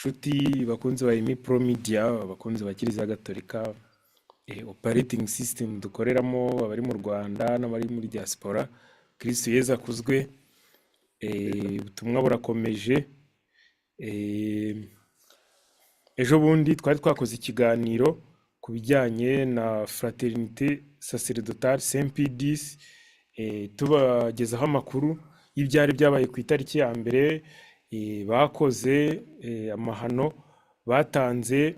Nshuti bakunzi ba Emi Pro Media, abakunzi ba Kiliziya Gatolika, operating system dukoreramo, abari mu Rwanda n'abari muri diaspora, Kristu Yezu akuzwe. Ubutumwa burakomeje. Ejo bundi twari twakoze ikiganiro ku bijyanye na Fraternité Sacerdotale Saint Pie X, tubagezaho amakuru y'ibyari byabaye ku itariki ya mbere. Bakoze amahano, batanze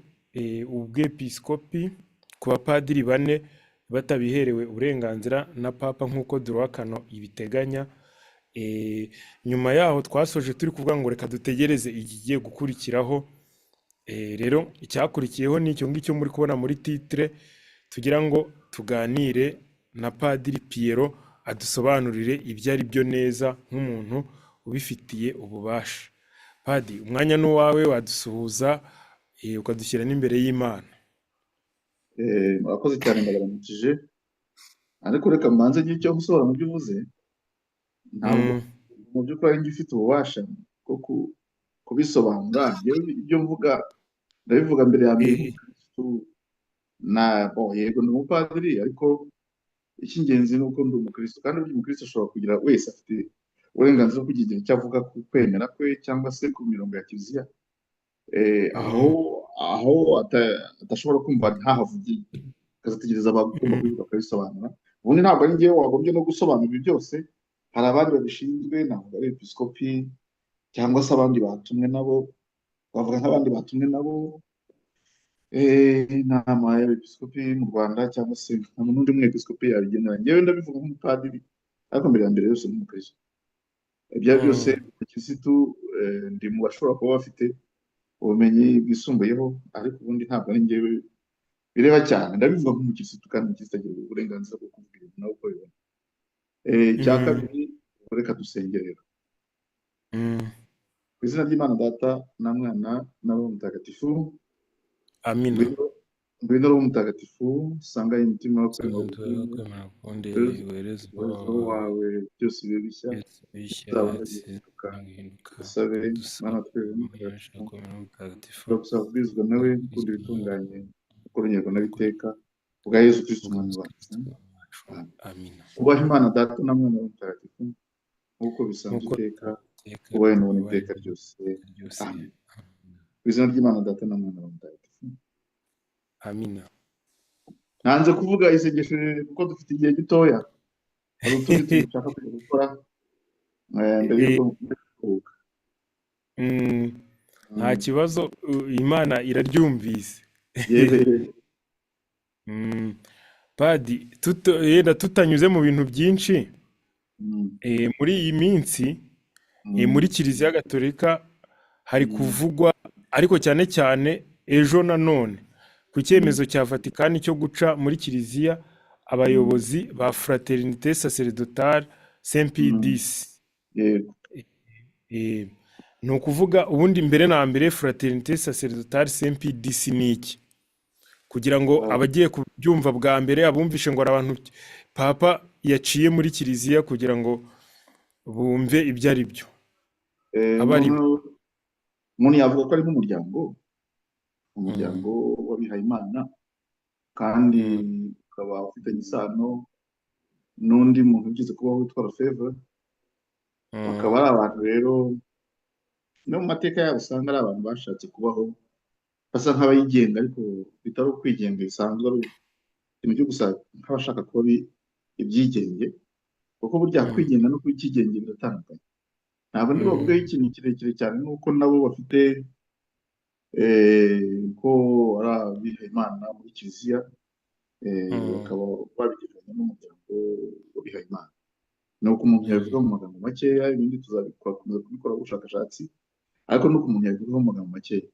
ubwepiskopi ku bapadiri bane batabiherewe uburenganzira na Papa nk'uko droit canon ibiteganya. Nyuma yaho twasoje turi kuvuga ngo reka dutegereze ikigiye gukurikiraho. Rero icyakurikiyeho ni icyo ngicyo muri kubona muri titre, tugira ngo tuganire na Padiri Pierrot adusobanurire ibyo ari byo neza nk'umuntu ubifitiye ububasha. Padi, umwanya ni uwawe, wadusuhuza ukadushyira n'imbere y'Imana. Murakoze cyane, ndabaramukije, ariko reka mbanze ngire icyo gusohora mu byo uvuze. Ntabwo mu by'ukuri ari njye ufite ububasha bwo kubisobanura. Njyewe ibyo mvuga ndabivuga mbere ya mbere nk'umukristu na bon, yego ndi umupadiri, ariko icy'ingenzi ni uko ndi umukristu, kandi burya umukristu ashobora kugira, wese afite uburenganzira bwo kugira icyo avuga ku kwemera kwe cyangwa se ku mirongo ya kiliziya. Aho aho adashobora kumva ntahavugiye, akazategereza abagomba kubivuga bakabisobanura. Ubundi ntabwo ari njyewe wagombye no gusobanura ibi byose, hari abandi babishinzwe, ntabwo ari episkopi cyangwa se abandi batumwe nabo, bavuga nk'abandi batumwe nabo, inama y'abepiskopi mu Rwanda cyangwa se nta n'undi mwepiskopi yabigenera. Njyewe ndabivuga nk'umupadiri, ariko mbere ya mbere yose nk'umukristo. Ibyo ari byo byose, umukirisitu, ndi mu bashobora kuba bafite ubumenyi bwisumbuyeho, ariko ubundi ntabwo ari njyewe bireba cyane. Ndabivuga nk'umukirisitu, kandi umukirisitu agira uburenganzira bwo kuvuga ibintu nawe uko abibona. Icya kabiri, reka dusenge rero. Ku izina ry'Imana Data na Mwana na Roho Mutagatifu. Amina. Ngwino, ngwino Roho Mutagatifu, usanga imitima yo kwemera kwemera ukundi, wohereze roho wawe, byose bibe bishya, byose bishya, bizabone guhinduka. Guhinduka. Dusabe. Dusabe. Mana twese Umuhesha Mutagatifu, kwemera Mutagatifu, turagusaba kubwizwa nawe gukunda ibitunganye, uko n'abiteka, bwa Yezu Kristu Umwami wacu. Kristo wacu. Amina. Ubahe Imana Data na Mwana na Roho Mutagatifu, nk'uko bisanzwe nk'uko iteka, iteka, ubahe n'ubu ubahe n'iteka ryose. Ryose. Amen. Ku izina ry'Imana Data na Mwana na Roho Mutagatifu. Amina. Nanze kuvuga isengesho rirerire kuko dufite igihe gitoya, hari utundi tuntu dushaka kujya gukora mbere y'uko kuruhuka. Nta kibazo, Imana iraryumvise. Yewe. Padi, yenda tutanyuze mu bintu byinshi, muri iyi minsi muri Kiliziya Gatolika hari kuvugwa, ariko cyane cyane ejo nanone, ku cyemezo cya Vatikani cyo guca muri Kiliziya abayobozi ba Fraternité Sacerdotale Saint Pie X. Ni ukuvuga ubundi mbere na mbere, Fraternité Sacerdotale Saint Pie X ni iki? Kugira ngo abagiye kubyumva bwa mbere, abumvishe ngo hari abantu Papa yaciye muri Kiliziya, kugira ngo bumve ibyo ari byo, aba ari bo. Umuntu yavuga ko ari nk'umuryango, umuryango w'abihayimana, kandi ukaba ufitanye isano n'undi muntu ugize kubaho witwa Lefebvre. Bakaba ari abantu rero no mu mateka yabo usanga ari abantu bashatse kubaho basa nk'abayigenga, ariko bitari ukwigenga bisanzwe, ari ikintu cyo gusa nk'abashaka kuba ibyigenge, kuko burya kwigenga no kuba ikigenge biratandukanye. Ntabwo ndi bavugeho ikintu kirekire cyane, nuko nabo bafite ko ari abihayimana muri kiliziya, bakaba babigereranya n'umuryango w'abihayimana. Ni uko umuntu yabivuga mu magambo makeya, ibindi tuzakomeza kubikora ubushakashatsi, ariko nuko umuntu yabivugaho mu magambo makeya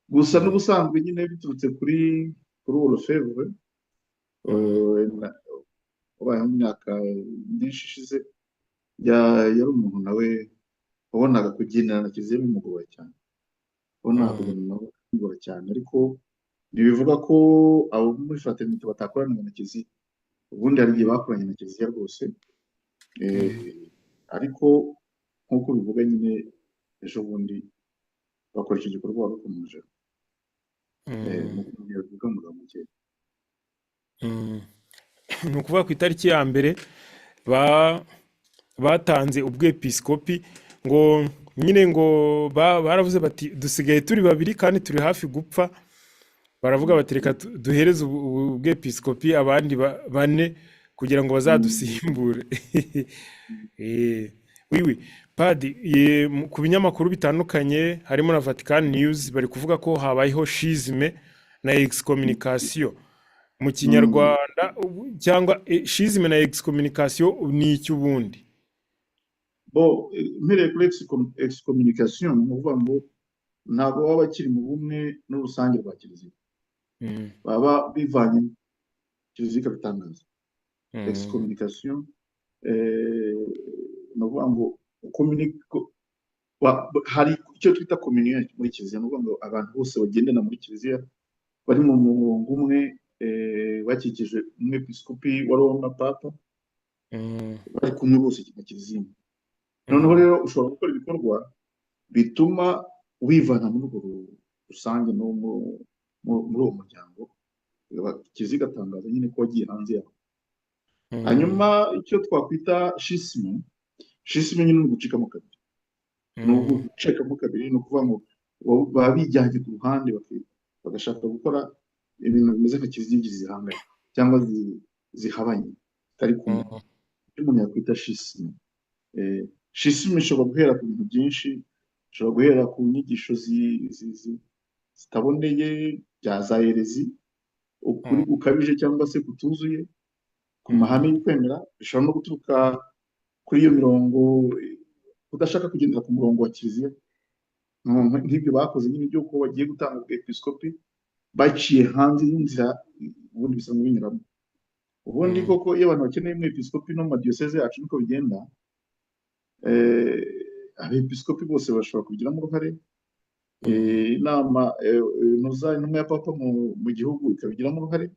gusa. N'ubusanzwe nyine biturutse kuri uwo Lefebvre wabayeho mu myaka myinshi ishize, yari umuntu nawe wabonaga kugendana na kiliziya bimugoye cyane, wabonaga kugendana nawe bimugora cyane, ariko ntibivuga ko abo muri fraternité batakoranaga na kiliziya. Ubundi hari igihe bakoranye na kiliziya rwose, ariko nk'uko bivuga nyine, ejo bundi Bakora icyo gikorwa bakomeje mu kuvuga mu magambo. Ni ukuvuga ku itariki ya mbere batanze ubwepiskopi, ngo nyine ngo baravuze bati dusigaye turi babiri kandi turi hafi gupfa. Baravuga bati reka duhereze ubwepiskopi abandi bane kugira ngo bazadusimbure. Wiwi padi, ku binyamakuru bitandukanye harimo na Vatican News bari kuvuga ko habayeho schisme na excommunication mu Kinyarwanda cyangwa schisme na excommunication ni iki ubundi? Bo mpereye kuri excommunication, ni ukuvuga ngo ntabwo baba bakiri mu bumwe n'urusange rwa kiliziya, baba bivanye, kiliziya ikabitangaza. Excommunication ni ukuvuga ngo hari icyo twita communion muri kiliziya, ni ukuvuga ngo abantu bose bagendana muri kiliziya bari mu murongo umwe, bakikije umwepiskopi wa Roma, papa, bari kumwe bose mu kiliziya. Noneho rero ushobora gukora ibikorwa bituma wivana muri urwo rusange no muri uwo muryango, kiliziya igatangaza nyine ko wagiye hanze yawo. Hanyuma icyo twakwita schisme, schisme nyine ni ugucikamo kabiri, ni ugucikamo kabiri, ni ukuvuga ngo baba bijyanye ku ruhande, bagashaka gukora ibintu bimeze nka kiliziya ebyiri zihanganye cyangwa zihabanye, zitari kumwe, icyo umuntu yakwita schisme. Schisme ishobora guhera ku bintu byinshi, ishobora guhera ku nyigisho zitaboneye bya za hérésie, ukuri gukabije cyangwa se kutuzuye ku mahame y'ukwemera. Bishobora no guturuka kuri iyo mirongo, kudashaka kugendera ku murongo wa kiliziya, nk'ibyo bakoze nyine by'uko bagiye gutanga ubwepiskopi baciye hanze y'inzira ubundi bisanzwe binyuramo. Ubundi koko iyo abantu bakeneye umwepiskopi, no mu madiyoseze yacu niko bigenda, abepiskopi bose bashobora kubigiramo uruhare, inama inoza intumwa ya papa mu gihugu ikabigiramo uruhare,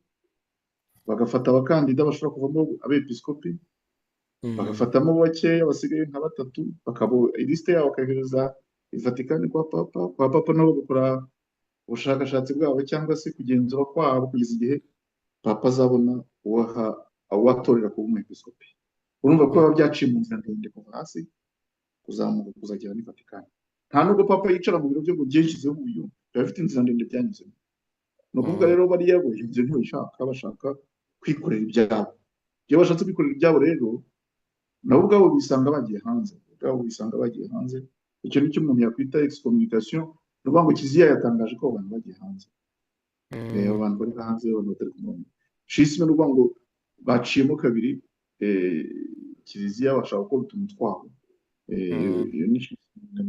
bagafata abakandida bashobora kuvamo abepiskopi, bagafatamo bakeya basigaye nka batatu, bakaba ilisite yabo bakayohereza i Vatikani kwa papa. Kwa papa nabo bagakora ubushakashatsi bwabo cyangwa se kugenzura kwabo kugeza igihe papa azabona uwaha uwatorera kuba umwepiskopi. Urumva ko biba byaciye mu nzira ndende kuva hasi kuzamuka kuzagera ní Vatikani. Nta nubwo papa yicara mu biro bye ngo byishyizeho uyu, biba bifite inzira ndende byanyuzemo. Ni ukuvuga rero bariya bo iyo nzira ntibashaka, bashaka kwikorera ibyabo. Iyo bashatse kwikorera ibyabo rero, nabo ubwabo bisanga bagiye hanze, ubwabo bisanga bagiye hanze. Icyo ni cyo umuntu yakwita excommunication. Ni ukuvuga ngo kiliziya yatangaje ko abo bantu bagiye hanze, abo bantu bari hanze, abantu batari ku murongo. Schisme ni ukuvuga ngo baciyemo kabiri kiliziya, bashaka gukora utuntu twabo. Iyo ni schisme,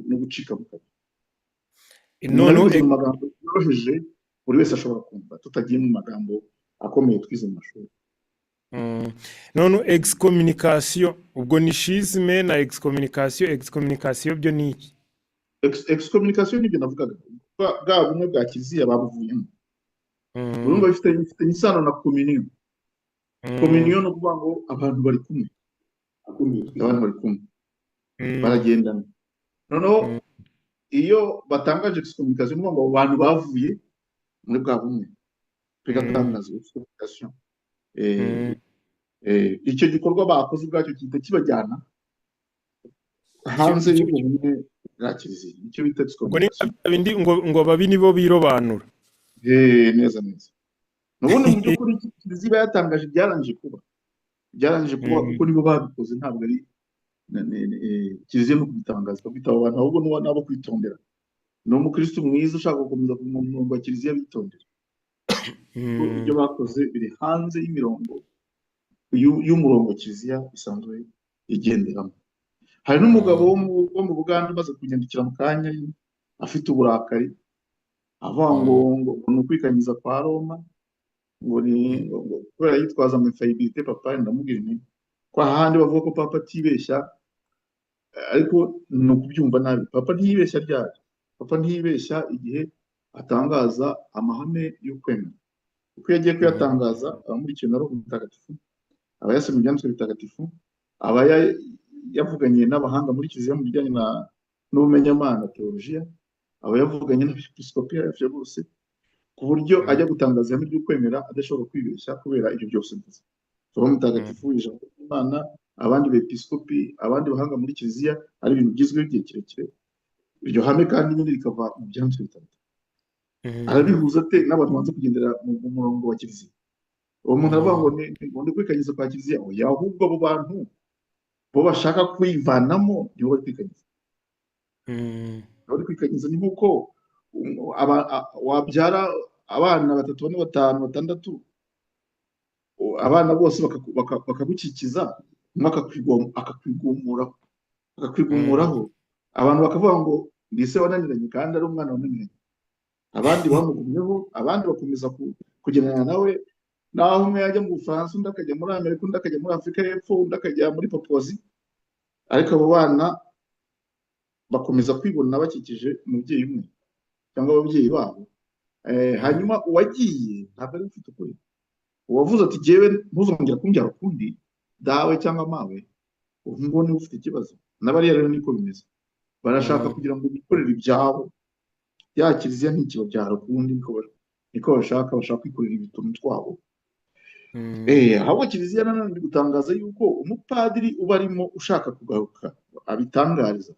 no gucikamo kabiri. Noneho Nabivuze mu magambo yoroheje buri wese ashobora kumva, tutagiye mu magambo akomeye twize mu mashuri. None excommunication ubwo ni schisme na excommunication. Excommunication byo ni iki? Excommunication nibyo navugaga, bwa bumwe bwa kiliziya babuvuyemo. Urumva bifitanye isano na communion. Communion ni ukuvuga ngo abantu bari kumwe, abantu bari kumwe, baragendana. Noneho iyo batangaje excommunication, ni ukuvuga ngo abo bantu bavuye muri bwa bumwe, bigatangaza excommunication. Icyo gikorwa bakoze ubwacyo gihita kibajyana hanze icyo y'ubwo bumwe bwa kiliziya, nicyo bita Ubwo ni excommunication. bya bindi ngo babi nibo birobanura. Neza neza. Ubundi mu by'ukuri kiliziya iba yatangaje ibyarangije kuba, byarangije kuba, kuko nibo babikoze, ntabwo ari kiliziya no kubitangaza ikakwita abo bantu, ahubwo n'abo kwitondera. Ni umukristo mwiza ushaka gukomeza ku murongo wa kiliziya bitondera, kuko ibyo bakoze biri hanze y'imirongo y'umurongo kiliziya isanzwe igenderamo. Hari n'umugabo wo mu Buganda umaze kunyandikira mu kanya afite uburakari, avuga ngo ngo ni ukwikanyiza kwa Roma, ngo ni ngo kubera yitwaza ngo infaillibilité papale. Ndamubwira nti ko ahandi bavuga ko papa atibeshya, ariko ni ukubyumva nabi. Papa ntiyibeshya ryari? Papa ntiyibeshya igihe atangaza amahame y'ukwemera, kuko iyo agiye kuyatangaza aba amurikiwe na Roho Mutagatifu, aba yasomye ibyanditswe bitagatifu, aba yavuganye n'abahanga muri kiliziya mu bijyanye na n'ubumenyamana, teolojiya, aba yavuganye n'abepiskopi hafi ya bose, ku buryo ajya gutangaza ihame ry'ukwemera adashobora kwibeshya kubera ibyo byose mvuze. Roho Mutagatifu, ijambo ry'Imana, abandi bepiskopi, abandi bahanga muri kiliziya, ari ibintu byizweho igihe kirekire. Iryo hame kandi nyine rikava mu byanditswe bitatu. Arabihuza ate n'abantu banze kugendera mu murongo wa kiliziya? Uwo muntu aravuga ngo ni kwikanyiza kwa kiliziya. Oya, ahubwo abo bantu bo bashaka kwivanamo nibo bari kwikanyiza. Bari kwikanyiza ni nk'uko wabyara abana batatu, bane, batanu, batandatu, abana bose bakagukikiza, umwe akakwigumuraho, akakwigumuraho. Abantu bakavuga ngo ni se wananiranye kandi ari umwana wananiranye. Abandi bamugumyeho, abandi bakomeza kugendana nawe, naho umwe yajya mu Bufaransa, undi akajya muri Amerika, undi akajya muri Afurika y'Epfo, undi akajya muri Papuwazi, ariko abo bana bakomeza kwibona bakikije umubyeyi umwe cyangwa ababyeyi babo. Hanyuma uwagiye ntabwo ari ufite ukuri. Uwavuze ati jyewe ntuzongera kumbyara ukundi, dawe cyangwa mawe, ubu ngubu niwe ufite ikibazo. N'abariya rero niko bimeze, barashaka kugira ngo bikorere ibyabo, ya kiliziya ntikibabyara ukundi, niko bashaka, bashaka kwikorera ibituntu twabo. Ahubwo kiliziya nanone iri gutangaza yuko umupadiri uba arimo ushaka kugaruka abitangariza,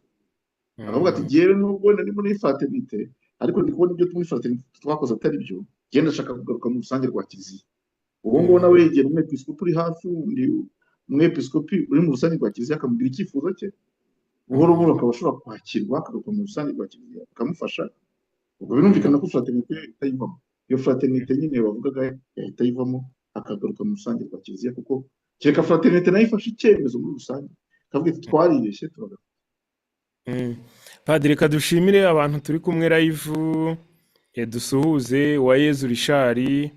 aravuga ati jyewe nubwo wenda ndi muri fraternité, ariko ndi kubona ibyo muri fraternité twakoze atari byo, jyewe ndashaka kugaruka mu rusange rwa kiliziya. Uwo nguwo nawe yegera umwepiskopi uri hafi, undi umwepiskopi uri mu rusange rwa kiliziya akamubwira icyifuzo cye, buhoro buhoro akaba ashobora kwakirwa akagaruka mu rusange rwa kiliziya, bakamufasha. Ubwo birumvikana ko fraternité itayivamo. Iyo fraternité nyine bavugaga yahita ayivamo akagaruka mu rusange rwa kiliziya, kuko kereka fraternité nayo ifashe icyemezo muri rusange ikavuga iti twaribeshye, turagaruka. Padiri, reka dushimire abantu turi kumwe live, dusuhuze Uwayezu Richard,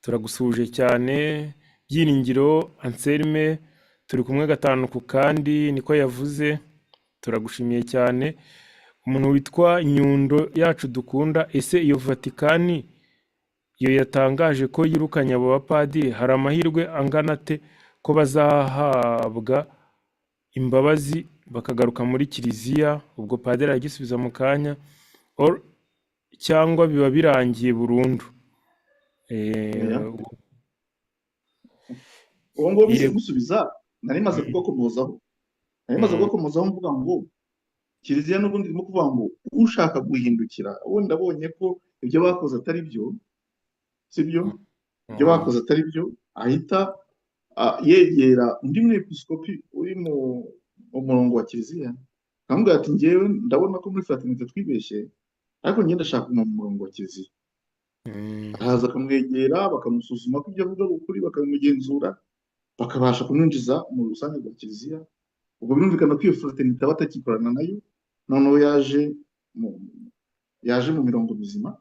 turagusuhuje cyane. Byiringiro Anselme, turi kumwe gatanu ku kandi, niko yavuze, turagushimiye cyane. Umuntu witwa Nyundo yacu dukunda, ese iyo Vatikani iyo yatangaje ko yirukanye abo bapadiri, hari amahirwe angana ate ko bazahabwa imbabazi bakagaruka muri kiliziya? Ubwo padiri aragisubiza mu kanya. Cyangwa biba birangiye burundu? Oya. Uwo nguwo gusubiza nari maze kugakomozaho, nari maze kugakomozaho mvuga ngo kiliziya n'ubundi irimo kuvuga ngo ushaka guhindukira, ubundi abonye ko ibyo bakoze atari byo, sibyo, ibyo bakoze atari byo, ahita yegera undi mwepiskopi uri mu murongo wa kiliziya, akamubwira ati njyewe ndabona ko muri fraternité twibeshye, ariko njye ndashaka kuguma mu murongo wa kiliziya. Araza akamwegera, bakamusuzuma ko ibyo avuga ari ukuri, bakamugenzura, bakabasha kumwinjiza mu rusange rwa kiliziya. Ubwo birumvikana ko iyo fraternité aba atakikorana nayo, noneho yaje mu mirongo mizima,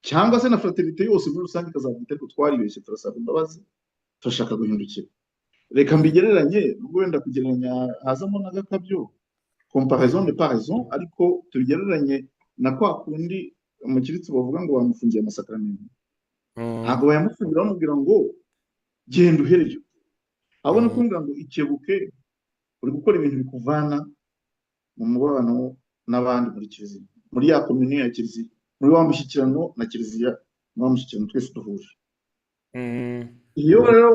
cyangwa se na fraternité yose muri rusange ikazavuga ariko twaribeshye, turasaba imbabazi, turashaka guhindukira. Reka mbigereranye, nubwo wenda kugereranya hazamo n'agakabyo, comparaison n'est pas raison, ariko tubigereranye na kwa kundi umukirisitu bavuga ngo bamufungiye amasakaramentu. Ntabwo bayamufungira bamubwira ngo genda uhereyo, ahubwo ni kumubwira ngo ikebuke, uri gukora ibintu bikuvana mu mubano n'abandi muri kiliziya, muri ya komini ya kiliziya, muri wa mushyikirano na kiliziya, muri wa mushyikirano twese duhuje. Iyo rero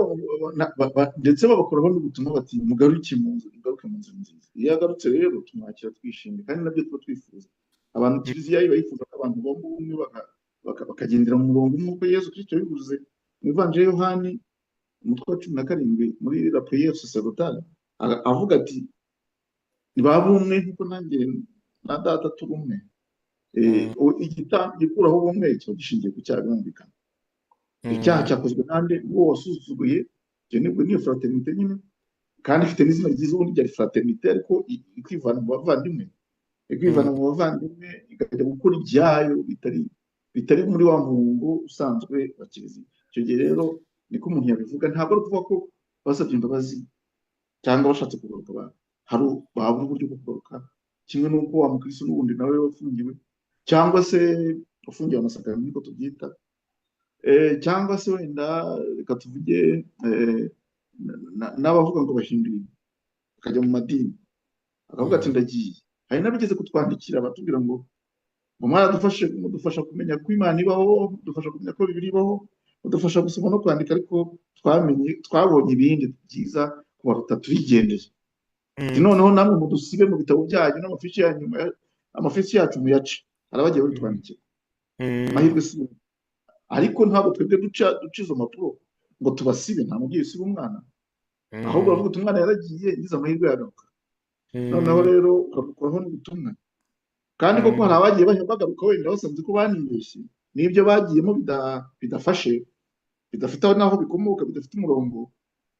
ndetse babakuraho n'ubutumwa bati mugaruke mu nzu, mugaruke mu nzu nziza. Iyo agarutse rero tumwakira twishimye, kandi nabyo tuba twifuza. Abantu kiliziya iba yifuza ko abantu baba ubumwe, bakagendera mu murongo umwe, nk'uko Yezu Kristo yabivuze mu Ivanjiri ya Yohani, umutwe wa 17, muri la prière sacerdotale, avuga ati ntibaba umwe nk'uko nanjye na data turi umwe. Igikuraho ubumwe kiba gishingiye ku cyaha, birumvikana. Icyaha cyakozwe nande? Uwo wasuzuguye. Ibyo nibwo niyo fraternité nyine, kandi ifite n'izina ryiza ubundi ryari fraternité, ariko ikivana mu bavandimwe, ikivana mu bavandimwe, ikajya gukora ibyayo bitari muri wa murongo usanzwe wa kiliziya. Icyo gihe rero niko umuntu yabivuga. Ntabwo ari ukuvuga ko basabye imbabazi cyangwa bashatse kugaruka hari babura uburyo bwo kugaruka, kimwe n'uko wa mukristo n'ubundi nawe wafungiwe, cyangwa se ufungiwe amasakaramentu niko tubyita, cyangwa se wenda reka tuvuge n'abavuga ngo bahinduye bakajya mu madini, akavuga ati ndagiye. Hari n'abigeze kutwandikira batubwira ngo mwaradufashe, mudufasha kumenya ko Imana ibaho, mudufasha kumenya ko Bibiliya ibaho, mudufasha gusoma no kwandika, ariko twamenye, twabonye ibindi byiza kubaruta, turigendeye. Noneho namwe mudusibe mu bitabo byanyu n'amafishi yanyu, amafishi yacu muyace. Hari abagiye babitwandikira. Amahirwe si, ariko ntabwo twebwe duca izo mpapuro ngo tubasibe. Nta mubyeyi usiba umwana, ahubwo baravuga uti umwana yaragiye, ngize amahirwe yagaruka. Noneho rero ukabukuraho n'ubutumwa. Kandi koko hari abagiye bagaruka wenda basanze ko banibeshye n'ibyo bagiyemo bidafashe, bidafite aho n'aho bikomoka, bidafite umurongo,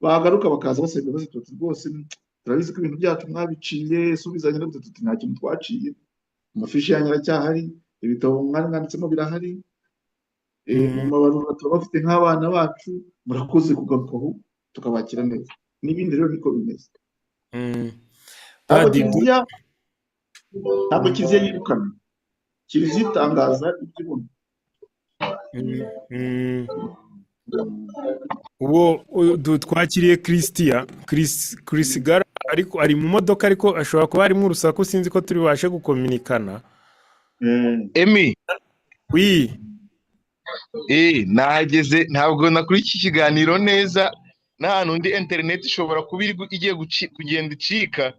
bagaruka bakaza basaba imbabazi, tuti rwose turabizi ko ibintu byacu mwabiciye, subizanye n'utu, tuti nta kintu twaciye, amafishi yanyu aracyahari, ibitabo mwari mwanditsemo birahari, mu mabarura turabafite nk'abana bacu, murakoze kugaruka aho, tukabakira neza. N'ibindi rero niko bimeze. Ntabwo Kiliziya, ntabwo Kiliziya yirukana, Kiliziya itangaza ibyo ibona. Uwo twakiriye Christian Chris Gara, ariko ari mu modoka, ariko ashobora kuba harimo urusaku, sinzi ko turi bubashe gukominikana. Emi. Oui. Nahageze, ntabwo nakuri iki kiganiro neza, n'ahantu undi internet ishobora kuba igiye kugenda icika.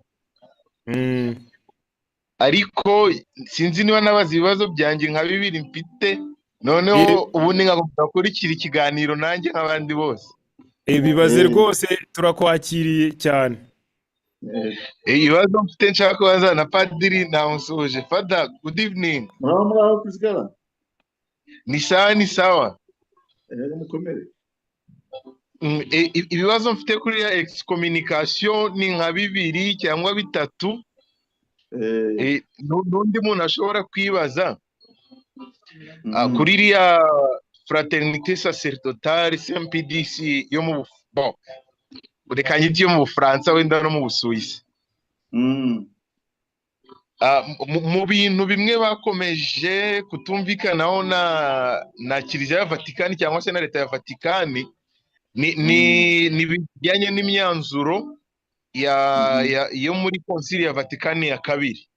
Ariko sinzi niba nabaza ibibazo byanjye nka bibiri mfite, noneho ubundi nkagomba gukurikira ikiganiro nanjye nk'abandi bose. Bibaze rwose, turakwakiriye cyane. Ibibazo mfite nshaka kubaza na padiri, namusuhuje. Father, good evening. Muraho, muraho Prisigara. Ni sawa, ni sawa. Mukomere. Ibibazo mfite kuri ya excommunication ni nka bibiri cyangwa bitatu. N'undi muntu ashobora kwibaza kuri iriya Fraternité Sacerdotale Saint-Pie yo mu, bon, reka nyite yo mu Bufaransa, wenda no mu Busuwisi. Mu bintu bimwe bakomeje kutumvikanaho na Kiliziya ya Vatikani cyangwa se na Leta ya Vatikani ni bijyanye n'imyanzuro ya yo muri Konsili ya Vatikani ya kabiri.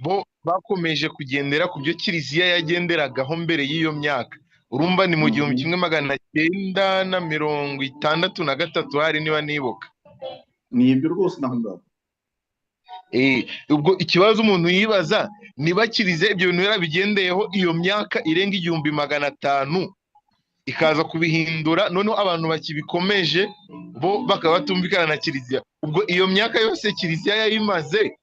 Bo bakomeje kugendera ku byo Kiliziya yagenderagaho mbere y'iyo myaka. Urumva ni mu 1963 hari, niba nibuka. Ni ibyo rwose, naho ngaho. Ubwo ikibazo umuntu yibaza, niba Kiliziya ibyo bintu yarabigendeyeho iyo myaka irenga 1500, ikaza kubihindura, noneho abantu bakibikomeje bo bakaba batumvikana na Kiliziya, ubwo iyo myaka yose Kiliziya yayimaze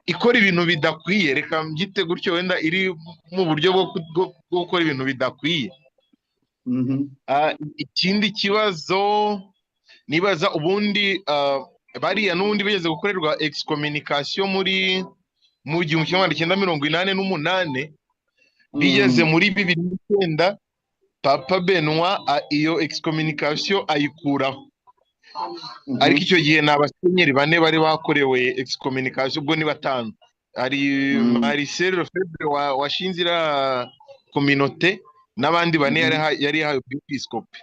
ikora ibintu bidakwiye, reka mbyite gutyo, wenda iri mu buryo bwo gukora ibintu bidakwiye. Ikindi kibazo nibaza, ubundi bariya n'ubundi bigeze gukorerwa excommunication muri mu 1988, bigeze muri 2009 Papa Benoit iyo excommunication ayikuraho. Ariko icyo gihe ni abasenyeri bane bari bakorewe excommunication, ubwo ni batanu. Hari Marcel Lefebvre washinze iriya communauté n'abandi bane yari yahawe ubwepiskopi.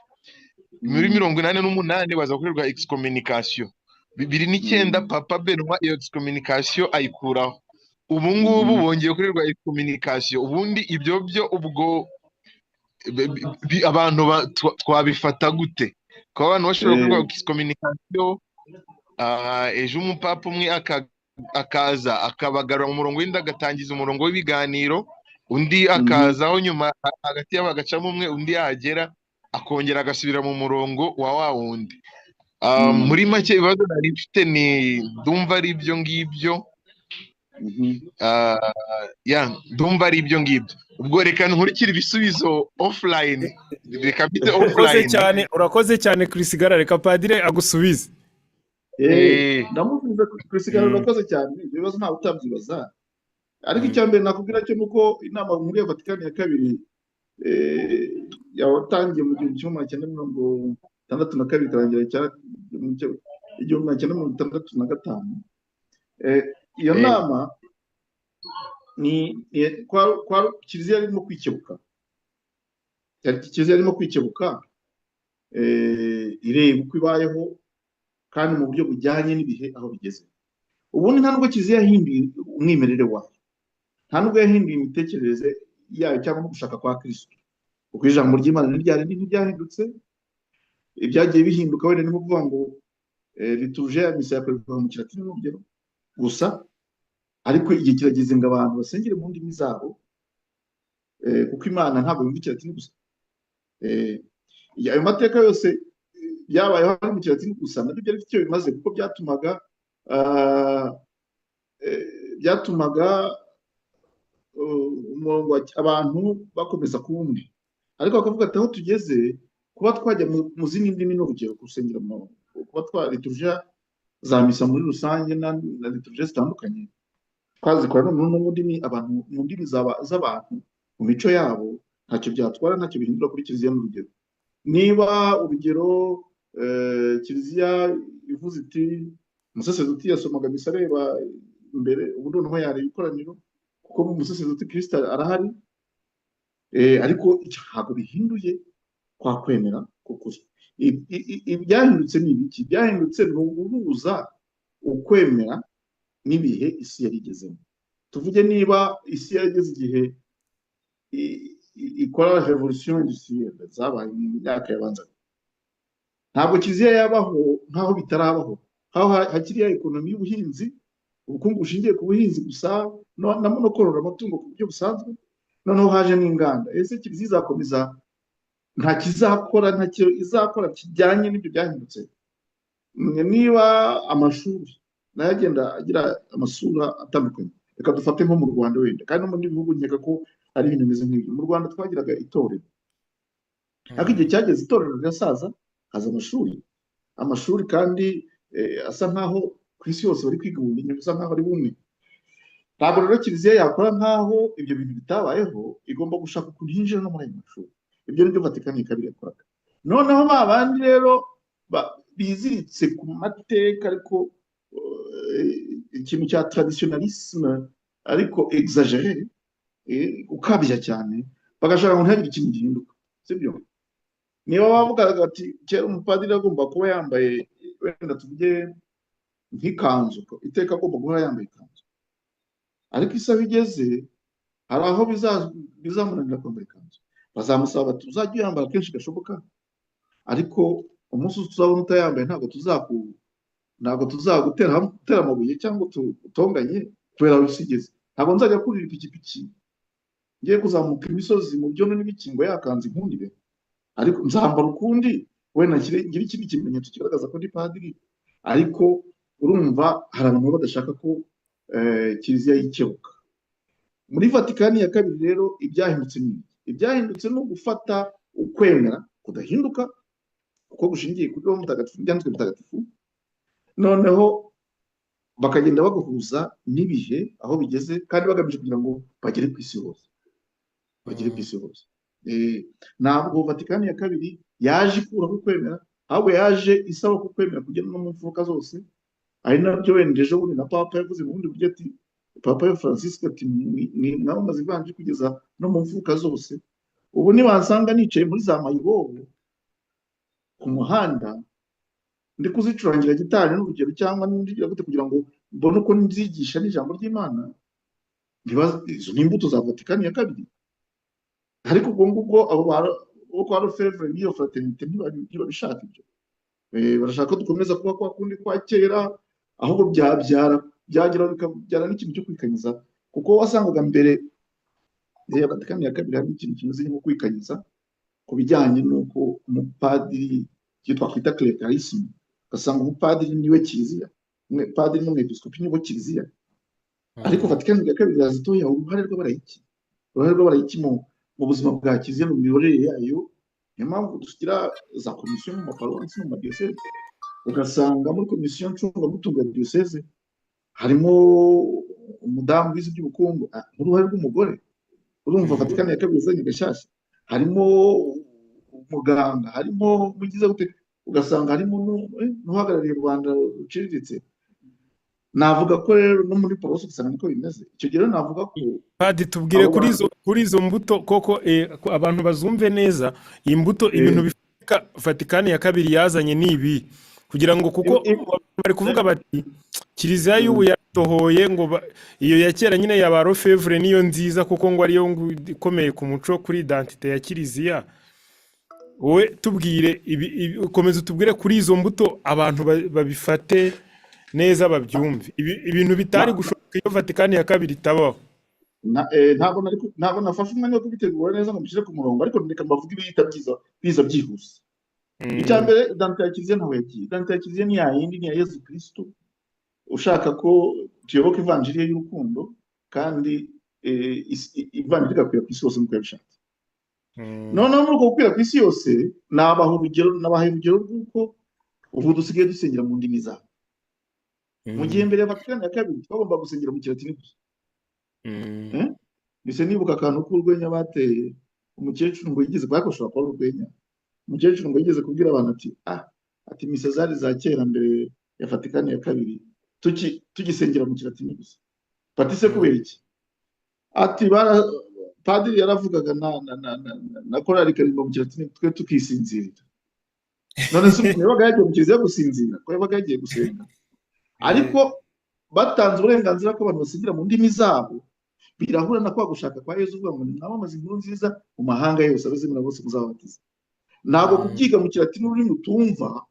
Muri 88 baza gukorerwa excommunication. 2009 Papa Benoit iyo excommunication ayikuraho. Ubu ngubu bongeye gukorerwa excommunication. Ubundi ibyo byo ubwo abantu twabifata gute? Kuba abantu bashobora gukorerwa excommunication, ejo umupapa umwe akaza akabagarura mu murongo w'inda, agatangiza umurongo w'ibiganiro, undi akazaho nyuma, hagati yabo agacamo umwe, undi yahagera akongera agasubira mu murongo wa wundi. Muri make ibibazo nari mfite ni, ndumva ari ibyo ngibyo. Ya, ndumva ari ibyo ngibyo. Ubwo reka nkurikire ibisubizo offline, reka mbite Urakoze offline. cyane, urakoze cyane Crisigara, reka padiri agusubize. Ndamusubiza Crisigara. Urakoze cyane, ibyo bibazo ntawe utabyibaza. Ariko icya mbere nakubwira cyo ni uko Inama Nkuru ya Vatikani ya kabiri yatangiye mu 1962, ikarangira 1965. Iyo nama ni kwa Kiliziya yarimo kwikebuka, Kiliziya yarimo kwikebuka, ireba uko ibayeho kandi mu buryo bujyanye n'ibihe aho bigeze. Ubundi nta nubwo Kiliziya yahinduye umwimerere wayo, nta nubwo yahinduye imitekerereze yayo cyangwa no gushaka kwa Kristo, kuko ijambo ry'Imana ntiryari ntiryahindutse. Ibyagiye bihinduka wenda ni nko kuvuga ngo liturujia ya misa yakorerwa mu Kilatini, n'urugero gusa. Ariko igihe kirageze ngo abantu basengere mu ndimi zabo, kuko Imana ntabwo yumva Ikilatini gusa. Ayo mateka yose byabayeho ari mu Kilatini gusa, nabyo byari bifite icyo bimaze, kuko byatumaga umurongo abantu bakomeza kuba umwe. Ariko bakavuga ati: "Aho tugeze, kuba twajya mu zindi ndimi, n'urugero gusengera mu kuba twa liturujia za misa muri rusange na liturujia zitandukanye twazikora noneho no mu ndimi, abantu mu ndimi z'abantu, mu mico yabo, ntacyo byatwara, ntacyo bihindura kuri Kiliziya." N'urugero, niba urugero Kiliziya ivuze iti umusaseredoti yasomaga misa areba imbere, ubu noneho yareba ikoraniro, kuko mu musaseredoti Kirisita arahari. Ariko icyo ntabwo bihinduye kwa kwemera k'ukuri. Ibyahindutse ni ibiki? Ibyahindutse ni uguhuza ukwemera n'ibihe isi yari igezemo. Tuvuge niba isi yarageze igihe ikora révolution industrielle zabaye mu myaka yabanzaga, ntabwo Kiliziya yabaho nk'aho bitarabaho, nk'aho hakiri ya économie y'ubuhinzi, ubukungu bushingiye ku buhinzi gusa no korora amatungo ku buryo busanzwe, noneho haje n'inganda. Ese Kiliziya izakomeza nta kizakora, nta cyo izakora kijyanye n'ibyo byahindutse? Niba amashuri nayo agenda agira amasura atandukanye, reka dufate nko mu Rwanda wenda, kandi no mu bindi bihugu nkeka ko ari ibintu bimeze nk'ibyo. Mu Rwanda twagiraga itorero, ariko igihe cyageze itorero rirasaza, haza amashuri. Amashuri kandi asa nkaho ku isi yose bari kwiga ubumenyi busa nkaho ari bumwe. Ntabwo rero Kiliziya yakora nkaho ibyo bintu bitabayeho. Igomba gushaka ukuntu yinjira no muri ayo mashuri. Ibyo nibyo Vatikani ya Kabiri yakoraga. Noneho ba bandi rero biziritse ku mateka, ariko ikintu cya traditionalisme, ariko exagéré, ukabya cyane, bagashaka ngo ntihagire ikintu gihinduka, sibyo? Niba bavugaga bati kera umupadiri agomba kuba yambaye, wenda tuvuge nk'ikanzu, iteka agomba guhora yambaye ikanzu, ariko isaha igeze hari aho bizamunanira kwambara ikanzu, bazamusaba bati: "Uzajya uyambara kenshi gashoboka, ariko umunsi tuzabona utayambaye, ntabwo tuzagutera gutera amabuye cyangwa utonganye, kubera aho isi igeze. Ntabwo nzajya kurira ipikipiki ngiye kuzamuka imisozi mu byondo n'ibikingo yakanze inkundire, ariko nzambara ukundi, wenda ngire ikindi kimenyetso kigaragaza ko ndi padiri." Ariko urumva hari abantu baba badashaka ko Kiliziya yikebuka. Muri Vatikani ya Kabiri rero ibyahindutse ni iki? Ibyahindutse ni ugufata ukwemera kudahinduka, kuko gushingiye kuri Roho Mutagatifu, Ibyanditswe Bitagatifu, noneho bakagenda baguhuza n'ibihe aho bigeze, kandi bagamije kugira ngo bagere ku isi hose, bagere ku isi hose. Ntabwo Vatikani ya Kabiri yaje ikuraho ukwemera, ahubwo yaje isaba ko ukwemera kugera no mu mfuruka zose. Ari nabyo wenda ejo bundi na Papa yavuze mu bundi buryo, ati Papa Francisco ati: "Mwamamaze ivanjiri kugeza no mu mfuruka zose." Ubu nibansanga nicaye muri za mayibobo ku muhanda, ndi kuzicurangira gitari n'urugero, cyangwa ndigira gute kugira ngo mbone uko nzigisha n'ijambo ry'Imana, izo ni imbuto za Vatikani ya Kabiri. Ariko ubwo ngubwo abo bo kwa Lefebvre n'iyo fraternité ntibabishaka ibyo. Barashaka ko dukomeza kuba kwa kundi kwa kera, ahubwo byabyara, byagera bikabyara n'ikintu cyo kwikanyiza, kuko wasangaga mbere ya Vatikani ya Kabiri harimo ikintu kimeze nko kwikanyiza ku bijyanye n'uko umupadiri, icyo twakwita clericalisme, ugasanga umupadiri niwe Kiliziya, padiri n'umwepiskopi nibo Kiliziya. Ariko Vatikani ya Kabiri irazitoya uruhare rw'abarayiki, uruhare rw'abarayiki mu buzima bwa Kiliziya, mu miyoborere yayo. Niyo mpamvu dusigira za komisiyo mu maparuwasi no mu madiyoseze, ugasanga muri komisiyo ncungamutungo ya diyoseze harimo umudamu wize iby'ubukungu, n'uruhare rw'umugore. Urumva Vatikani ya Kabiri izanye gashyashya. Harimo umuganga, harimo mugize gute, ugasanga harimo n'uhagarariye rubanda ruciriritse. Navuga ko rero no muri paruwasi ugasanga niko bimeze. Icyo gihe rero navuga ko Padi, tubwire abo kuri bantu izo mbuto koko, ko abantu bazumve neza imbuto, ibintu bifatika Vatikani ya Kabiri yazanye ni ibi, kugira ngo kuko bari kuvuga bati Kiliziya y'ubu yatohoye ngo iyo ya kera nyine ya ba Lefebvre niyo nziza, kuko ngo ariyo ikomeye ku muco, kuri identité ya Kiliziya. Wowe tubwire, komeza utubwire kuri izo mbuto, abantu babifate neza, babyumve, ibintu bitari gushoboka iyo Vatikani ya kabiri itabaho. Ntabwo nafashe umwanya wo kubitegura neza ngo mbishyire ku murongo, ariko reka mbavuge ibihita biza byihuse. Icya mbere, identité ya Kiliziya ntaho yagiye. Identité ya Kiliziya ni yayindi, ni iya Yezu Kristo ushaka ko tuyoboka ivanjiri ye y'urukundo, kandi ivanjiri igakwira ku isi hose nk'uko yabishatse. Noneho muri uko gukwira ku isi yose, nabaha urugero, nabaha urugero rw'uko ubu dusigaye dusengera mu ndimi zabo, mu gihe mbere ya Vatikani ya kabiri twagomba gusengera mu Kilatini gusa. Mbese nibuka akantu k'urwenya bateye umukecuru ngo yigeze, ariko ashobora kuba ari urwenya, umukecuru ngo yigeze kubwira abantu ati ati misa zari za kera mbere ya Vatikani ya kabiri tugisengera mu Kilatini gusa. Bati se kubera iki? Ati padiri yaravugaga na korali ikaririmba mu Kilatini, twe tukisinzirira. None se umuntu yabaga yagiye mu kiliziya gusinzira, ko yabaga yagiye gusenga? Ariko batanze uburenganzira ko abantu basengera mu ndimi zabo, birahura na kwa gushaka kwa Yezu uvuga ngo nimwamamaze inkuru nziza mu mahanga yose, abazemera bose muzababatiza. Ntabwo kubyiga mu Kilatini, ururimi utumva,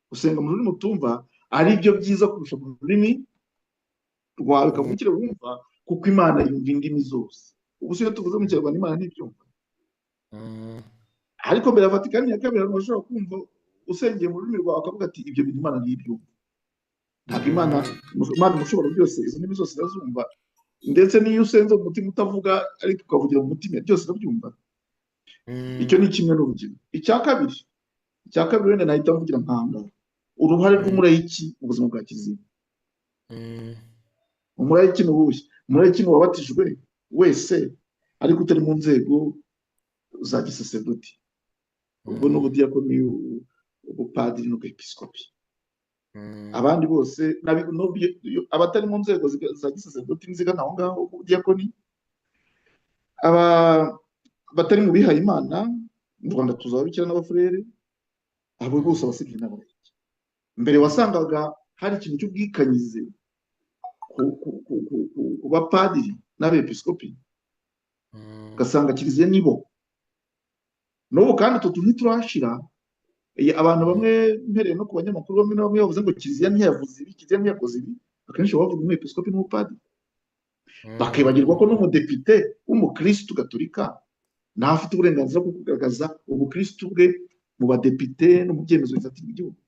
gusenga mu rurimi utumva ari byo byiza kurusha mu rurimi rwawe kavukire wumva, kuko Imana yumva indimi zose. Ubu se iyo tuvuze mu Kinyarwanda, Imana ntibyumva? Ariko mbere ya Vatikani ya kabiri, abantu bashobora kumva usengeye mu rurimi rwawe akavuga ati ibyo bintu Imana ntibyumva. Ntabwo Imana umushobora byose, izo ndimi zose irazumva, ndetse n'iyo usenze mu mutima utavuga ariko ukavugira mu mutima, byose irabyumva. Icyo ni kimwe n'urugero. Icya kabiri wenda nahita mvugira nkanga uruhare rw'umurayiki mu buzima bwa kiliziya. Umurayiki ni uwuhe? Umurayiki ni uwabatijwe wese ariko utari mu nzego za gisaserdoti, ubwo ni ubudiyakoni, ubupadiri n'ubwepiskopi. Abandi bose, abatari mu nzego za gisaserdoti n'izigana aho ngaho, ubudiyakoni, batari mu bihaye Imana, mu Rwanda tuzi ababikira n'abafurere, abo bose abasigaye n'abarayiki. Mbere wasangaga hari ikintu cy'ubwikanyize ku bapadiri n'abepiskopi, ugasanga kiliziya nibo. N'ubu kandi utu tuntu ntiturashira. Abantu bamwe, mpereye no ku banyamakuru bamwe na bamwe, bavuze ngo kiliziya ntiyavuze ibi, kiliziya ntiyakoze ibi, akenshi baba bavuga umwepiskopi n'umupadiri, bakibagirwa ko n'umudepite w'umukirisitu gatolika nawe afite uburenganzira bwo kugaragaza ubukirisitu bwe mu badepite no mu byemezo bifatirwa igihugu.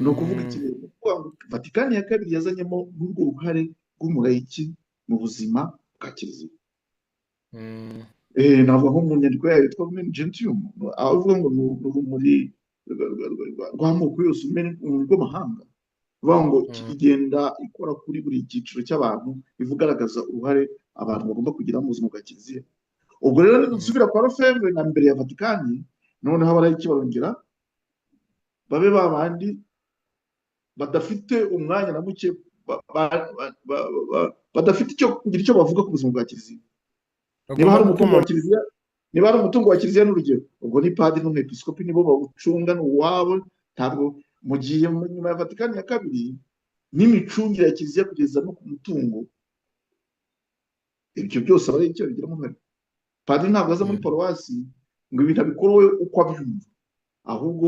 Ni ukuvuga iki rero? Ni ukuvuga ngo Vatikani ya kabiri yazanyemo n'urwo ruhare rw'umurayiki mu buzima bwa kiliziya. Navuga nko mu nyandiko yayo yitwa Lumen Gentium, aho ivuga ngo ni urumuri rw'amoko yose, urumuri rw'amahanga, ivuga ngo igenda ikora kuri buri cyiciro cy'abantu, ivugaragaza uruhare abantu bagomba kugira mu buzima bwa kiliziya. Ubwo rero nidusubira kwa Lefebvre na mbere ya Vatikani, noneho abarayiki barongera babe ba bandi badafite umwanya na muke, badafite icyo kugira icyo bavuga ku buzima bwa kiliziya. Niba Bagomba hari umutungo gukoma wa kiliziya, niba hari umutungo wa kiliziya n'urugero, ubwo ni padiri n'umwepiskopi nibo bawucunga, ni uwabo. Ntabwo mu gihe nyuma ya Vatikani ya kabiri n'imicungire ya kiliziya kugeza no ku mutungo, ibyo byose aba ari icyo babigiramo uruhare. Padiri ntabwo aza muri paruwasi ngo ibintu abikore we uko abyumva, ahubwo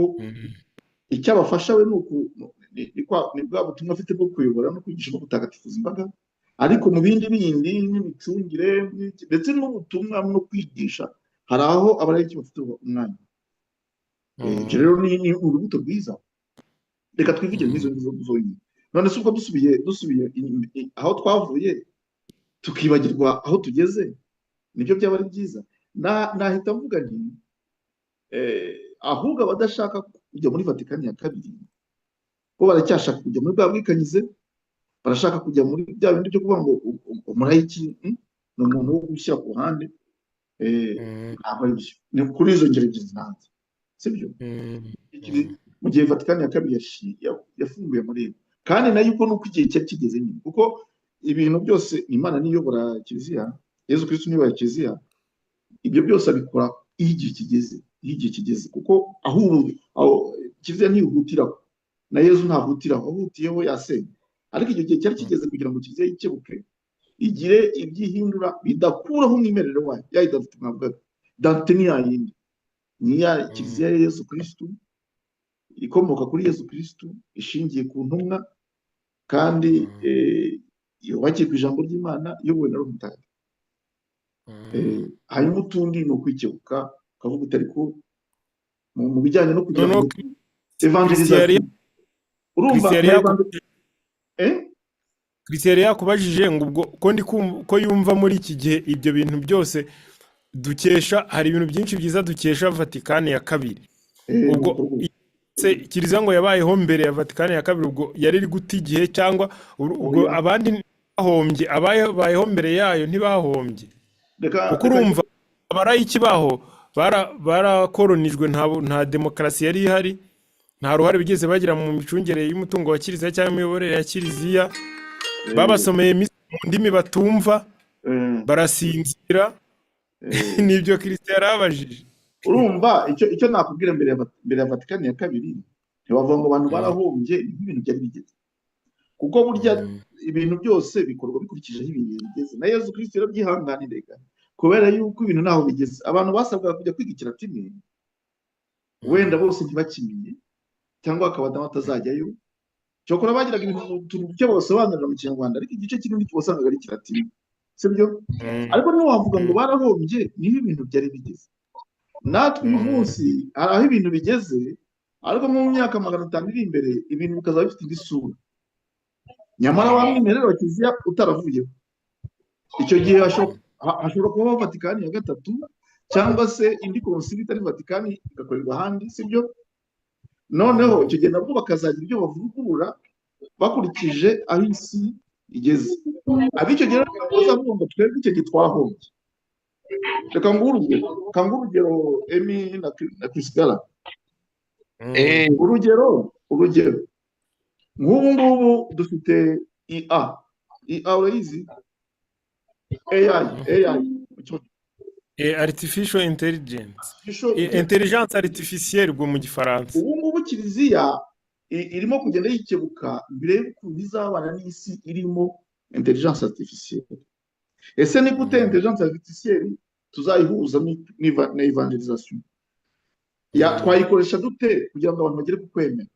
icyo abafasha we ni bwa butumwa afite bwo kuyobora no kwigisha no gutagatifuza imbaga. Ariko mu bindi bindi nk'imicungire ndetse n'ubutumwa no kwigisha, hari aho abarayiki bafite umwanya. Ibyo rero ni urubuto rwiza. Reka twivugire n'izo ngizo zonyine. None se ubwo dusubiye aho twavuye tukibagirwa aho tugeze, nibyo byaba ari byiza? Nahita mvuga nti ahubwo abadashaka kujya muri Vatikani ya kabiri bo baracyashaka kujya muri bwa bwikanyize, barashaka kujya muri bya bindi byo kuvuga ngo umurayiki ni umuntu wo gushyira ku ruhande. Ntabwo ari byo. Ni kuri izo ngero ebyiri nanze, sibyo? Mu gihe Vatikani ya kabiri yafunguye amarembo, kandi nayo uko nuko igihe cyari kigeze nyine, kuko ibintu byose Imana niyo iyobora kiliziya, Yezu Kristu niyo iyobora kiliziya, ibyo byose abikora iyo igihe kigeze, iyo igihe kigeze, kuko aho ubu aho kiliziya ntihutiraho, na Yezu ntahutiraho, ahutiyeho yasenya. Ariko icyo gihe cyari kigeze kugira ngo kiliziya yikebuke, igire ibyo ihindura bidakuraho umwimerere wayo, ya identité mwavugaga. Identité ni ya yindi, ni ya kiliziya ya Yesu Kristu, ikomoka kuri Yesu Kristu, ishingiye ku ntumwa, kandi yubakiye ku ijambo ry'Imana, iyobowe na Roho Mutagatifu. Hanyuma utundi ni ukwikebuka, ukavuga uti ariko mu bijyanye no kugira Noneho ngo évangélisation, urumva, Christian yari nka eh? Christian yari yakubajije ngo ubwo ko ndi kumva ko yumva muri iki gihe ibyo bintu byose dukesha, hari ibintu byinshi byiza dukesha Vatikani ya kabiri. Ubwo Nuko rwose. Se kiliziya ngo yabayeho mbere ya Vatikani ya kabiri, ubwo yari iri guta igihe, cyangwa ubwo Oya. abandi bahombye, abayeho mbere yayo ntibahombye? Reka Kuko reka urumva abarayiki baho barakoronijwe, nta demokarasi yari ihari, nta ruhare bigeze bagira mu micungire y'umutungo wa kiliziya cyangwa imiyoborere ya kiliziya. Babasomeye misa mu ndimi batumva, barasinzira. Nibyo Christian yarabajije. Urumva, icyo nakubwira, mbere ya Vatikani ya kabiri, ntibavuga ngo abantu barahombye, ni nk'ibintu byari bigeze, kuko burya ibintu byose bikorwa bikurikije aho ibintu bigeze. Na Yezu Kristo yarabyihanganiraga, kubera yuko ibintu ntaho bigeze, abantu basabwaga kujya kwiga ikilatini, wenda bose ntibakimenye, cyangwa bakaba batazajyayo. Cyokora bagiraga ibintu, utuntu duke babasobanurira mu Kinyarwanda, ariko igice kinini wasangaga ari ikilatini, sibyo? Ariko ntiwavuga ngo barahombye, niho ibintu byari bigeze. Natwe uyu munsi hari aho ibintu bigeze, ariko nko mu myaka 500 iri imbere ibintu bikazaba bifite indi sura, nyamara wa mwimerere wa kiliziya utaravuyeho. Icyo gihe hashobora kubaho Vatikani ya gatatu, cyangwa se indi konsili itari Vatikani igakorerwa ahandi, sibyo? Noneho icyo gihe nabwo bakazagira ibyo bavugurura bakurikije aho isi igeze. Ab'icyo gihe rero ntabwo bazavuga ngo twebwe icyo gihe twahombye. Reka nguhe urugero, reka nguhe urugero, Emi na Crisigala. Urugero nk'ubu ngubu dufite IA. IA urayizi? AI, AI mu cyongereza. Artificial intelligence. Artificial Intelligence artificielle ubwo mu Gifaransa. Ubu ngubu kiliziya irimo kugenda yikebuka mbere y'ukuntu izabana n'isi irimo intelligence artificielle. Ese ni gute intelligence artificielle tuzayihuza na évangélisation? Twayikoresha dute kugira ngo abantu bagere ku kwemera?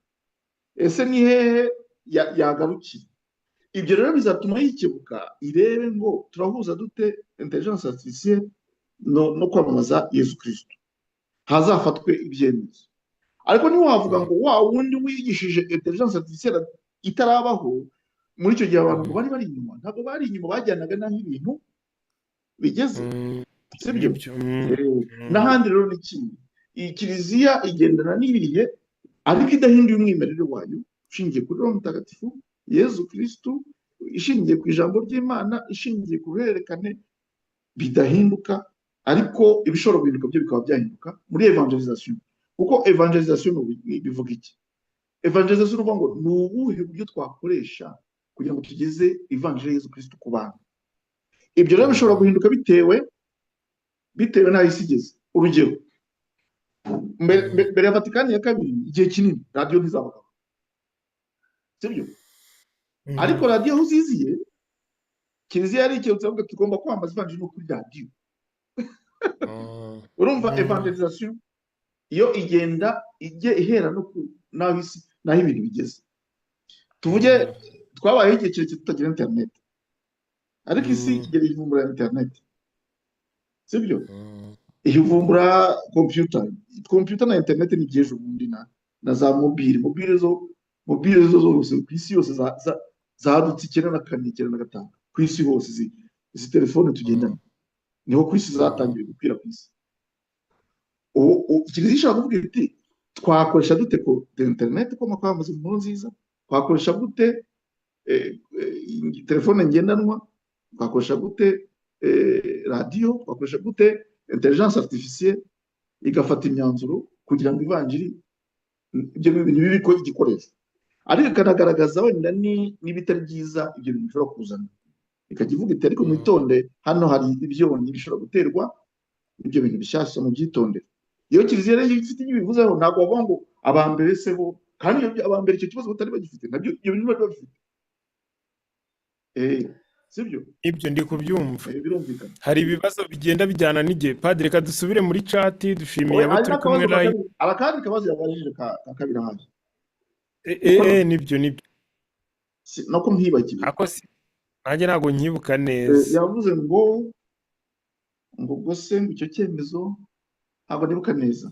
Ese ni hehe yagarukira? Ibyo rero bizatuma yikebuka, irebe ngo turahuza dute intelligence artificielle no kwamamaza Yesu Kristo, hazafatwe ibyemezo. Ariko ntiwavuga ngo wa wundi wigishije intelligence artificielle itarabaho, muri icyo gihe abantu ngo bari bari inyuma. Ntabwo bari inyuma, bajyanaga n'aho ibintu bigeze, sibyo? Nibyo. N'ahandi rero ni kimwe, iyi kiliziya igendana n'ibihe, ariko idahinduye umwimerere wayo, ishingiye kuri Roho Mutagatifu, Yezu Kristu, ishingiye ku ijambo ry'Imana, ishingiye ku ruhererekane, bidahinduka. Ariko ibishobora guhinduka byo bikaba byahinduka muri évangélisation, kuko évangélisation bivuga iki? Évangélisation ni ukuvuga ngo ni ubuhe buryo twakoresha kugira ngo tugeze ivanjiri ya Yezu Kristu ku bantu. Ibyo rero bishobora guhinduka bitewe n'aho isi igeze. Urugero, mbere ya Vatikani ya kabiri, igihe kinini radiyo ntizabagaho, sibyo? Ariko radiyo aho uziziye, kiliziya yarikebutse, avuga tugomba kwamamaza ivanjiri no kuri radiyo. Urumva, évangélisation iyo igenda ijye ihera no ku n'aho isi, n'aho ibintu bigeze. Tuvuge twabayeho igihe kirekire tutagira interineti, ariko isi igera ivumbura interineti, sibyo? Ivumbura kompiyuta. Kompiyuta na interineti ni iby'ejo bundi, na za mobile. Mobile zo zose ku isi yose zadutse 94, 95 ku isi hose. Izi telefone tugendana niho ku isi zatangiye gukwira ku isi. Ubu kiliziya ishobora kuvuga iti twakoresha dute ko interineti ko kwamamaza inkuru nziza? Twakoresha gute telefone ngendanwa? Twakoresha gute radiyo? Twakoresha gute intelligence artificielle? Igafata imyanzuro kugira ngo ivanjiri, ibyo bintu bibe ko igikoresho, ariko ikanagaragaza wenda n'ibitari byiza ibyo bintu bishobora kuzana. Ikajya ivuga iti ariko mwitonde, hano hari ibyonnyi bishobora guterwa ibyo bintu bishyashya, mubyitondere. Iyo kiliziya rero ifite ibyo ibivuzeho, ntabwo bavuga ngo abambere se bo, kandi aba mbere icyo kibazo batari bagifite, nabyo ibyo bintu bari babifite. Sibyo? Ibyo ndi kubyumva. Birumvikana. Hari ibibazo bigenda bijyana n'igihe. Padiri, reka dusubire muri chat, dushimiye Oya, abo hari turi kumwe n'akabazo ka live. kabiri, hari akandi kabazo yabajije ka kabiri ahari. Nibyo nibyo. Nako nkibagiwe. Ako si nanjye ntabwo nkibuka neza. Yavuze ngo ubwo se ngo icyo cyemezo ntabwo nibuka neza.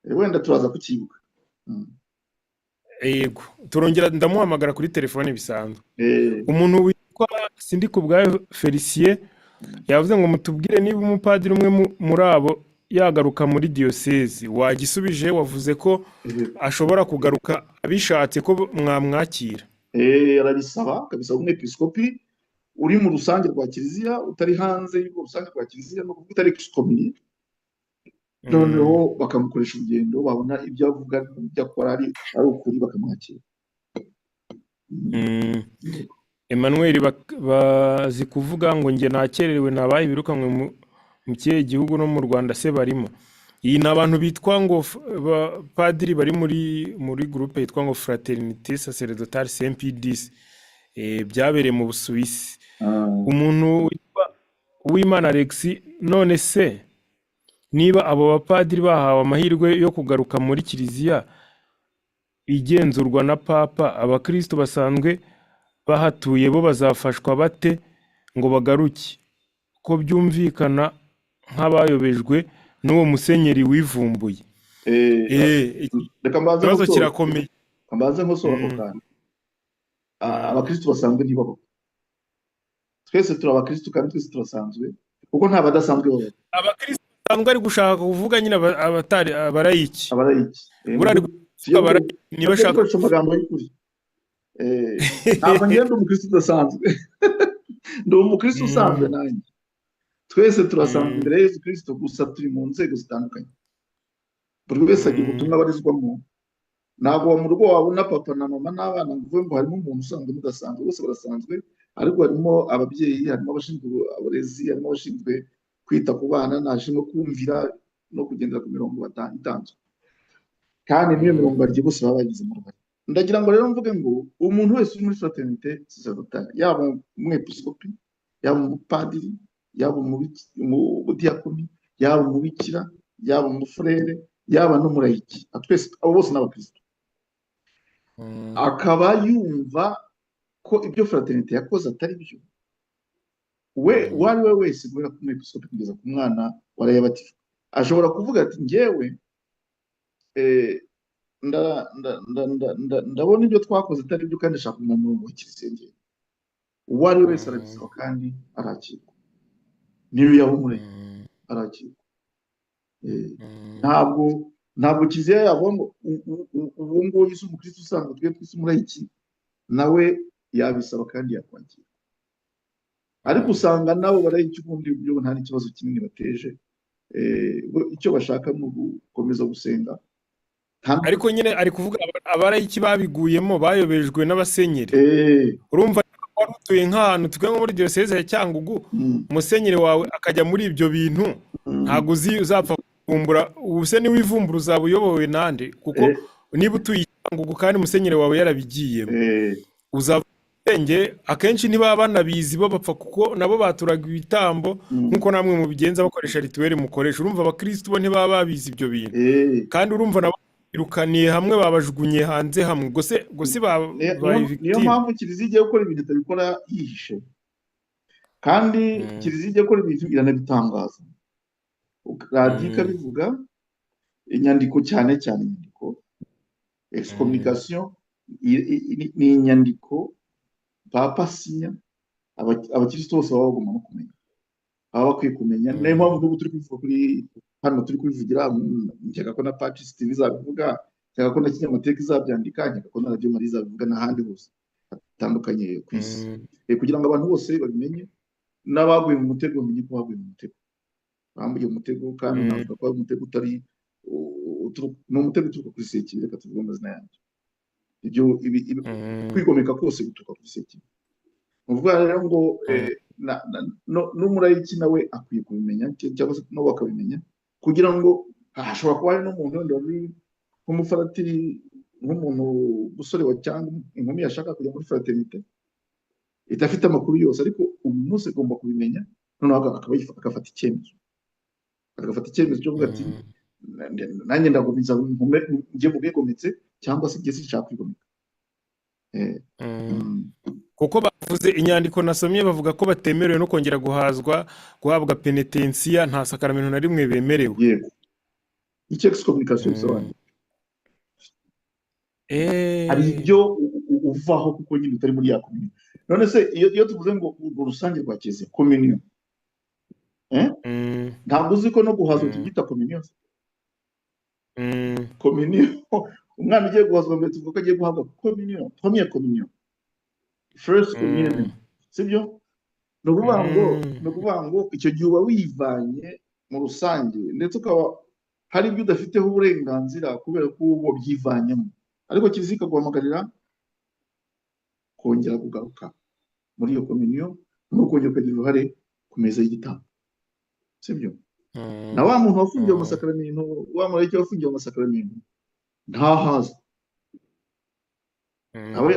Wenda turaza kucyibuka. Yego, turongera ndamuhamagara kuri telefone bisanzwe. Umuntu witwa Sindikubwayo Felicien yavuze ngo mutubwire niba umupadiri umwe muri abo yagaruka muri diyosezi. Wagisubije, wavuze ko ashobora kugaruka abishatse, ko mwamwakira. Arabisaba, akabisaba umwepiskopi uri mu rusange rwa kiliziya, utari hanze y'urwo rusange rwa kiliziya, no kuvuga utari excommunié. Noneho bakamukoresha urugendo, babona ibyo avuga n'ibyo akora ari ukuri, bakamwakira. Emmanuel bazi kuvuga ngo njye nakererewe, nabaye birukanwe mu kihe gihugu? No mu Rwanda se barimo? Iyi ni abantu bitwa ngo padiri bari muri groupe yitwa ngo Fraternité Sacerdotale Saint Pie X, byabereye mu Busuwisi. Umuntu witwa Uwimana Alex: none se niba abo bapadiri bahawe amahirwe yo kugaruka muri kiliziya igenzurwa na Papa, abakristo basanzwe bahatuye bo bazafashwa bate ngo bagaruke, ko byumvikana nk'abayobejwe n'uwo musenyeri wivumbuye? Iki Reka mbanze kibazo nkosore. kirakomeye. Reka mbanze nkosore ako kantu. Abakristo basanzwe ntibabaho. Twese turi abakristo kandi twese turasanzwe, kuko nta badasanzwe babaho. Abakristo basanzwe ari gushaka kuvuga nyine abatari abarayiki. Abarayiki. Buriya ari kuvuga abarayiki niba Tujye ashaka dukoresha amagambo y'ukuri. Ntabwo ngenda umukristo udasanzwe, ndi umukristo usanzwe nanjye. Twese turasanzwe imbere ya Yesu Kristo, gusa turi mu nzego zitandukanye. Buri wese agira ubutumwa abarizwamo. Ntabwo mu rugo wabona papa na mama n'abana ngo uvuge ngo harimo umuntu usanzwe n'udasanzwe. Bose barasanzwe, ariko harimo ababyeyi, harimo abashinzwe uburezi, harimo abashinzwe kwita ku bana, n'abashinzwe kumvira no kugendera ku mirongo itanzwe, kandi n'iyo mirongo bagiye bose baba bagizemo uruhare. Ndagira ngo rero mvuge ngo umuntu wese uri muri fraternité sacerdotale, yaba umwepiskopi, yaba umupadiri, yaba umudiyakoni, yaba umubikira, yaba umufurere, yaba n'umurayiki, twese abo bose ni abakristo, akaba yumva ko ibyo fraternité yakoze atari byo, we uwo ari we wese, guhera ku mwepiskopi kugeza ku mwana warayabatijwe, ashobora kuvuga ati: "Njyewe ndabona ibyo twakoze atari byo kandi ndashaka kuguma mu murongo wa kiliziya njyewe." Uwo ari we wese arabisaba kandi arakirwa. Niyo yaba umurayiki, arakirwa. Ntabwo kiliziya yavuga ngo uwo nguwo yise umukristo usanzwe, twe twise umurayiki, nawe yabisaba kandi yakwakira. Ariko usanga nabo barayiki ubundi byo nta n'ikibazo kinini bateje. Bo icyo bashaka ni ugukomeza gusenga. Ariko nyine ari kuvuga abarayiki babiguyemo, bayobejwe n'abasenyeri. Urumva wari utuye nk'ahantu twe nko muri diyoseze ya Cyangugu, musenyeri wawe akajya muri ibyo bintu, ntabwo uzi uzapfa kuvumbura. Ubu se niwivumbura uzaba uyobowe nande? Kuko niba utuye i Cyangugu kandi musenyeri wawe yarabigiyemo, uzaba ubwenge. Akenshi ntibaba banabizi bo, bapfa kuko nabo baturaga ibitambo nk'uko namwe mubigenza, bakoresha rituel mukoresha. Urumva abakristo bo ntibaba babizi ibyo bintu, kandi urumva nabo birukaniye hamwe, babajugunye hanze hamwe, ubwo se babaye Niyo victime. mpamvu kiliziya igiye gukora ibintu itabikora yihishe, kandi kiliziya igiye gukora ibintu iranabitangaza, radiyo ikabivuga, inyandiko, cyane cyane inyandiko. Excommunication ni inyandiko papa asinya, abakristo bose baba bagomba no kumenya, baba bakwiye kumenya. Niyo mpamvu n'ubu turi kubivuga kuri hano, turi kubivugira. Nkeka ko na Pacis TV izabivuga, nkeka ko na Kinyamateka izabyandika, nkeka ko na Radiyo Mariya izabivuga n'ahandi hose hatandukanye ku isi, kugira ngo abantu bose babimenye, n'abaguye mu mutego bamenye ko baguye mu mutego, bambuye umutego. Kandi navuga ko ari umutego utari ni umutego uturuka kuri Sekibi, reka tuvuge amazina yabyo. Ibyo kwigomeka kose guturuka kuri Sekibi. Ni ukuvuga rero ngo n'umurayiki nawe akwiye kubimenya, cyangwa se nabo bakabimenya, kugira ngo hashobora kuba hari n'umuntu wenda wari nk'umufaratiri, nk'umuntu umusore wa cyangwa inkumi yashaka kujya muri fraternité. Idafite amakuru yose, ariko uyu munsi agomba kubimenya, noneho akaba agafata icyemezo, cyo kuvuga ati nanjye ndagumiza njye mu bwigometse, cyangwa se njye sinshaka kwigomeka. Kuko bavuze, inyandiko nasomye bavuga ko batemerewe no kongera guhabwa penetensiya, nta sakaramento na rimwe bemerewe. Yego, icyo excommunication bisobanuye, hari ibyo uvaho kuko nyine utari muri ya communion. None se iyo tuvuze ngo urwo rusange rwa kiliziya, communion, ntabwo uzi ko no guhazwa tubyita communion? Communion, umwana ugiye guhazwa mbere tuvuga ko agiye guhabwa communion, première communion, first communion, sibyo? Ni ukuvuga ngo icyo gihe uba wivanye mu rusange, ndetse ukaba hari ibyo udafiteho uburenganzira kubera ko uba wabyivanyemo, ariko kiliziya ikaguhamagarira kongera kugaruka muri iyo communion no kongera ukagira uruhare ku meza y'igitambo, sibyo? Na wa muntu wafungiwe amasakaramentu, wa mulayiki wafungiwe amasakaramentu, ntahazwa,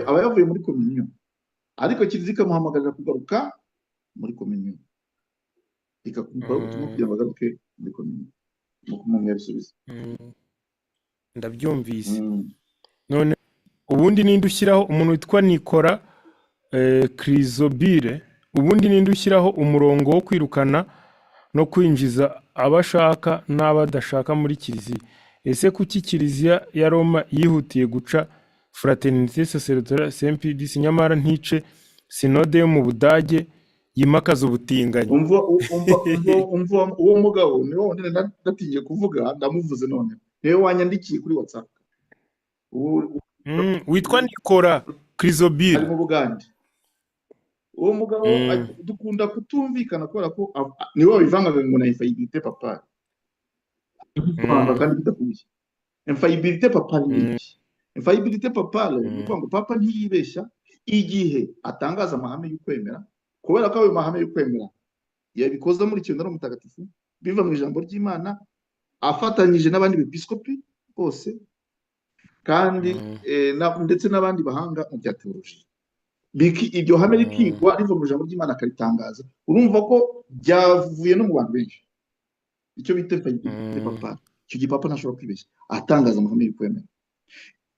aba yavuye muri communion, ariko kiliziya ikamuhamagarira kugaruka muri communion, ikamukoraho ubutumwa kugira ngo agaruke muri communion. Nuko umuntu yabisubiza. Ndabyumvise. None ubundi ninde ushyiraho umuntu witwa Nikora Krizobire, ubundi ninde ushyiraho umurongo wo kwirukana no kwinjiza abashaka n'abadashaka muri kiliziya? Ese kuki kiliziya ya Roma yihutiye guca Fraternité Sacerdotale Saint Pie nyamara ntice sinode yo mu Budage yimakaza ubutinganyi? Umva, umva, umva, umva, uwo mugabo niwe wundi natingiye kuvuga, ndamuvuze none, niwe wanyandikiye kuri WhatsApp. Witwa Nikora Krizobire ari mu Bugande. Uwo mugabo dukunda kutumvikana kubera ko niwe wabivangaga ngo na infaillibilité papale, kandi bidahuye. Infaillibilité papale ni iki? Infaillibilité papale ni ukuvuga ngo papa ntiyibeshya igihe atangaza amahame y'ukwemera, kubera ko ayo mahame y'ukwemera yabikoze muri na Roho Mutagatifu, biva mu ijambo ry'Imana, afatanyije n'abandi bepiskopi bose, kandi ndetse n'abandi bahanga mu bya teoloji. Iryo hame rikigwa riva mu ijambo ry'Imana, akaritangaza. Urumva ko byavuye no mu bantu benshi, icyo bita infaillibilité papale. Icyo gihe papa ntashobora kwibeshya atangaza amahame y'ukwemera.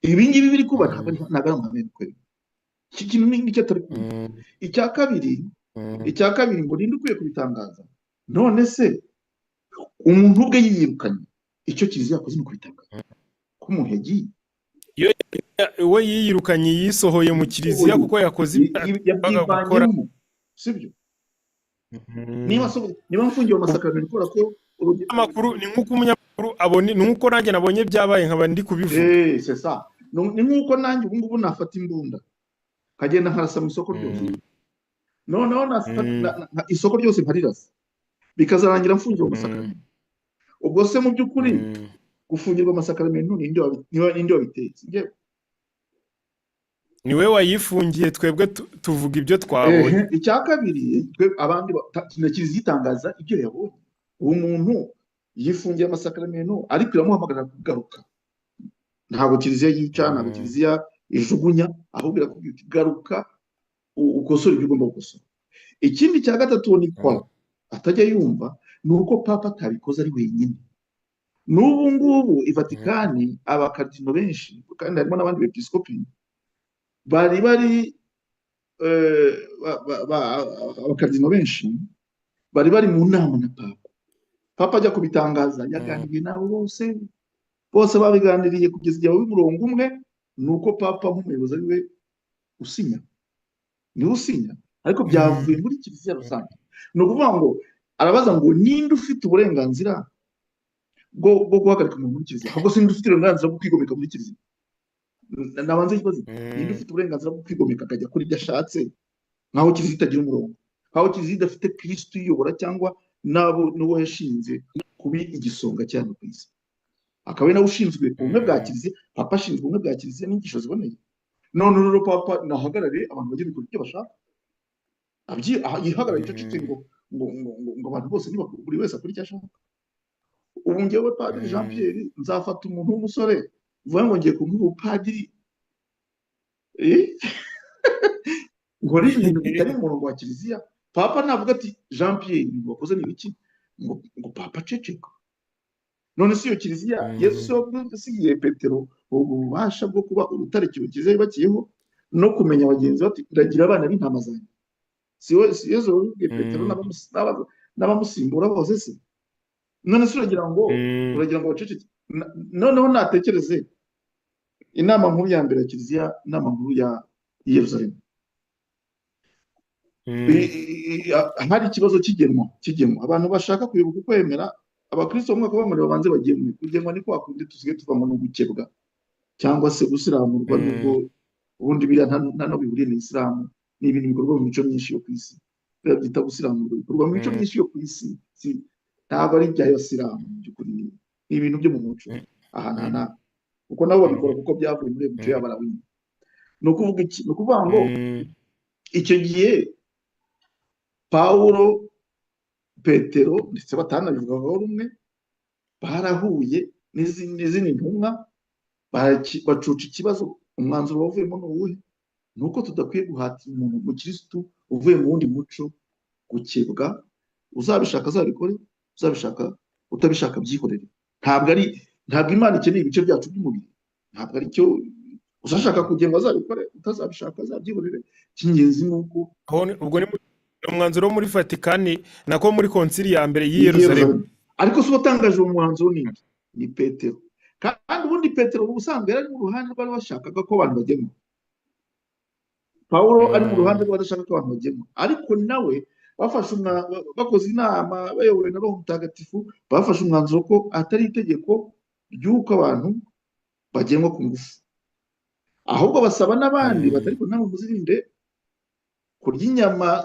Ibi ngibi biri kuba ntabwo ari amahame y'ukwemera. Iki kintu nicyo atari kumva. Icya kabiri ngo ninde ukwiye kubitangaza? None se umuntu ubwe yiyirukanye, icyo kiliziya yakoze ni ukubitangaza ko umuntu yagiye. We yiyirukanye, yisohoye mu kiliziya kuko yakoze ibyo yagombaga gukora. Yabyivanyemo, sibyo? Niba mfungiwe amasakaramentu kubera ko Amakuru ni nk'uko umunyamakuru abone, ni nk'uko nanjye nabonye byabaye nkaba ndi kubivuga. C'est ça. Ni nk'uko nanjye ubu ngubu nafata imbunda nkagenda nkarasa mu isoko ryose, noneho isoko ryose nkarirasa, bikazarangira mfungiwe amasakaramentu. Ubwo se mu by'ukuri gufungirwa amasakaramentu ninde wabiteye? Njyewe? Ni we wayifungiye, twebwe tuvuga ibyo twabonye. Icya kabiri, twe abandi na kiliziya itangaza ibyo yabonye. Uwo muntu yifungiye amasakaramentu, ariko iramuhamagarira kugaruka. Ntabwo kiliziya yica, ntabwo kiliziya ijugunya, ahubwo irakubwira iti garuka ukosore ibyo ugomba gukosora. Ikindi cya gatatu uwo Nikora atajya yumva ni uko papa atabikoze ari wenyine. N'ubu ngubu i Vatikani abakardino benshi, kandi harimo n'abandi bepiskopi bari abakardino benshi bari mu nama na papa. Papa ajya kubitangaza yaganiriye nabo bose, bose babiganiriye kugeza igihe baba umurongo umwe. Ni uko papa nk'umuyobozi ari we usinya, niwe usinya, ariko byavuye muri kiliziya rusange. Ni ukuvuga ngo arabaza ngo ninde ufite uburenganzira bwo guhagarika umuntu muri kiliziya? Ahubwo se ninde ufite uburenganzira bwo kwigomeka muri kiliziya? Nabanze ikibazo, ninde ufite uburenganzira bwo kwigomeka akajya kuri ibyo ashatse, nkaho kiliziya itagira umurongo, nkaho kiliziya idafite Kristo uyiyobora, cyangwa n'abo n'uwo yashinze kuba igisonga cyane ku isi, akaba ari nawe ushinzwe ubumwe bwa kiliziya? Papa ashinzwe ubumwe bwa kiliziya n'inyigisho ziboneye. None rero papa nahagarare, abantu bajye bikora ibyo bashaka, yihagarare icecetse, ngo abantu bose niba buri wese akora icyo ashaka. Ubu njyewe Padiri Jean Pierre nzafata umuntu w'umusore mvuga ngo ngiye kumuha ubupadiri, ngo Nkore ibintu bitari mu murongo wa kiliziya? Papa navuga ati: "Jean Pierre, ibintu wakoze ni ibiki?" Ngo papa aceceka? None si iyo kiliziya? Yesu si we wasigiye Petero ubwo bubasha bwo kuba urutare kiliziya yubakiyeho, no kumenya bagenzi bati: "Ragira abana b'intama zanjye"? Si we, si Yesu wabibwiye Petero n'abamusimbura bose se? None se uragira ngo baceceke? Noneho natekereze inama nkuru ya mbere ya kiliziya, inama nkuru ya Yerusalemu, hari ikibazo cy'igenwa, abantu bashaka kuyoboka ukwemera. Abakristo bamwe bakavuga ngo babanze bagenwe. Kugenwa ni kwa kundi tusigaye tuvamo no gukebwa cyangwa se gusiramurwa, nubwo ubundi biriya nta no bihuriye na isilamu. Ni ibintu bikorwa mu mico myinshi yo ku isi. Biriya byita gusiramurwa bikorwa mu mico myinshi yo ku isi, ntabwo ari iby'abasilamu. Mu by'ukuri ni ibintu byo mu muco aha n'aha n'aha, kuko nabo babikora kuko byavuye muri iyo mico y'abarawini. Ni ukuvuga iki? Ni ukuvuga ngo icyo gihe Pawulo, Petero, ndetse batanabivugagaho rumwe, barahuye n'izindi ntumwa, bacuca ikibazo. Umwanzuro wavuyemo ni uwuhe? Ni uko tudakwiye guhatira umuntu mukirisitu uvuye mu wundi muco gukebwa. Uzabishaka azabikore, uzabishaka utabishaka byihorere. Ntabwo Imana ikeneye ibice byacu by'umubiri, ntabwo ari cyo. Uzashaka kugenwa azabikore, utazabishaka azabyihorere. Icy'ingenzi ni uko Ubwo ni umwanzuro wo muri Vatikani, nako muri konsili ya mbere y'i Yerusalemu. Ariko si uwatangaje uwo mwanzuro ninde? Ni Petero. Kandi ubundi Petero ubusanzwe yari ari mu ruhande rw'abari bashakaga ko abantu bagenwa. Pawulo ari mu ruhande rw'abadashaka ko abantu bagenwa, ariko nawe bafashe bakoze inama bayobowe na Roho Mutagatifu, bafashe umwanzuro ko atari itegeko ry'uko abantu bagenwa ku ngufu, ahubwo basaba n'abandi bati: "Ariko namwe muzirinde kurya inyama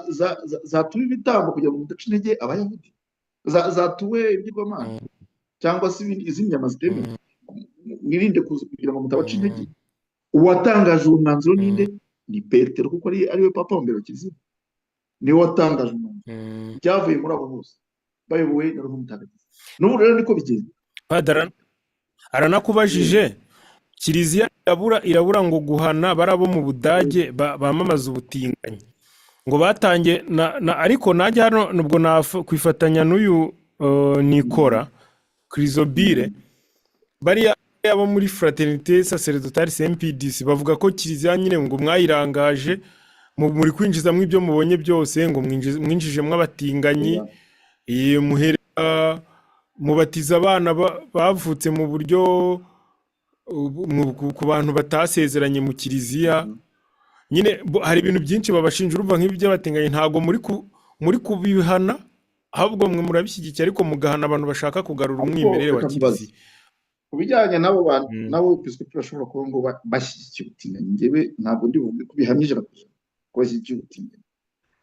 zatuwe ibitambo kugira ngo mudaca intege Abayahudi, zatuwe ibigirwamana cyangwa se izindi nyama zitemewe, mwirinde kugira ngo mutabaca intege." Uwatangaje uwo mwanzuro ninde? Ni Petero, kuko ari we papa wa mbere wa kiliziya, niwe watangaje umwanzuro. Byavuye muri abo bose bayobowe na Roho Mutagatifu. N'ubu rero niko bigenda. Padiri aranakubajije: kiliziya irabura ngo guhana bari abo mu Budage bamamaza ubutinganyi, ngo batangiye na, ariko najya hano nubwo kwifatanya n'uyu Nikora Chrysobule, bariya abo muri Fraternité Sacerdotale CMPDC bavuga ko kiliziya nyine ngo mwayirangaje, muri kwinjizamo ibyo mubonye byose, ngo mwinjijemo abatinganyi, muherera mubatiza abana bavutse mu buryo ku bantu batasezeranye mu kiliziya. Nyine hari ibintu byinshi babashinja. Urumva nk'ibi by'abatinganyi ntabwo muri kubihana, ahubwo mwe murabishyigikiye, ariko mugahana abantu bashaka kugarura Ariko umwimerere wa reka nkubaze. kiliziya. Ku bijyanye n'abo bantu, n'abo bepiskopi bashobora kuba ngo bashyigikiye ubutinganyi, njyewe ntabwo ndi buvuge ko bihamye 100% ko bashyigikiye ubutinganyi,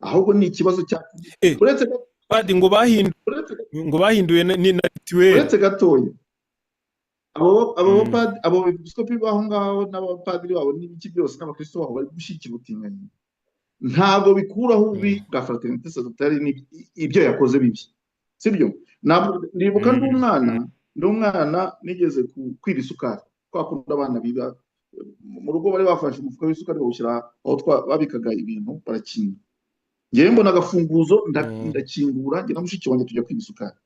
ahubwo ni ikibazo cya uretse Padi, ngo uretse ngo bahinduye na rituel. Uretse gatoya, abo bapadiri, abo bepiskopi b'aho ngaho n'abapadiri babo n'ibiki byose n'abakristo babo bari gushyigikira ubutinganyi, ntabwo bikuraho ububi bwa Fraternité Sacerdotale ibyo yakoze bibi, sibyo? Ntabwo ndibuka ndi umwana, nigeze kwiba isukari. Kwa kundi abana biba mu rugo, bari bafashe umufuka w'isukari bawushyira aho babikaga ibintu, barakinga. Ngewe mbona agafunguzo, ndakingura, njye na mushiki wanjye tujya kwiba isukari,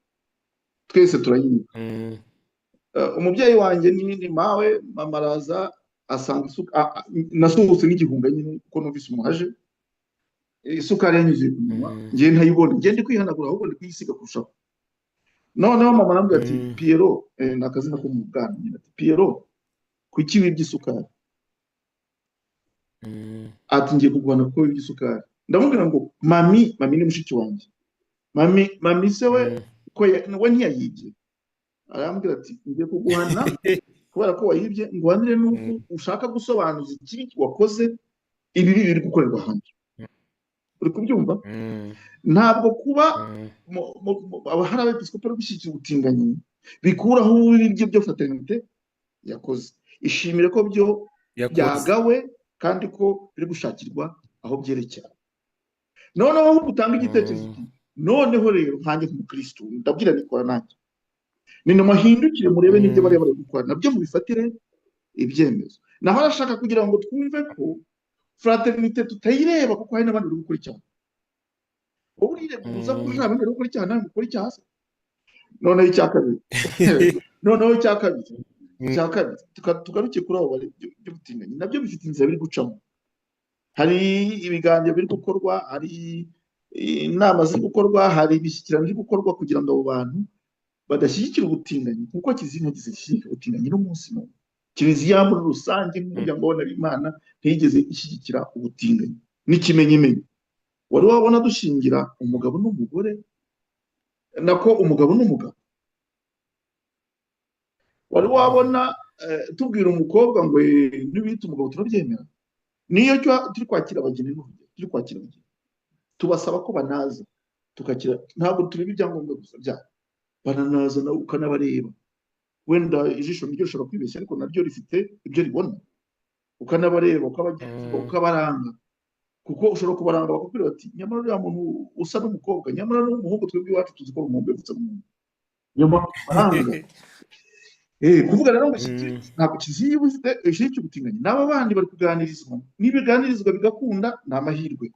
twese turayiba. Umubyeyi wanjye ni mawe, mama araza asanga nasohotse n'igihunga nyine kuko numvise umuntu aje, isukari yanyuzuye ku munwa, ngewe ntayibona, ngewe ndi kwihanagura, ahubwo ndi kuyisiga kurushaho. Noneho mama arambwira ati: "Pierrot," ni akazina ko mu bwana nyine, ati: "Pierrot, kuki wibye isukari?" Ati: "Ngiye kuguhana kuko wibye isukari." Ndamubwira ngo: "Mami," mami ni mushiki wanjye, "mami, mami se we ko we ntiyayibye?" Arambwira ati: "Ngiye kuguhana kubera ko wayibye, nguhanire n'uko ushaka gusobanuza ikibi wakoze, ibibi biri gukorerwa ahandi." Uri kubyumva? Ntabwo kuba hari abepiskopi bari gushyigikira ubutinganyi bikuraho ububi bw'ibyo fraternité yakoze. Ishimire ko byo yakoze byagawe kandi ko biri gushakirwa aho byerekera. Noneho ahubwo utanga igitekerezo uti: "Noneho rero nkanjye nk'umukristo ndabwira nikora nanjye ni muhindukire murebe n'ibyo bariya bari gukora nabyo mubifatire ibyemezo." Naho arashaka kugira ngo twumve ko Fraternité tutayireba kuko hari n'abandi bari gukora icyaha. Wowe urireguza ko nta bandi bari gukora icyaha, nawe gukora icyaha se? Noneho icya kabiri, noneho icya kabiri, tugaruke kuri abo by'ubutinganyi. Nabyo bifite inzira biri gucamo. Hari ibiganiro biri gukorwa, hari inama ziri gukorwa, hari imishyikirano iri gukorwa kugira ngo abo bantu badashyigikira ubutinganyi, kuko Kiliziya ntigeze ishyigikira ubutinganyi n'umunsi n'umwe. Kiliziya muri rusange nk'umuryango w'abana ntiyigeze ishyigikira ubutinganyi. N'ikimenyimenyi, wari wabona dushingira umugabo n'umugore, nako umugabo n'umugabo? Wari wabona tubwira umukobwa ngo "Nibita umugabo turabyemera"? Niyo turi kwakira abageni, n'urugero, turi kwakira abageni, tubasaba ko banaza tukakira. Ntabwo tureba ibyangombwa gusa byabo, bananaza nawe ukanabareba. Wenda ijisho niryo rishobora kwibeshya, ariko naryo rifite ibyo ribona. Ukanabareba, ukabagenzura, ukabaranga, kuko ushobora kubaranga bakakubwira bati: "Nyamara uriya muntu usa n'umukobwa, nyamara n'umuhungu, twebwe iwacu tuzi ko ari umuhungu, yavutse ari umuhungu." Niyo mpamvu tubaranga. Kuvuga rero ngo ntabwo Kiliziya iba ifite ishyigikiye ubutinganyi. N'abo bandi bari kuganirizwa. Nibiganirizwa bigakunda, ni amahirwe.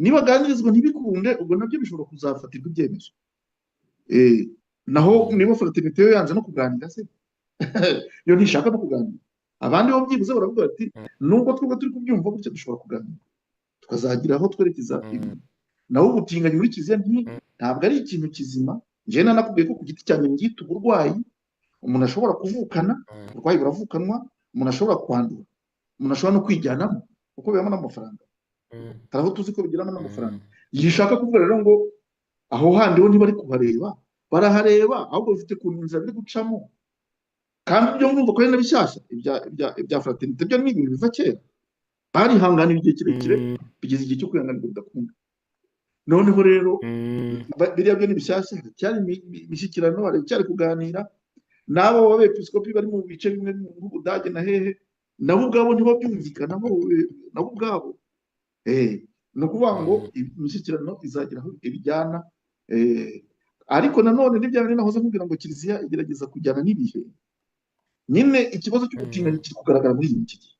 Nibaganirizwa ntibikunde, ubwo nabyo bishobora kuzafatirwa ibyemezo. Naho niba fraternité yo yanze no kuganira se, yo ntishaka no kuganira, abandi bo byibuze baravuga bati: "Nubwo twebwe turi kubyumva gutya, dushobora kuganira tukazagira aho twerekeza ibintu." Naho ubutinganyi muri Kiliziya ntabwo ari ikintu kizima. Njyewe nanakubwiye ko ku giti cyanjye mbyita uburwayi umuntu ashobora kuvukana. Uburwayi buravukanwa, umuntu ashobora kwandura, umuntu ashobora no kwijyanamo kuko bibamo n'amafaranga. Hari aho tuzi ko bigiramo n'amafaranga. Yishaka kuvuga rero ngo aho handi ho ntibari kuhareba, barahareba, ahubwo bifite ukuntu inzira biri gucamo. Kandi ibyo mwumva ko ari na bishyashya, ibya fraternité byo ni ibintu biva kera. Barihanganiye igihe kirekire, bigeze igihe cyo kwihanganirwa bidakunda. Noneho rero biriya byo ni bishyashya. Haracyari imishyikirano, haracyari kuganira n'abo b'abepiskopi bari mu bice bimwe nk'Ubudage na hehe, nabo ubwabo ntibabyumvikanaho nabo ubwabo. Ni ukuvuga ngo imishyikirano izagira aho ibijyana. Ariko nanone n'ibya bindi nahoze nkubwira ngo Kiliziya igerageza kujyana n'ibihe nyine. Ikibazo cy'ubutinganyi kiri kugaragara muri iki gihe,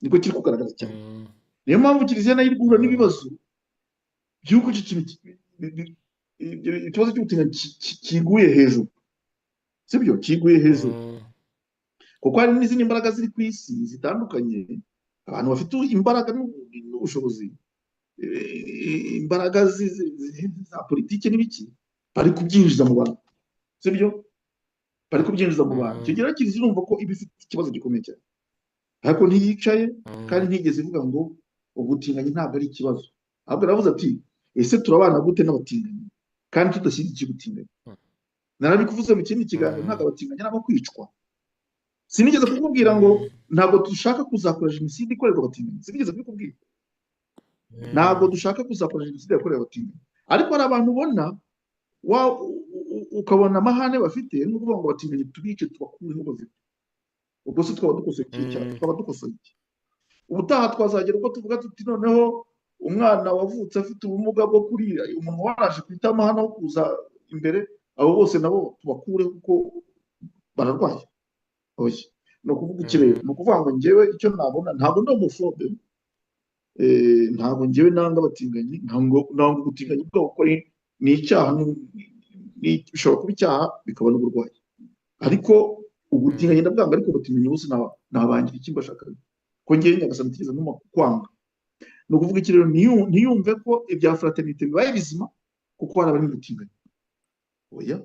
niko kiri kugaragara cyane. Niyo mpamvu Kiliziya nayo iri guhura n'ibibazo by'uko icyo kintu ikibazo cy'ubutinganyi kiguye hejuru, sibyo? Kiguye hejuru kuko hari n'izindi mbaraga ziri ku isi zitandukanye, abantu bafite imbaraga n'ubushobozi, imbaraga za politiki n'ibiki, bari kubyinjiza mu bantu, sibyo? Bari kubyinjiza mu bantu. Icyo gihe rero Kiliziya urumva ko iba ifite ikibazo gikomeye cyane, ariko ntiyicaye kandi ntigeze ivuga ngo ubutinganyi ntabwo ari ikibazo. Ahubwo aravuze ati: "Ese turabana gute n'abatinganyi kandi tudashyigikiye ubutinganyi?" Narabikuvuze mu kindi kiganiro. Ntabwo abatinganyi ari abo kwicwa. Sinigeze kukubwira ngo ntabwo dushaka kuzakora jenoside ikorerwa abatinganyi, sinigeze kubikubwira. Ntabwo dushaka kuzakora jenoside yakorewe abatinganyi, ariko hari abantu ubona ukabona amahane bafite, ni ukuvuga ngo abatinganyi tubice, tubakureho bafite. Ubwo se twaba dukosoye iki cyaha? Twaba dukosoye iki? Ubutaha twazagera ubwo tuvuga tuti: "Noneho umwana wavutse afite ubumuga bwo kurira, umunwa waraje ku itama hano aho kuza imbere, abo bose nabo tubakureho kuko bararwaye." Oya. Ni ukuvuga iki rero? Ni ukuvuga ngo njyewe icyo nabona, ntabwo ndi homophobe, ntabwo njyewe nanga abatinganyi, ntabwo nanga ubutinganyi bwabo, kuko ni icyaha, bishobora kuba icyaha bikaba n'uburwayi. Ariko ubutinganyi ndabwanga, ariko abatinganyi bose nabangira iki mbashaka ko ngewe Nyagasani atigeze ntuma kwanga. Ni ukuvuga iki rero? Ntiyumve ko ibya fraternité bibaye bizima kuko hari abari mu butinganyi, oya.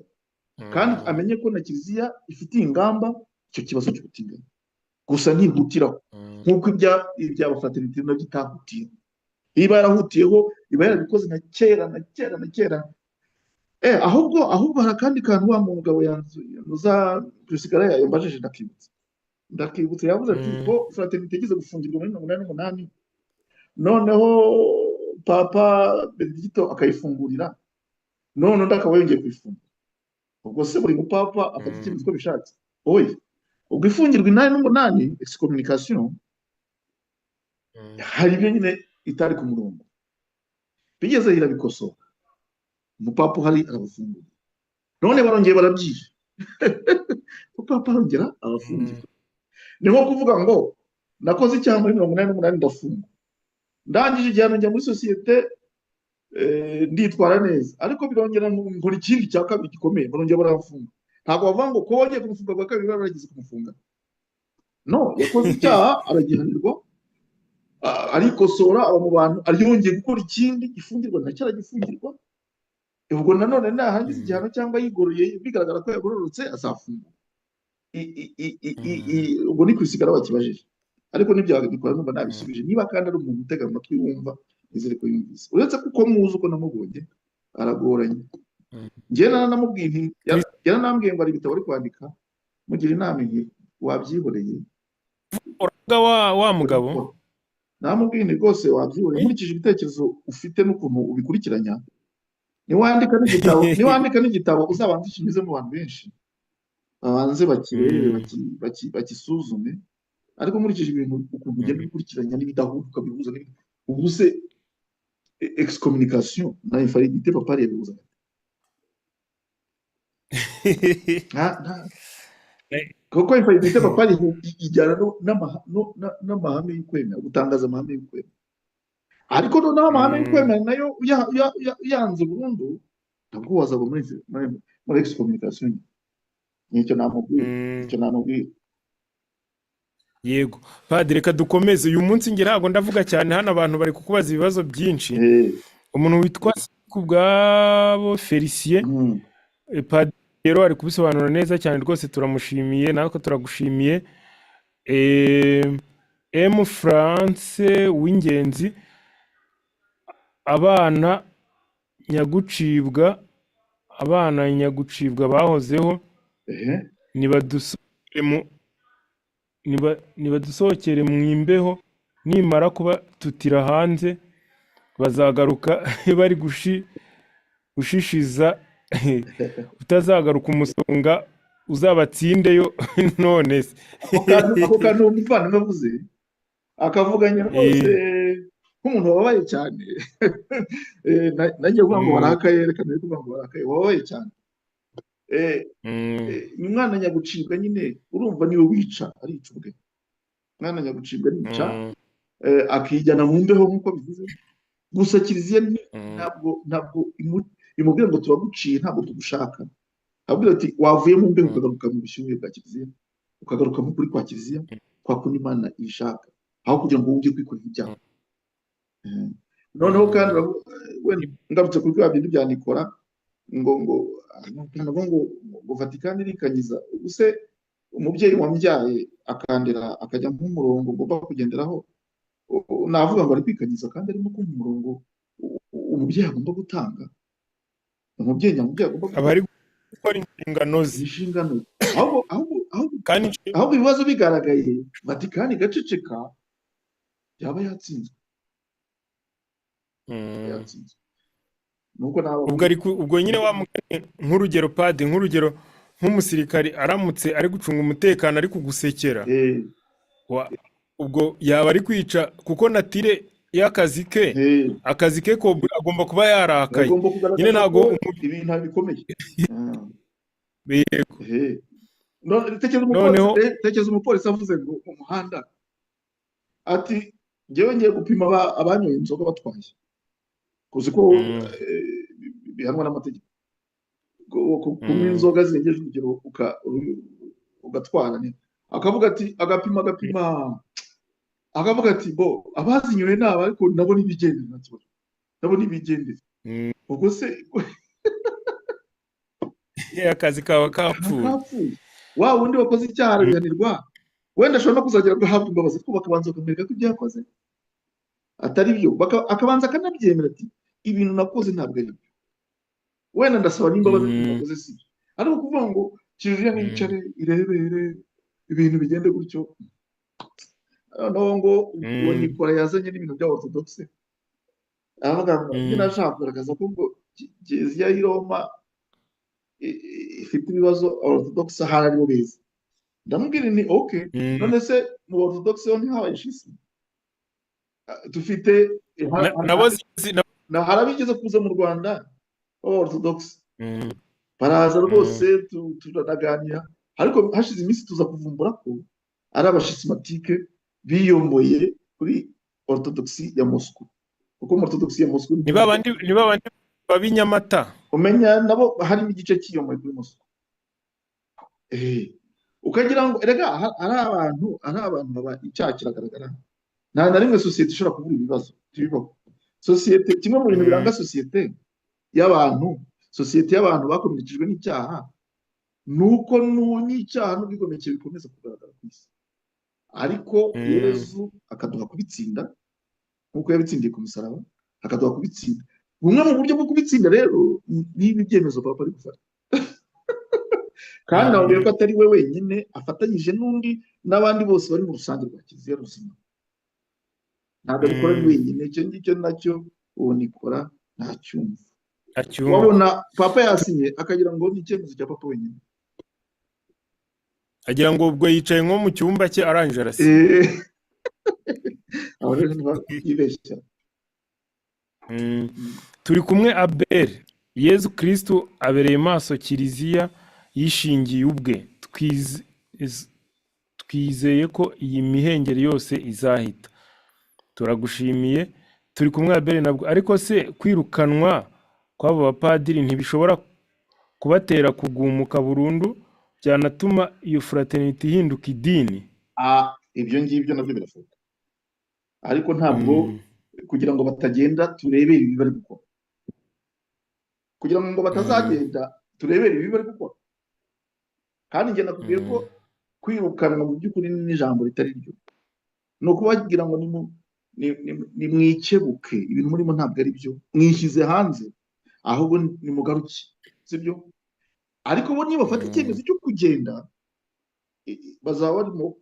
Kandi amenye ko na Kiliziya ifitiye ingamba icyo kibazo cy'ubutinganyi, gusa ntihutiraho nk'uko ibya fraternité nabyo itahutiyeho. Iba yarahutiyeho, iba yarabikoze na kera na kera na kera. Ahubwo hari akandi kantu wa mugabo yanzuza Rusigara yambajije, ndakibutse. Yavuze ati ko fraternité igeze gufungirwa muri 88, noneho Papa Benedicto akayifungurira, none undi akaba yongeye kuyifunga. Ubwo se buri mupapa afata icyemezo uko bishatse? Oya. Ubwo ifungirwa 88, excommunication, hari ibyo nyine itari ku murongo, bigeze irabikosora, umupapa uhari arabafungura, none barongeye barabyishe, umupapa arongera abafungira. Ni nko kuvuga ngo nakoze icyaha muri 88 ndafungwa. Ndangije igihano njya muri sosiyete, nditwara neza, ariko birongera nkora ikindi cya kabiri gikomeye, barongera baramfunga. Ntabwo bavuga ngo ko wongeye kumufunga bwa kabiri baragize kumufunga. No, yakoze icyaha aragihanirwa, arikosora, aba mu bantu, yongeye gukora ikindi gifungirwa nacyo aragifungirwa. Ubwo nanone nahangiza igihano cyangwa yigororeye bigaragara ko yagororotse, azafungwa. Ubwo ni kwisigara bakibajije, ariko ntibyabikora numva nabisubije. Niba kandi ari umuntu utega amatwi wumva, nizere ko yumvise, uretse kuko muzi uko namubonye aragoranye. Njye naranamubwiye nti, yaranambwiye ngo hari ibitabo ari kwandika, mugira inama nti wabyihoreye. Uravuga wa mugabo? Namubwiye nti rwose wabyihoreye, nkurikije ibitekerezo ufite n'ukuntu ubikurikiranya, niwandika n'igitabo, niwandika n'igitabo uzabanze ukinyuze mu bantu benshi, babanze bakirebe, bakisuzume. Ariko nkurikije ibintu ukuntu ugenda ubikurikiranya n'ibidahura ukabihuza, ubu se excommunication na infallibilité papale yabihuza? Kuko infallibilité papale ijyana n'amahame y'ukwemera, gutangaza amahame y'ukwemera. Ariko noneho amahame y'ukwemera nayo uyanze burundu, ntabwo wazagwa muri excommunication. Nicyo namubwira, nicyo namubwira. Yego padiri, reka dukomeze. Uyu munsi nge ntabwo ndavuga cyane hano, abantu bari kukubaza ibibazo byinshi. Umuntu witwa Kubwabo Felicien, padiri rero ari kubisobanura neza cyane rwose, turamushimiye, natwe turagushimiye. M France w'ingenzi, abana nyagucibwa, abana nyagucibwa bahozeho, nibadusohokere mu imbeho, nimara kubatutira hanze bazagaruka bari gushishiza, utazagaruka umusonga uzabatsindeyo. None se Ako kantu umuvandimwe avuze, akavuganya rwose nk'umuntu wababaye cyane. Nagiye kuvuga ngo barakaye, reka nari kuvuga ngo barakaye, wababaye cyane. Umwana nyagucibwa nyine urumva niwe wica, arica ubwe. Umwana nyagucibwa arica, akijyana mu mbeho nk'uko bivuze. Gusa kiliziya ntabwo imubwira ngo turaguciye, ntabwo tugushaka. Abwira ati wavuye mu mbeho ukagaruka mu bushyuhe bwa kiliziya, ukagaruka mu kuri kwa kiliziya, kwa kundi Imana ishaka, aho kugira ngo wumve kwikorera ibyaha. Noneho kandi wenda ngarutse kuri bya bindi bya Nikora, ngo ngo ngo ngo Vatikani irikanyiza. Ubuse umubyeyi wambyaye akandera akajya nk'umurongo ngomba kugenderaho, navuga ngo ari kwikanyiza kandi arimo kumpa umurongo umubyeyi agomba gutanga, umubyeyi nyamubyeyi agomba Aba ari gutanga. Gukora inshingano ze. Inshingano ze. Ahubwo Kandi ahubwo ibibazo bigaragaye Vatikani igaceceka, yaba yatsinzwe, yatsinzwe. Nuko Ubwo nababwira. Ariko ubwo nyine wa mugani, nk'urugero padi, nk'urugero nk'umusirikari aramutse ari gucunga umutekano ari kugusekera, ubwo yaba ari kwica, kuko natire y'akazi ke, akazi ke ko agomba kuba yarakaye Agomba nyine kugaragaza ntabwo ko ibintu bikomeye. Yego. Tekereza umupolisi, Noneho tekereza umupolisi avuze ngo mu muhanda ati njyewe ngiye gupima abanyoye inzoga batwaye, kuzi ko bihanwa n'amategeko kunywa inzoga zirengeje urugero ugatwara. Ni akavuga ati agapima, agapima, akavuga ati bo abazinyoye ni aba, ariko nabo nibigendere, nta kibazo, nabo nibigendere. Ubwo se Akazi kaba kaba kapfuye. Kapfuye. Wa wundi wakoze icyaha arabihanirwa, wenda ashobora no kuzagera agahabwa imbabazi, ariko bakabanza bakamwereka ko ibyo yakoze atari byo, akabanza akanabyemera ati ibintu nakoze ntabwo ari byo, wenda ndasaba n'imbabazi, ibintu nakoze si byo. Ariko kuvuga ngo kiliziya nicare irebere ibintu bigende gutyo, noneho ngo uwo Nikora yazanye n'ibintu bya orthodoxe, aravuga ngo nyine ashaka kugaragaza ko ngo kiliziya y'i Roma ifite ibibazo, orthodoxe ahari aribo beza. Ndamubwira nti okay, none se mu orthodoxe ho ntihabaye schisme? Dufite Nabo hari abigeze kuza mu Rwanda b'aba orthodoxe, baraza rwose, turanaganira, ariko hashize iminsi tuza kuvumbura ko ari abashismatike biyomboye kuri Orthodoxie ya Moscou, kuko muri Orthodoxie ya Moscou Ni babandi baba i Nyamata. Umenya nabo harimo igice cy'iyomoye kuri Moscou. Ukagira ngo erega ari abantu baba, icyaha kiragaragara. Nta na rimwe sosiyete ishobora kubura ibibazo, ntibibaho. Sosiyete, kimwe mu bintu biranga sosiyete y'abantu, sosiyete y'abantu bakomerekejwe n'icyaha, ni uko n'icyaha n'ubwigomeke bikomeza kugaragara ku isi, ariko Yezu akaduha kubitsinda nk'uko yabitsindiye ku musaraba, akaduha kubitsinda. Bumwe mu buryo bwo kubitsinda rero ni ibi byemezo Papa ari gufata, kandi nababwira ko atari we wenyine, afatanyije n'undi n'abandi bose bari mu rusange rwa Kiliziya ruzima. Ntabwo abikora ari wenyine. Icyo ngicyo nacyo uwo Nikora ntacyumva. Acyumva. Wabona Papa yasinye, akagira ngo ni icyemezo cya Papa wenyine. Agira ngo ubwo yicaye nko mu cyumba cye, arangije arasinya. Aho rero niba yibeshya. Turi kumwe Abel. Yezu Kristu abereye maso Kiliziya yishingiye ubwe. Twizeye ko iyi mihengeri yose izahita. Turagushimiye turi kumwe Abel. Nabwo ariko se, kwirukanwa kw'abo bapadiri ntibishobora kubatera kugumuka burundu, byanatuma iyo fraternité ihinduka idini? Ah, ibyo ngibyo nabyo birashoboka, ariko ntabwo kugira ngo batagenda turebere ibi bari gukora, kugira ngo batazagenda turebere ibi bari gukora. Kandi njye nakubwiye ko kwirukanwa mu by'ukuri n'ijambo ritari ryo, ni ukubabwira ngo nimwikebuke, ibintu murimo ntabwo ari byo, mwishyize hanze, ahubwo nimugaruke, sibyo? Ariko bo nibafata icyemezo cyo kugenda, bazaba barimo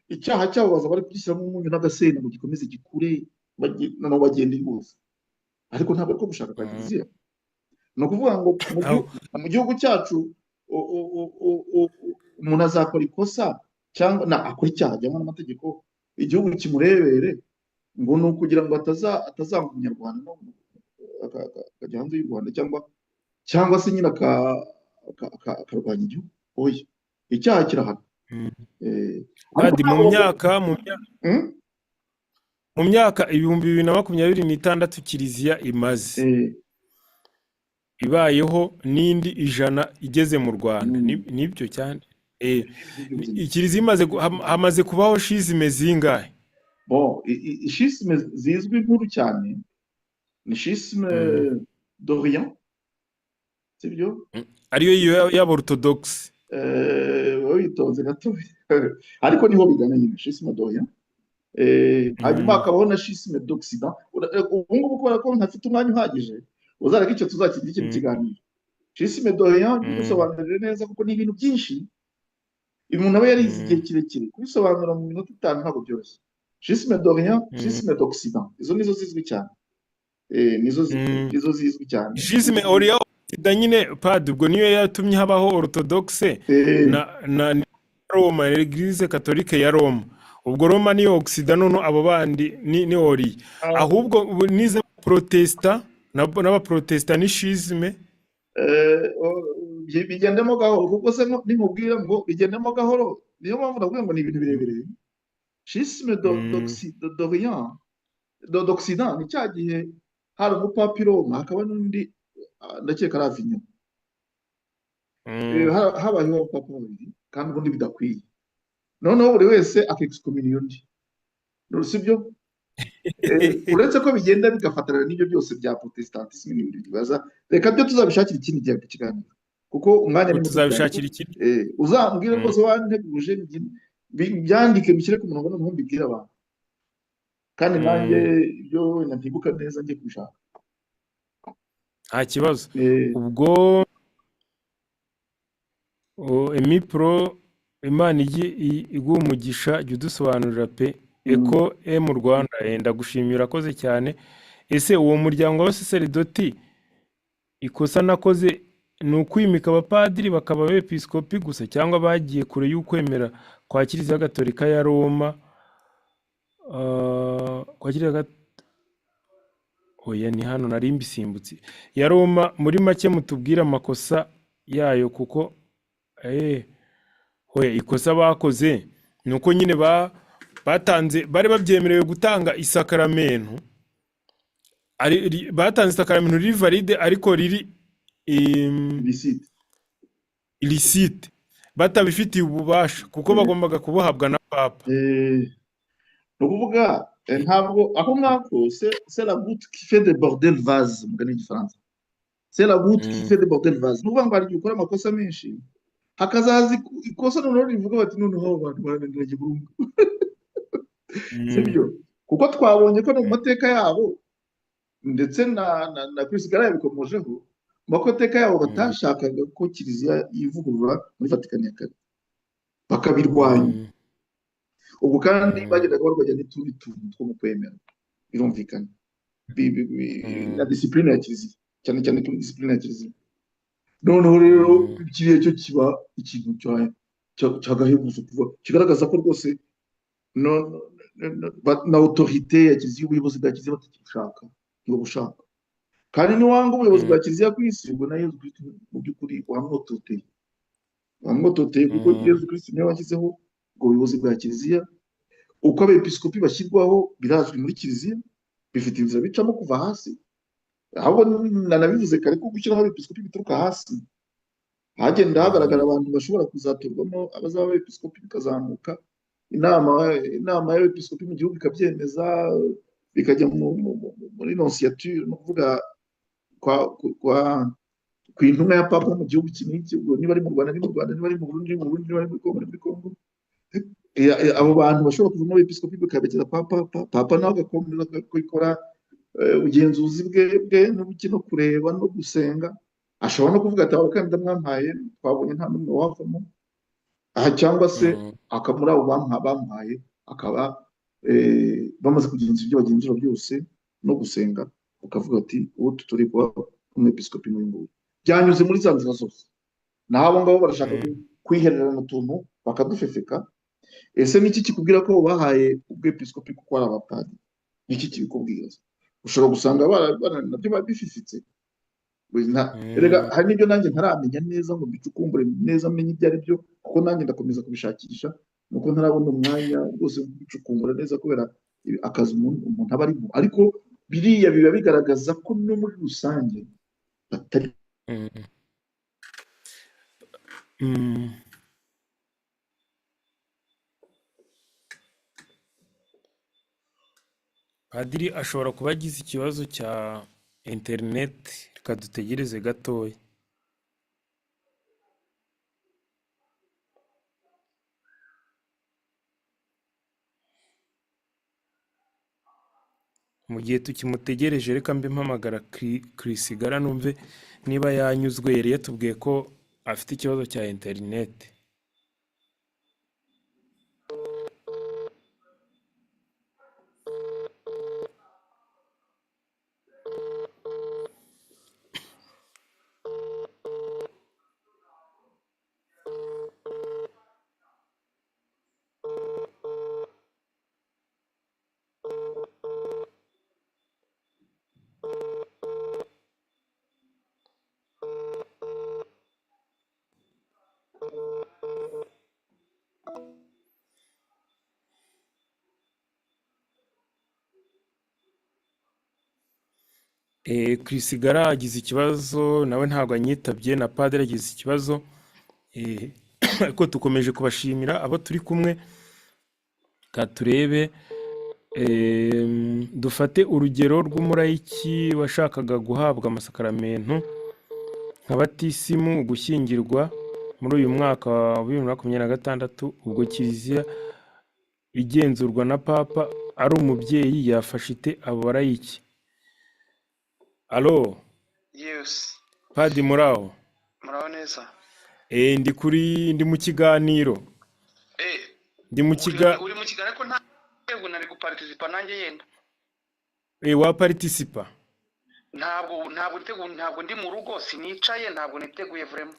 icyaha cyabo, bazaba bari kugishyiramo umunyu n'agasenda ngo gikomeze gikure, noneho bagende rwose. Ariko ntabwo ariko gushaka kwa Kiliziya. Ni ukuvuga ngo mu gihugu cyacu umuntu azakora ikosa cyangwa na akora icyaha gihanwa n'amategeko, igihugu kimurebere, ngo ni ukugira ngo atazanga umunyarwanda no akajya hanze y'u Rwanda, cyangwa se nyine akarwanya igihugu. Oya, icyaha kirahana. Ariko Padi, mu ntabwo myaka mu myaka mu myaka 2026 Kiliziya imaze ibayeho n'indi 100 igeze mu Rwanda. Nibyo cyane. Kiliziya imaze hamaze kubaho schisme zingahe? Bon, schisme zizwi nkuru cyane ni schisme d'Orient, sibyo? Ariyo y'Aborthodoxe. Witonze gato, ariko niho bigana nyine, schisme d'Orient. Hanyuma hakabaho na schisme d'Occident. Ubu ngubu kubera ko ntafite umwanya uhagije, uzareka icyo tuzakigira ikindi kiganiro. Schisme d'Orient bigusobanurire neza, kuko ni ibintu byinshi umuntu aba yarize igihe kirekire, kubisobanura mu minota 5 ntabwo byoroshye. Schisme d'Orient, schisme d'Occident, izo nizo zizwi cyane. Nizo nizo zizwi cyane. Schisme Orient Occident nyine, padi, ubwo niyo yatumye habaho Orthodoxe na Roma, Église catholique ya Roma. Ubwo Roma niyo Occident, none abo bandi ni Orient. Ahubwo ubu nize protesta n'abaprotesta ni schisme. Bigendemo gahoro, kuko se ninkubwira ngo bigendemo gahoro, niyo mpamvu nakubwira ngo ni ibintu birebire. Schisme d'Orient, d'Occident, ni cya gihe hari umupapa i Roma, hakaba n'undi, ndakeka ari Avignon. Habayeho abapapa babiri kandi ubundi bidakwiye, noneho buri wese akexcommunier undi, sibyo? Uretse ko bigenda bigafatana n'ibyo byose bya protestantisme n'ibindi bibaza, reka byo tuzabishakira ikindi gihe kiganiro, kuko umwanya ni muto cyane. Tuzabishakira ikindi. Uzambwire rwose wanteguje, byandike, bishyire ku murongo, noneho mbibwire abantu, kandi nanjye ibyo wenda ntibuka neza njye kubishaka. Nta kibazo. Ubwo Emipro, Imana ijye iguha umugisha, jya udusobanurira pe. Eko mu Rwanda, ndagushimira, urakoze cyane. Ese uwo muryango w'abasaseridoti, ikosa nakoze ni ukwimika abapadiri bakaba abepiskopi gusa, cyangwa bagiye kure y'ukwemera kwa Kiliziya Gatolika ya Roma? Kwa Kiliziya oya, ni hano nari mbisimbutse, ya Roma. Muri make mutubwire amakosa yayo, kuko oya, ikosa bakoze ni uko nyine Batanze, bari babyemerewe gutanga isakaramentu, batanze isakaramentu riri valide ariko riri Illicite. Illicite, batabifitiye ububasha kuko bagombaga kubuhabwa na papa. Ni ukuvuga ntabwo aho ngako c'est la goutte qui fait déborder le vase, mugani w'igifaransa, c'est la goutte qui fait déborder le vase. Ni ukuvuga ngo hari igihe ukora amakosa menshi, hakazaza ikosa noneho rivuga bati noneho abo bantu barananiranye burundu. Sibyo? Kuko twabonye ko no mu mateka yabo, ndetse na Chris Gara yabikomojeho, mu mateka yabo batashakaga ko kiliziya yivugurura muri Vatikani ya kabiri, bakabirwanya. Ubwo kandi bagendaga barwanya n'utundi tuntu two mu kwemera, birumvikana, na discipline ya kiliziya, cyane cyane kuri discipline ya kiliziya. Noneho rero kiriya cyo kiba ikintu cy'agahebuzo, kuva kigaragaza ko rwose na autorité ya kiliziya, ubuyobozi bwa kiliziya batakibushaka, ntibabushaka. Kandi niwanga ubuyobozi bwa kiliziya ku isi, ubwo na Yezu Kristu mu by'ukuri wamwototeye, wamwototeye, kuko Yezu Kristu niwe washyizeho ubwo buyobozi bwa kiliziya. Uko abepiskopi bashyirwaho birazwi muri kiliziya, bifite inzira bicamo kuva hasi. Ahubwo nanabivuze kare ko gushyiraho abepiskopi bituruka hasi, hagenda hagaragara abantu bashobora kuzatorwamo abazaba abepiskopi, bikazamuka inama y'abepiskopi mu gihugu ikabyemeza, bikajya muri nonciature, ni ukuvuga ku intumwa ya papa mu gihugu iki n'iki, ubwo niba ari mu Rwanda ni mu Rwanda, niba ari mu Burundi ni mu Burundi, niba ari muri Kongo ni muri Kongo. Abo bantu bashobora kuvamo abepiskopi bakabegeza papa, papa nawe agakomeza kubikora, ubugenzuzi bwe n'ubuki no kureba no gusenga. Ashobora no kuvuga ati abakandida mwampaye twabonye nta n'umwe wavamo aha, cyangwa se muri abo bamuhaye akaba bamaze kugenzura ibyo bagenzura byose no gusenga, bakavuga ati uwo tutari kuba umwepiskopi n'uyu nguyu. Byanyuze muri za nzira zose, naho abo ngabo barashaka kwihererana utuntu bakadufefeka. Ese niki kikubwira ko bahaye ubwepiskopi kuko ari abapadiri? Niki kibikubwira? Ushobora gusanga nabyo babififitse. Erega hari n'ibyo nanjye ntaramenya neza ngo mbicukumbure neza menye ibyo ari byo, kuko nanjye ndakomeza kubishakisha, nuko ntarabona umwanya rwose wo kubicukumbura neza kubera akazi umuntu aba arimo. Ariko biriya biba bigaragaza ko no muri rusange batari Padiri ashobora kuba agize ikibazo cya interineti, reka dutegereze gatoya. Mu gihe tukimutegereje reka mbe mpamagara Chris Gara numve niba yanyuzwe. Yari yatubwiye ko afite ikibazo cya interineti. Chris Gara agize ikibazo nawe ntabwo anyitabye, na padiri agize ikibazo, ariko tukomeje kubashimira abo turi kumwe. Ka turebe, dufate urugero rw'umurayiki washakaga guhabwa amasakaramentu nka batisimu, gushyingirwa muri uyu mwaka wa 2026, ubwo kiliziya igenzurwa na papa ari umubyeyi yafasha ite abo barayiki? Alo? Yes. Padi, muraho? Muraho neza. Ndi mu kiganiro. Ndi mu kiga Uri mu kiganiro, ariko ntabwo nari guparticipa nanjye yenda. Wa participa? Ntabwo niteguye, ntabwo ndi mu rugo, sinicaye, ntabwo niteguye vraiment.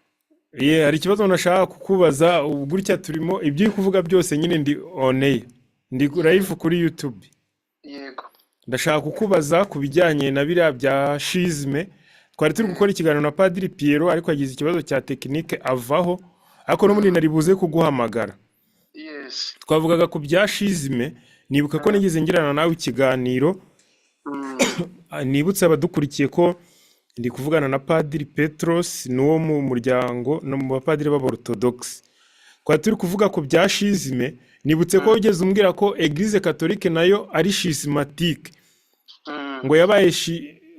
Ye, hari ikibazo nashaka kukubaza. Ubu gutya turimo ibyo uri kuvuga byose nyine, ndi on air, ndi live kuri YouTube. Yego. Ndashaka kukubaza ku bijyanye na biriya bya schisme. Twari turi gukora ikiganiro na Padiri Pierrot, ariko agize ikibazo cya technique avaho, ariko n'ubundi nari buze kuguhamagara. Yes. Yes. Twavugaga ku bya schisme. Nibuka ko nigeze ngirana nawe ikiganiro. Nibutse abadukurikiye ko ndi kuvugana na Padiri Petros, ni uwo mu muryango no mu bapadiri b'Aborotodogisi. Twari turi kuvuga ku bya schisme. Nibutse ko wigeze umbwira ko Église catholique nayo ari schismatique, ngo yabaye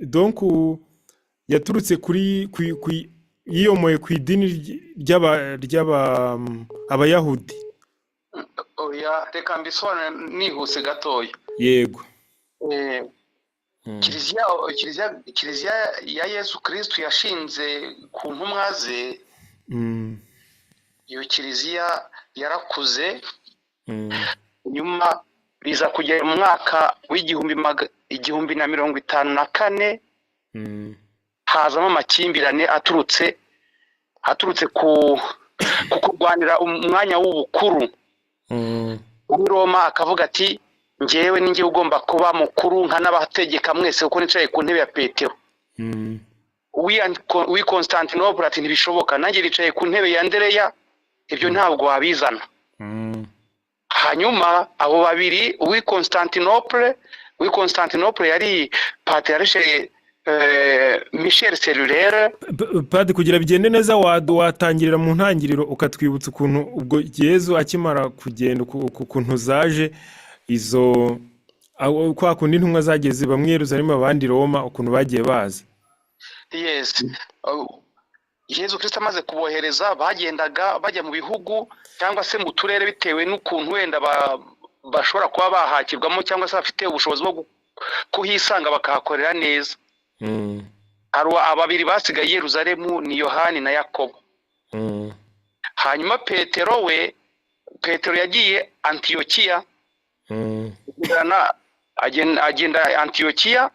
donc yaturutse kuri yiyomoye ku idini ry'aba Abayahudi. Oya, reka mbisobanure nihuse gatoya. Yego. Kiliziya ya Yesu Kristu yashinze ku ntumwa ze, iyo kiliziya yarakuze, nyuma biza kugera mu mwaka w'1054, hazamo amakimbirane aturutse ku kurwanira umwanya w'ubukuru. Muri Roma akavuga ati: "Njyewe ni njye ugomba kuba mukuru nkanabategeka mwese, kuko nicaye ku ntebe ya Petero." Uw'i Constantinople ati: "Ntibishoboka, nanjye nicaye ku ntebe ya Andereya, ibyo ntabwo wabizana." Hanyuma abo babiri, uw'i Constantinople yari patriarche Michel Serrurier. Padi, kugira bigende neza, watangirira mu ntangiriro, ukatwibutsa ukuntu ubwo Yezu akimara kugenda, ukuntu zaje izo kwa kundi intumwa zageze, bamwe i Yerusalemu, abandi Roma, ukuntu bagiye baza. Yes. Yezu Kristo amaze kubohereza, bagendaga bajya mu bihugu cyangwa se mu turere, bitewe n'ukuntu wenda bashobora kuba bahakirwamo cyangwa se bafite ubushobozi bwo kuhisanga bakahakorera neza. Hari ababiri basigaye i Yerusalemu, ni Yohani na Yakobo. Hanyuma Petero we, Petero yagiye Antiyokiya, agenda Antiyokiya,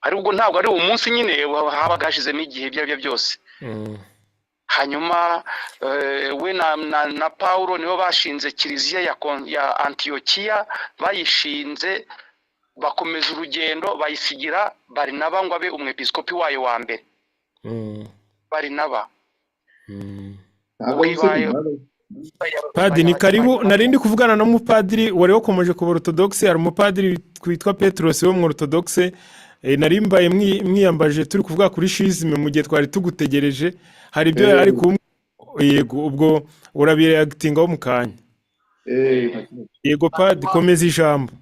ariko ntabwo ari uwo munsi nyine, habaga hashizemo igihe, ibyo ari byo byose. Hanyuma we na Paulo nibo bashinze kiliziya ya Antiyokiya. Bayishinze, bakomeza urugendo, bayisigira Barinaba ngo abe umwepiskopi wayo wa mbere. Barinaba. Ntabwo Ibaye- Padi, ni karibu. Nari ndi kuvugana n'umupadiri wari wakomeje ku Orthodoxe. Hari umupadiri witwa Petros wo mu Orthodoxe. Nari mbaye mwiyambaje, turi kuvuga kuri schisme mu gihe twari tugutegereje. Hari ibyo yari ari kumwe. Yego, ubwo urabireactingaho mu kanya. Nta kibazo. Yego padi, komeza ijambo.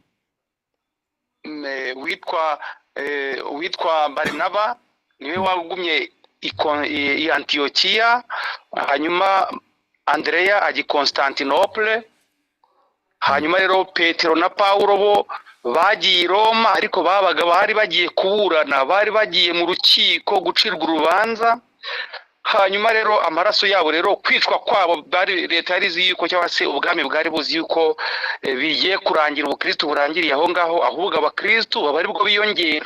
Witwa Barinaba niwe wagumye i Antiyokiya, hanyuma Andereya ajya i Constantinople. Hanyuma rero Petero na Paulo bo bagiye i Roma, ariko babaga bari bagiye kuburana, bari bagiye mu rukiko gucirwa urubanza. Hanyuma rero amaraso yabo rero, kwicwa kwabo, bari leta yari izi yuko, cyangwa se ubwami bwari buzi yuko bigiye kurangira, ubukristu burangiriye aho ngaho, ahubwo abakristu baba aribwo biyongera.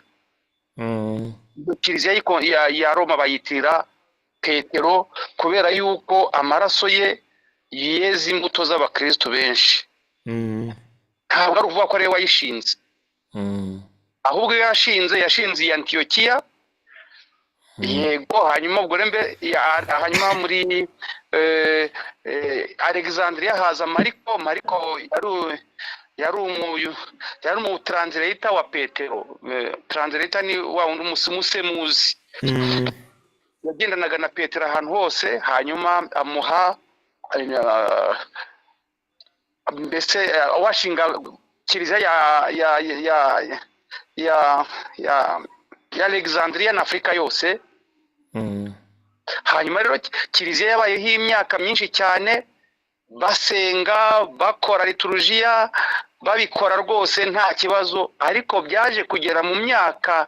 Kiliziya ya Roma bayitirira Petero kubera yuko amaraso ye yeze imbuto z'abakristu benshi. Ntabwo ari ukuvuga ko ariwe wayishinze, ahubwo iyo yashinze iyi Antiyokiya. Yego. Hanyuma ubwo rero hanyuma muri Alexandria haza Mariko. Mariko yari umu translator wa Petero. Translator ni wa wundi umusemuzi. Yagendanaga na Petero ahantu hose, hanyuma amuha mbese washinga kiliziya ya Alexandria na Afurika yose. Hanyuma rero kiliziya yabayeho imyaka myinshi cyane, basenga, bakora liturujiya, babikora rwose nta kibazo. Ariko byaje kugera mu myaka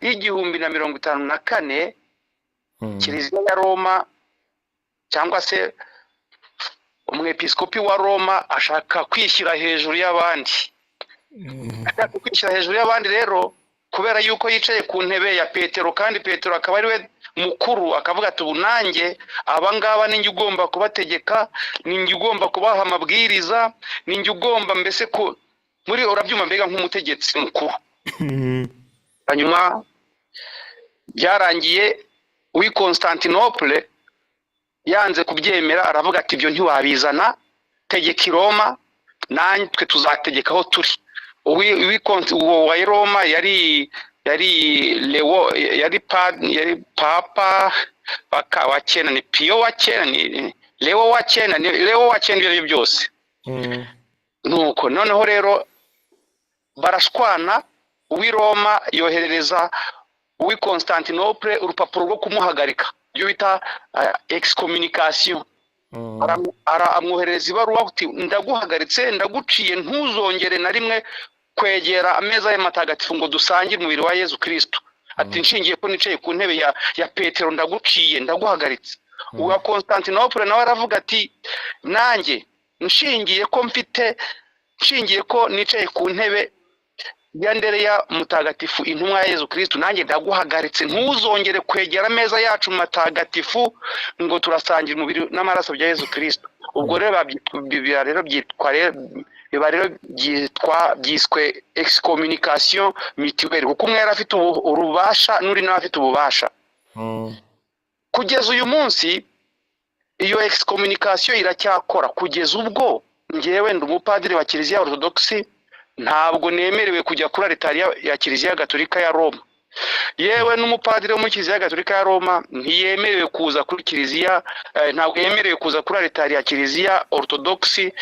y'1054, kiliziya ya Roma cyangwa se umwepiskopi wa Roma ashaka kwishyira hejuru y'abandi. Ashaka kwishyira hejuru y'abandi rero, kubera yuko yicaye ku ntebe ya Petero, kandi Petero akaba ari we mukuru, akavuga ati: "Ubu nanjye aba ngaba ninjye ugomba kubategeka, ninjye ugomba kubaha amabwiriza, ninjye ugomba mbese ku muri urabyumva, mbega nk'umutegetsi mukuru." Hanyuma byarangiye uw'i Constantinople yanze kubyemera, aravuga ati: "Ibyo ntiwabizana, tegeka i Roma." Natwe tuzategeka aho turi. Uwo wa Roma yari Leo, yari papa wa cyenda, ni Piyo wa cyenda, ni Leo wa cyenda, ni Leo wa cyenda, ibyo aribyo byose. Nuko noneho rero barashwana. Uw'i Roma yoherereza uw'i Constantinople urupapuro rwo kumuhagarika, ibyo bita excommunication. Amwoherereza ibaruwa uti: "Ndaguhagaritse, ndaguciye, ntuzongere na rimwe kwegera ameza y'amatagatifu ngo dusangire umubiri wa Yezu Kristo." Ati: "Nshingiye ko nicaye ku ntebe ya Petero, ndaguciye, ndaguhagaritse." Uwa Constantinople nawe aravuga ati: "Nanjye nshingiye ko mfite, nshingiye ko nicaye ku ntebe ya Ndereya mutagatifu, intumwa ya Yezu Kristo, nanjye ndaguhagaritse, ntuzongere kwegera ameza yacu matagatifu ngo turasangira umubiri n'amaraso bya Yezu Kristo." Ubwo rero biba rero byitwa rero, biba rero byitwa, byiswe excommunication mutuelle, kuko umwe yari afite ububasha n'undi nawe afite ububasha. Kugeza uyu munsi iyo excommunication iracyakora, kugeza ubwo ngewe ndi umupadiri wa Kiliziya Orthodoxe, ntabwo nemerewe kujya kuri alitari ya Kiliziya Gatolika ya Roma. Yewe, n'umupadiri wo muri Kiliziya Gatolika ya Roma ntiyemerewe kuza kuri kiliziya, ntabwo yemerewe kuza kuri alitari ya Kiliziya Orthodoxe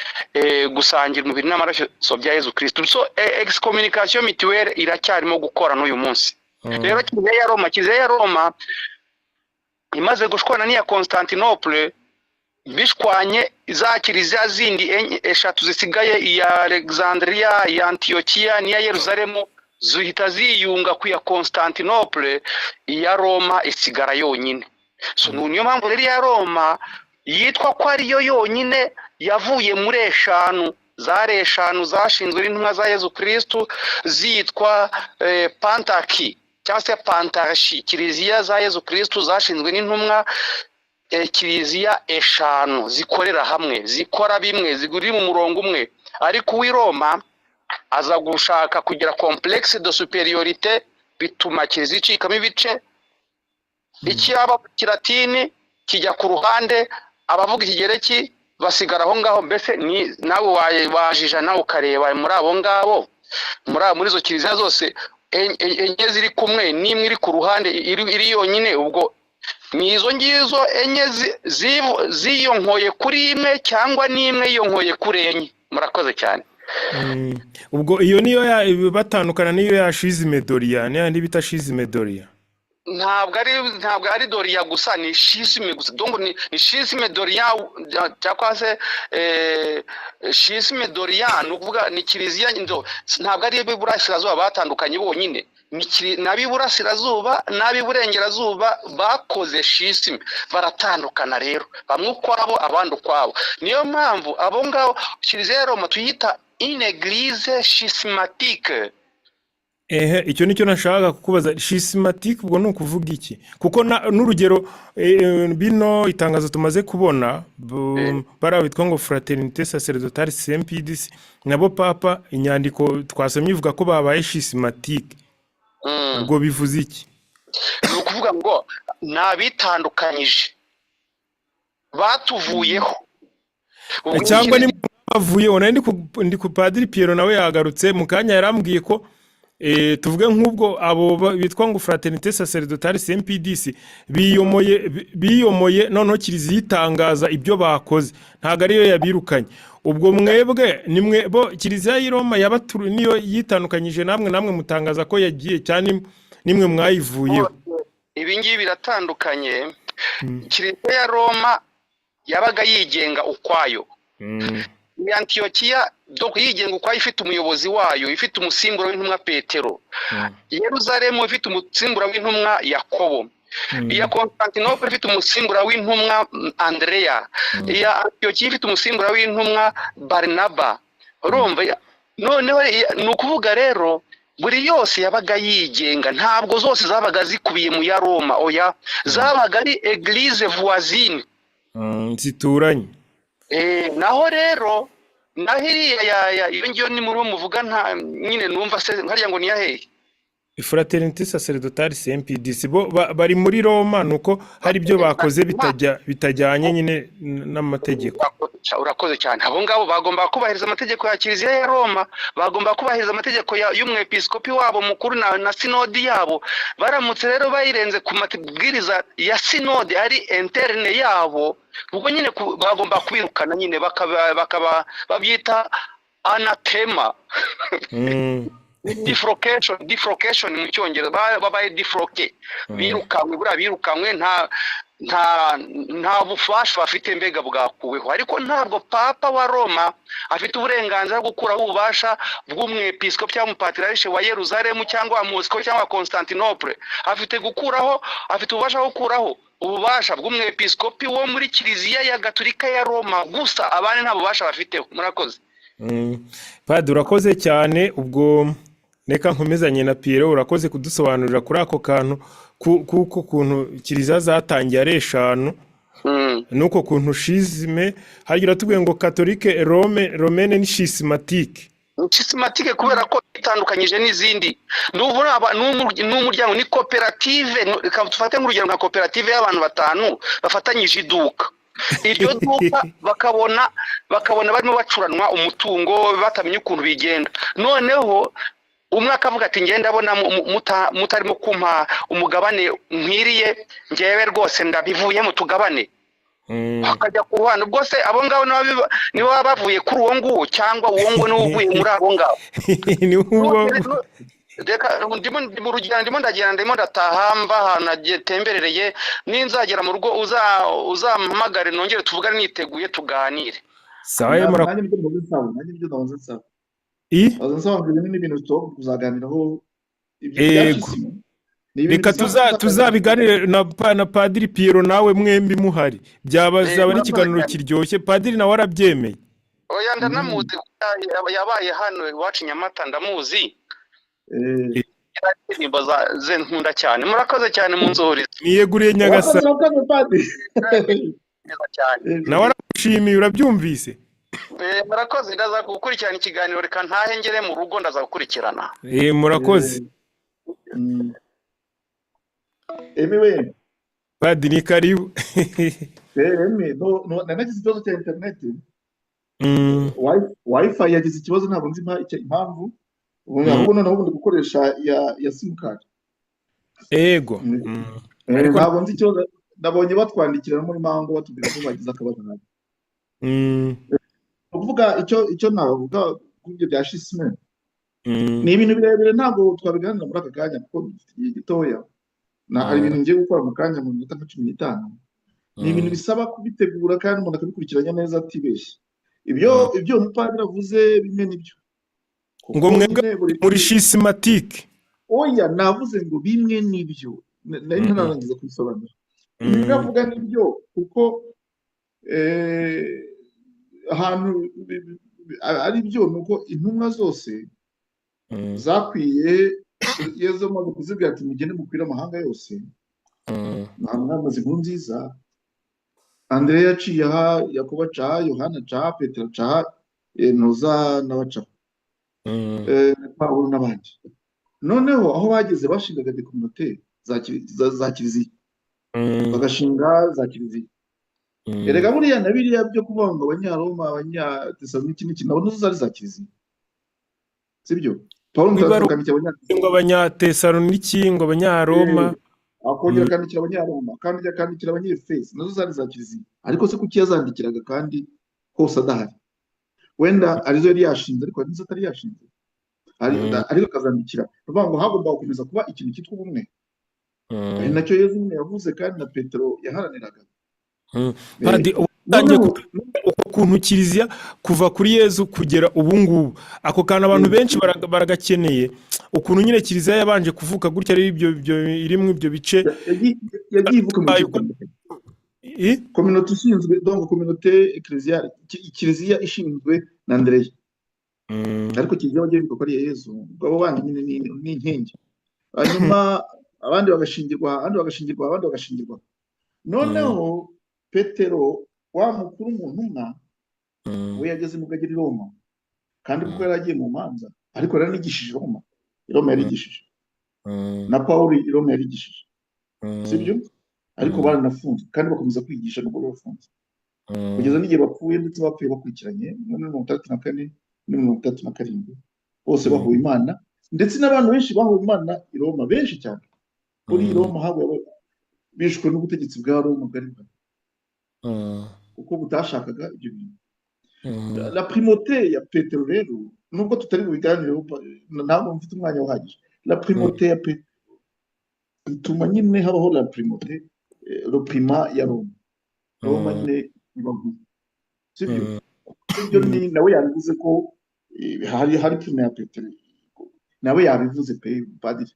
gusangira umubiri n'amaraso bya Yezu Kristo. So excommunication mutuelle iracyarimo gukora n'uyu munsi. Rero Kiliziya ya Roma imaze gushwana n'iya Constantinople, bishwanye, za kiliziya zindi eshatu zisigaye, iya Alexandria, iya Antiochia n'iya Yeruzalemu, zihita ziyunga ku ya Constantinople, iya Roma isigara yonyine. So niyo mpamvu rero iya Roma yitwa ko ariyo yonyine yavuye muri eshanu, zari eshanu zashinzwe n'intumwa za Yezu Kristu, zitwa Pentarchie cyangwa se Pentarchie, kiliziya za Yezu Kristu zashinzwe n'intumwa, kiliziya eshanu zikorera hamwe, zikora bimwe, ziri mu murongo umwe. Ariko uw'i Roma aza gushaka kugira complexe de supériorité, bituma kiliziya icikamo ibice: icyaba kilatini kijya ku ruhande, abavuga ikigereki basigara aho ngaho. Mbese ni nawe wajija nawe ukareba muri abo ngabo, muri izo kiliziya zose enye ziri kumwe n'imwe iri ku ruhande, iri yonyine. Ubwo ni izo ngizo enye ziyonkoye kuri imwe, cyangwa n'imwe yiyonkoye kuri enye. Murakoze cyane. Ubwo iyo niyo batandukana n'iyo ya schisme d'Orient, niyo yandi bita schisme d'Orient. Ntabwo ari d'Orient gusa, ni schisme gusa. Donc ni schisme d'Orient cyangwa se schisme d'Orient, ni ukuvuga ni kiliziya ntabwo ari ab'iburasirazuba batandukanye bonyine, ni n'ab'iburasirazuba n'ab'iburengerazuba bakoze schisme, baratandukana rero, bamwe ukwabo, abandi ukwabo. Niyo mpamvu abo ngabo Kiliziya ya Roma tuyita une église schismatique. Ehe, icyo nicyo nashakaga kukubaza. Schismatique ubwo ni ukuvuga iki? Kuko n'urugero bino itangazo tumaze kubona, bariya bitwa ngo Fraternité Sacerdotale Saint Pie X, nabo papa inyandiko twasomye ivuga ko babaye schismatique. Ubwo bivuze iki? Ni ukuvuga ngo ni abitandukanyije, batuvuyeho. Ubwo Cyangwa ni bavuyeho? Nari ndi ku Padiri Pierre, nawe yagarutse mu kanya, yarambwiye ko tuvuge nk'ubwo abo bitwa ngo Fraternité Sacerdotale Saint Pie X biyomoye, noneho kiliziya itangaza ibyo bakoze, ntabwo ariyo yabirukanye. Ubwo mwebwe nimwe bo Kiliziya y'i Roma yabaturu niyo yitandukanyije namwe mutangaza ko yagiye, cyane nimwe mwayivuyeho? Ibi ngibi biratandukanye. Kiliziya ya Roma yabaga yigenga ukwayo. Iya Antiyokiya, donc yigenga ukwayo, ifite umuyobozi wayo, ifite umusimbura w'intumwa Petero. Yeruzalemu ifite umusimbura w'intumwa Yakobo. Iya Constantinople ifite umusimbura w'intumwa Andrea. Iya Antiyokiya ifite umusimbura w'intumwa Barnaba. Urumva, noneho ni ukuvuga rero buri yose yabaga yigenga, ntabwo zose zabaga zikubiye mu ya Roma, oya, zabaga ari église voisine. Zituranye. Naho rero, naho iriya iyo ngiyo ni muri bo muvuga, nta nyine numva se hariya ngo ni hehe? Fraternité Sacerdotale Saint Pie X bo bari muri Roma, nuko hari ibyo bakoze bitajyanye nyine n'amategeko. Urakoze cyane. Abo ngabo bagomba kubahiriza amategeko ya Kiliziya ya Roma, bagomba kubahiriza amategeko y'umwepiskopi wabo mukuru na sinodi yabo. Baramutse rero bayirenze ku mabwiriza ya sinodi ari interne yabo, ubwo nyine bagomba kubirukana nyine, bakaba babyita anatema, deflocation mu Cyongereza. Babaye defroke, birukankwe. Buriya birukankwe, nta bufasha bafite, mbega bwakuweho. Ariko ntabwo Papa wa Roma afite uburenganzira bwo gukuraho ububasha bw'umwepiskopi cyangwa umupatriarche wa Yeruzalemu cyangwa wa Moscow cyangwa wa Constantinople. Afite gukuraho, afite ububasha bwo gukuraho ububasha bw'umwepiskopi wo muri Kiliziya ya Gatolika ya Roma gusa, abandi nta bubasha bafiteho. Murakoze. Padiri, urakoze cyane. Ubwo reka nkomezanye na Pierre. Urakoze kudusobanurira kuri ako kantu kuko kuntu kiliziya zatangiye ari eshanu, nuko kuntu schisme. Harya uratubwiye ngo catholique romaine ni schismatique? Schismatique kubera ko itandukanyije n'izindi. Ndumva ni umuryango, ni koperative. Reka dufate nk'urugero nka koperative y'abantu batanu bafatanyije iduka. Iryo duka bakabona barimo bacuranwa umutungo, batamenya ukuntu bigenda. Noneho umwe akavuga ati: "Ngenda ndabona mutarimo kumpa umugabane nkwiriye, ngewe rwose ndabivuyemo, tugabane." Bakajya ku ruhande. Ubwo se abo ngabo nibo baba bavuye kuri uwo nguwo, cyangwa uwo nguwo niwe uvuye muri abo ngabo? Ni uwo. Reka ndimo, ndi mu rugendo, ndimo ndagenda, ndimo ndataha, mva ahantu natemberereye. Ninzagera mu rugo uzampamagare nongere tuvugane niteguye, tuganire. Sawa ye. Nanjye nibyo nahoze nsaba, nanjye nibyo nahoze nsaba. I Nahoze nsaba ngo ibi ni ibintu tugomba kuzaganiraho, ibyo bya Yego. schisme ni ibintu Reka bisaba tuza tuzaganiraho. Tuzabiganire na Padiri Pierre nawe mwembi muhari, byaba zaba ari Murakoze ikiganiro cyane. kiryoshye. Padiri nawe arabyemeye. Oya, ndanamuzi, yabaye hano iwacu i Nyamata, ndamuzi. Indirimbo ze nkunda cyane. Murakoze cyane, munzurize. Niyeguriye Urakoze. Nyagasani. Urakoze, padiri. Neza cyane. Nawe aragushimiye, urabyumvise. Murakoze, ndaza gukurikirana ikiganiro. Reka ntahe ngere mu rugo, ndaza gukurikirana. Murakoze. Emi we. Padiri, ni karibu. Emi, no, nari nagize ikibazo cya interineti. Wifi yagize ikibazo, ntabwo nzi impamvu ubu. Ahubwo noneho ubu ndi gukoresha ya simukadi. Ego. Ariko Ntabwo nzi ikibazo. Nabonye batwandikira no muri mango batubwira ko bagize akabazo nabo. Ni ukuvuga icyo navuga kuri ibyo bya schisme, ni ibintu birebire, ntabwo twabiganira muri aka kanya kuko dufite igihe gitoya. Na hari ibintu ngiye gukora mu kanya, mu minota nka 15. Ni ibintu bisaba kubitegura kandi umuntu akabikurikiranya neza atibeshye. Ibyo umupadiri avuze bimwe nibyo, Ngo kuko mwebwe nyine buri muri schismatique? Oya, navuze ngo bimwe nibyo. Nari ntararangiza kubisobanura. Ibyo avuga nibyo, kuko ahantu ari byo ni uko intumwa zose zakwiye Yezu amaze kuzibwira ati: "Mugende mukwire amahanga yose, mwamamaze inkuru nziza." Andereya yaciye aha, Yakobo aca aha, Yohana aca aha, Petero aca aha, Ntuza n'abaca aha, Pawulo n'abandi. Noneho aho bageze bashingaga des communautés za kiliziya, bagashinga za kiliziya. Erega buriya na biriya byo kuvuga ngo Abanyaroma, Abanyatesaloniki n'iki, nabo nazo zari za kiliziya, sibyo? Pawulo Niba mutagatifu ari akandikira ngo Abanyatesaloniki, ngo Abanyaroma. Akongera akandikira Abanyaroma, kandi akandikira Abanyefesi, nazo zari za kiliziya. Ariko se kuki yazandikiraga kandi hose adahari? Wenda arizo yari yashinze, ariko hari n'izo atari yashinze, ariko akazandikira. Ni ukuvuga ngo hagomba gukomeza kuba ikintu cyitwa ubumwe, ari nacyo Yezu nyine yavuze kandi na Petero yaharaniraga. Padiri, utangiye Noneho kutubwira uko kuntu kiliziya kuva kuri Yezu kugera ubu ngubu, ako kantu abantu benshi baragakeneye, ukuntu nyine kiliziya yabanje kuvuka gutya, ari ibyo irimo ibyo bice. Yagiye ivuka mu bice bitandukanye. I? Communauté ishinzwe, donc communauté ecclésiale, kiliziya ishinzwe na Andereya. Ariko kiliziya bagiye bivuga ko ari iya Yezu, ubwo abo bandi nyine ni inkingi. Hanyuma abandi bagashingirwa, abandi bagashingirwa, abandi bagashingirwa. Noneho Petero wa mukuru mu ntumwa, we yageze mu agera i Roma, kandi kuko yari agiye mu manza, ariko yaranigishije i Roma. I Roma yarigishije, na Pawulo i Roma yarigishije, sibyo? Ariko baranafunzwe kandi bakomeza kwigisha nubwo bafunze. Kugeza n'igihe bapfuye, ndetse bapfuye bakurikiranye muri 64 muri 67, bose bahuye Imana, ndetse n'abantu benshi bahuye Imana i Roma, benshi cyane muri Roma bishwe n'ubutegetsi bwa Roma bwari buhari, kuko butashakaga ibyo bintu. La primauté ya Petero rero, nubwo tutari bubiganireho, ntabwo mfite umwanya uhagije, la primauté ya Petero ituma nyine habaho la primauté, le primat ya Roma. Roma nyine iba nkuru, sibyo? Ibyo ni nawe yabivuze ko hari prima ya Petero, nawe yabivuze pe padiri.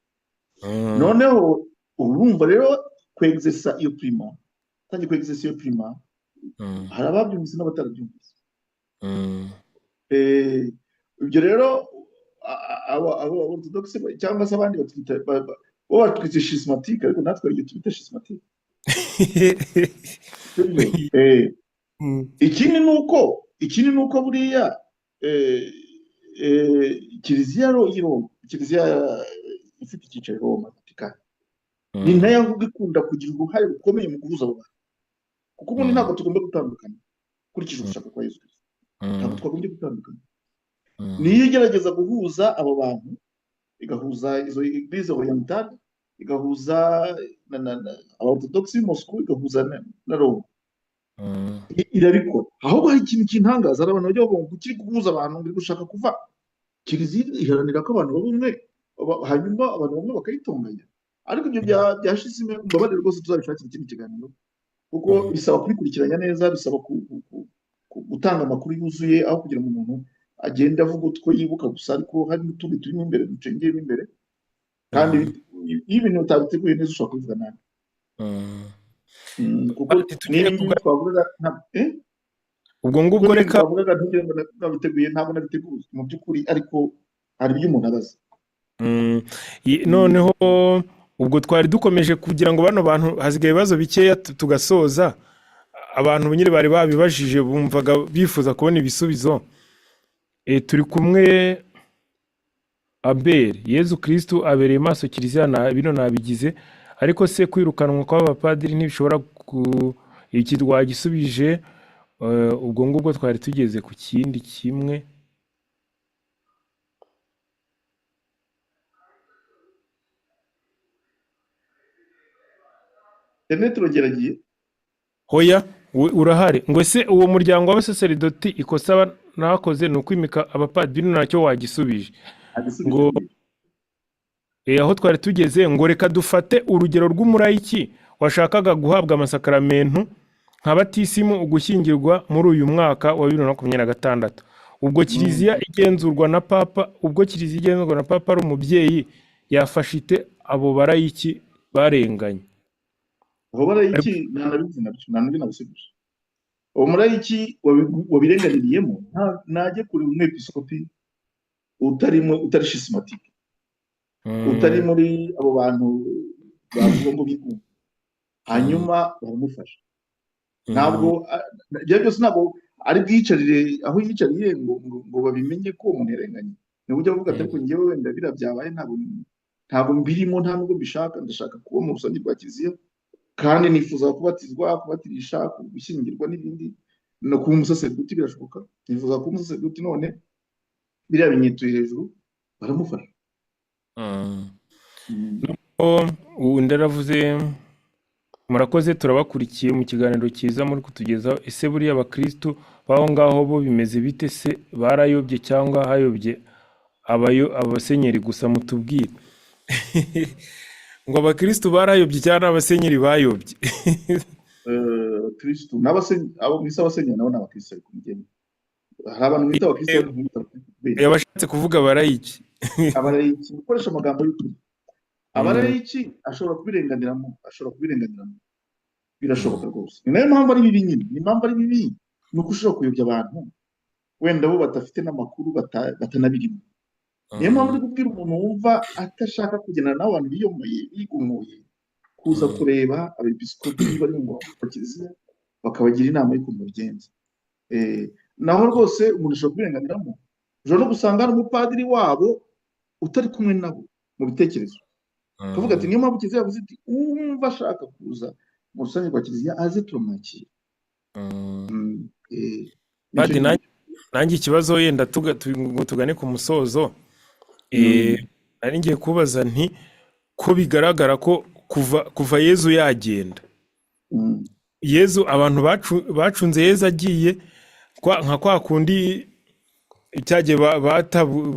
Noneho urumva rero kwegzesa iyo prima, tangiye kwegzesa iyo prima, hari ababyumvise n'abatarabyumvise. Ibyo rero abo orthodoxe cyangwa se abandi batwita bo batwita schismatique, ariko natwe igihe tubita schismatique. Ikindi nuko buriya Kiliziya y'Roma, Kiliziya ifite icyicaro Roma, Vatikani, ni nayo ahubwo ikunda kugira uruhare rukomeye mu guhuza abo bantu, kuko ubundi ntabwo tugomba gutandukana ukurikije ugushaka kwa Yesu Kristo, ntabwo twagombye gutandukana. Niyo igerageza guhuza abo bantu, igahuza izo eglise orientale, igahuza abaorthodoxe b'i Moscou, igahuza na Roma, irabikora. Ahubwo hari ikintu kintangaza, hari abantu bajya bavuga ngo kiri guhuza abantu, ngo gushaka kuva Kiliziya iharanira ko abantu baba umwe, hanyuma abantu bamwe bakayitunganya. Ariko ibyo byashize imbabarire rwose, tuzabishakira ikindi kiganiro, kuko bisaba kubikurikiranya neza, bisaba gutanga amakuru yuzuye, aho kugira ngo umuntu agende avuga utwo yibuka gusa, ariko hari n'utundi turimo imbere ducengeyemo imbere, kandi iyo ibintu utabiteguye neza ushobora kubivuga nabi. Kuko niba twavugaga ubwo ngubwo reka twavugaga ntugire ngo nabiteguye, ntabwo nabiteguye mu by'ukuri, ariko hari ibyo umuntu abaza. Noneho ubwo twari dukomeje kugira ngo bano bantu hasigaye ibibazo bikeya tugasoza. Abantu nyine bari babibajije bumvaga bifuza kubona ibisubizo. Turi kumwe Abel, Yezu Kristu abereye maso Kiliziya, bino nabigize, ariko se kwirukanwa kw'abapadiri ntibishobora iki twagisubije. Ubwo ngubwo twari tugeze ku kindi kimwe. Hoya urahari ngo se uwo muryango w'abasaseridoti ikosa nakoze ni ukwimika abapadiri, nacyo wagisubije. Ngo aho twari tugeze ngo reka dufate urugero rw'umurayiki washakaga guhabwa amasakaramentu nka batisimu ugushyingirwa muri uyu mwaka wa 2026. Ubwo Kiliziya igenzurwa na Papa, ubwo Kiliziya igenzurwa na Papa ari umubyeyi, yafasha ite abo barayiki barenganye? Abo barayiki nanabizi nabyo, nanabisiguje. Uwo murayiki wabirenganiriyemo najye kure umwepiskopi utari schismatique, utari muri abo bantu bavuga ngo bigunga, hanyuma baramufasha. Ntabwo ibyo byose ntabwo ari bwiyicarire aho yicariye ngo babimenye ko umuntu yarenganye. Ni ujya avuga ati ariko njyewe wenda biriya byabaye ntabwo mbirimo, nta nubwo mbishaka, ndashaka kuba mu rusange rwa Kiliziya, kandi nifuza kubatizwa, kubatirisha, gushyingirwa n'ibindi, no kuba umusaseridoti birashoboka, nifuza kuba umusaseridoti, none biriya binyituye hejuru, baramufasha. Undi aravuze murakoze, turabakurikiye mu kiganiro cyiza muri kutugezaho. Ese buriya abakristu b'aho ngaho bo bimeze bite? Se barayobye cyangwa hayobye abasenyeri gusa? Mutubwire. Ngo abakristu barayobye cyangwa abasenyeri bayobye? Kristu abo mwise abasenyeri nabo ni abakristu, ariko mugende hari abantu mwita abakristu ariko mwita abakristu. Yabashatse kuvuga abarayiki. Abarayiki, gukoresha amagambo y'ukuri. Abarayiki ashobora kubirenganiramo, ashobora kubirenganiramo, birashoboka rwose. Ni nayo mpamvu ari bibi nyine, ni impamvu ari bibi, ni uko ushobora kuyobya abantu wenda bo badafite n'amakuru, batanabirimo. Niyo mpamvu uri kubwira umuntu wumva atashaka kugendana n'abantu biyomoye, bigumuye, kuza kureba abepiskopi bari mu Kiliziya bakabagira inama y'ukuntu babigenza. Naho rwose umuntu ashobora kubirenganiramo. Ushobora no gusanga hari umupadiri wabo utari kumwe nabo mu bitekerezo, kavuga ati niyo mpamvu Kiliziya yavuze iti uwumva ashaka kuza mu rusange rwa Kiliziya aze turamwakira. Nicyo Padi, ngicyo. Nanjye ikibazo yenda ngo tugane ku musozo, nari ngiye kubaza nti ko bigaragara ko kuva Yezu yagenda, Yezu abantu bacunze Yezu agiye nka kwa kundi cyagiye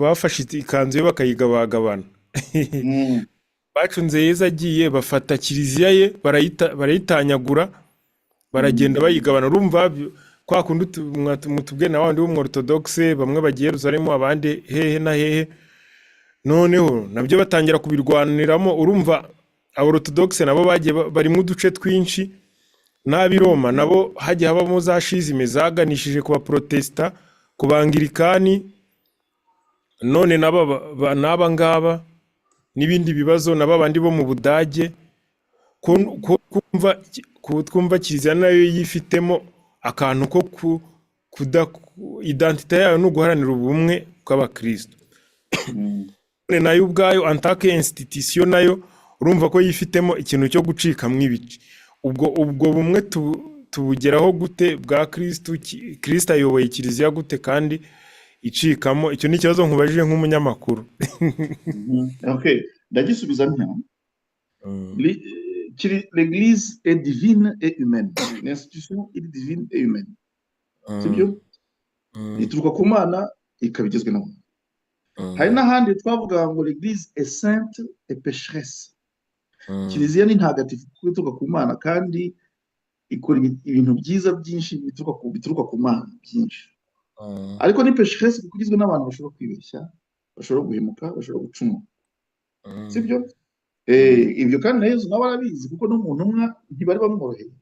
bafashe ikanzu ye bakayigabagabana. Bacunze Yezu agiye, bafata kiliziya ye barayitanyagura, baragenda bayigabana. Urumva kwa kundi mutubwiye na wandi w'umworotodogise, bamwe bagiye Yerusalemu, abandi hehe na hehe, noneho nabyo batangira kubirwaniramo. Urumva aborotodogise nabo bagiye barimo uduce twinshi, n'ab'i Roma nabo hagiye habamo za schisme zaganishije ku baprotesta, ku bangirikani, none n'aba ngaba n'ibindi bibazo na babandi bo mu Budage, ko twumva kiliziya nayo yifitemo akantu ko kuda identité yayo ni uguharanira ubumwe bw'abakristo. None nayo ubwayo en tant que institution nayo urumva ko yifitemo ikintu cyo gucikamo ibice. Ubwo bumwe tubugeraho gute bwa Kristu? Kristo ayoboye kiliziya gute kandi icikamo? Icyo ni ikibazo nkubajije nk'umunyamakuru. Okay, ndagisubiza ntya: L'église est divine et humaine, l'institution est divine et humaine, sibyo? Ituruka ku Mana, ikaba igizwe n'abantu. Hari n'ahandi twavuga ngo l'église est sainte et pécheresse. Kiliziya ni ntagatifu kuko ituruka ku Mana kandi ikora ibintu byiza byinshi bituruka ku Mana byinshi, ariko ni pécheresse kuko igizwe n'abantu bashobora kwibeshya, bashobora guhemuka, bashobora gucumura, sibyo? Ibyo kandi na Yezu nawe arabizi, kuko no mu ntumwa ntibari bamworoheye.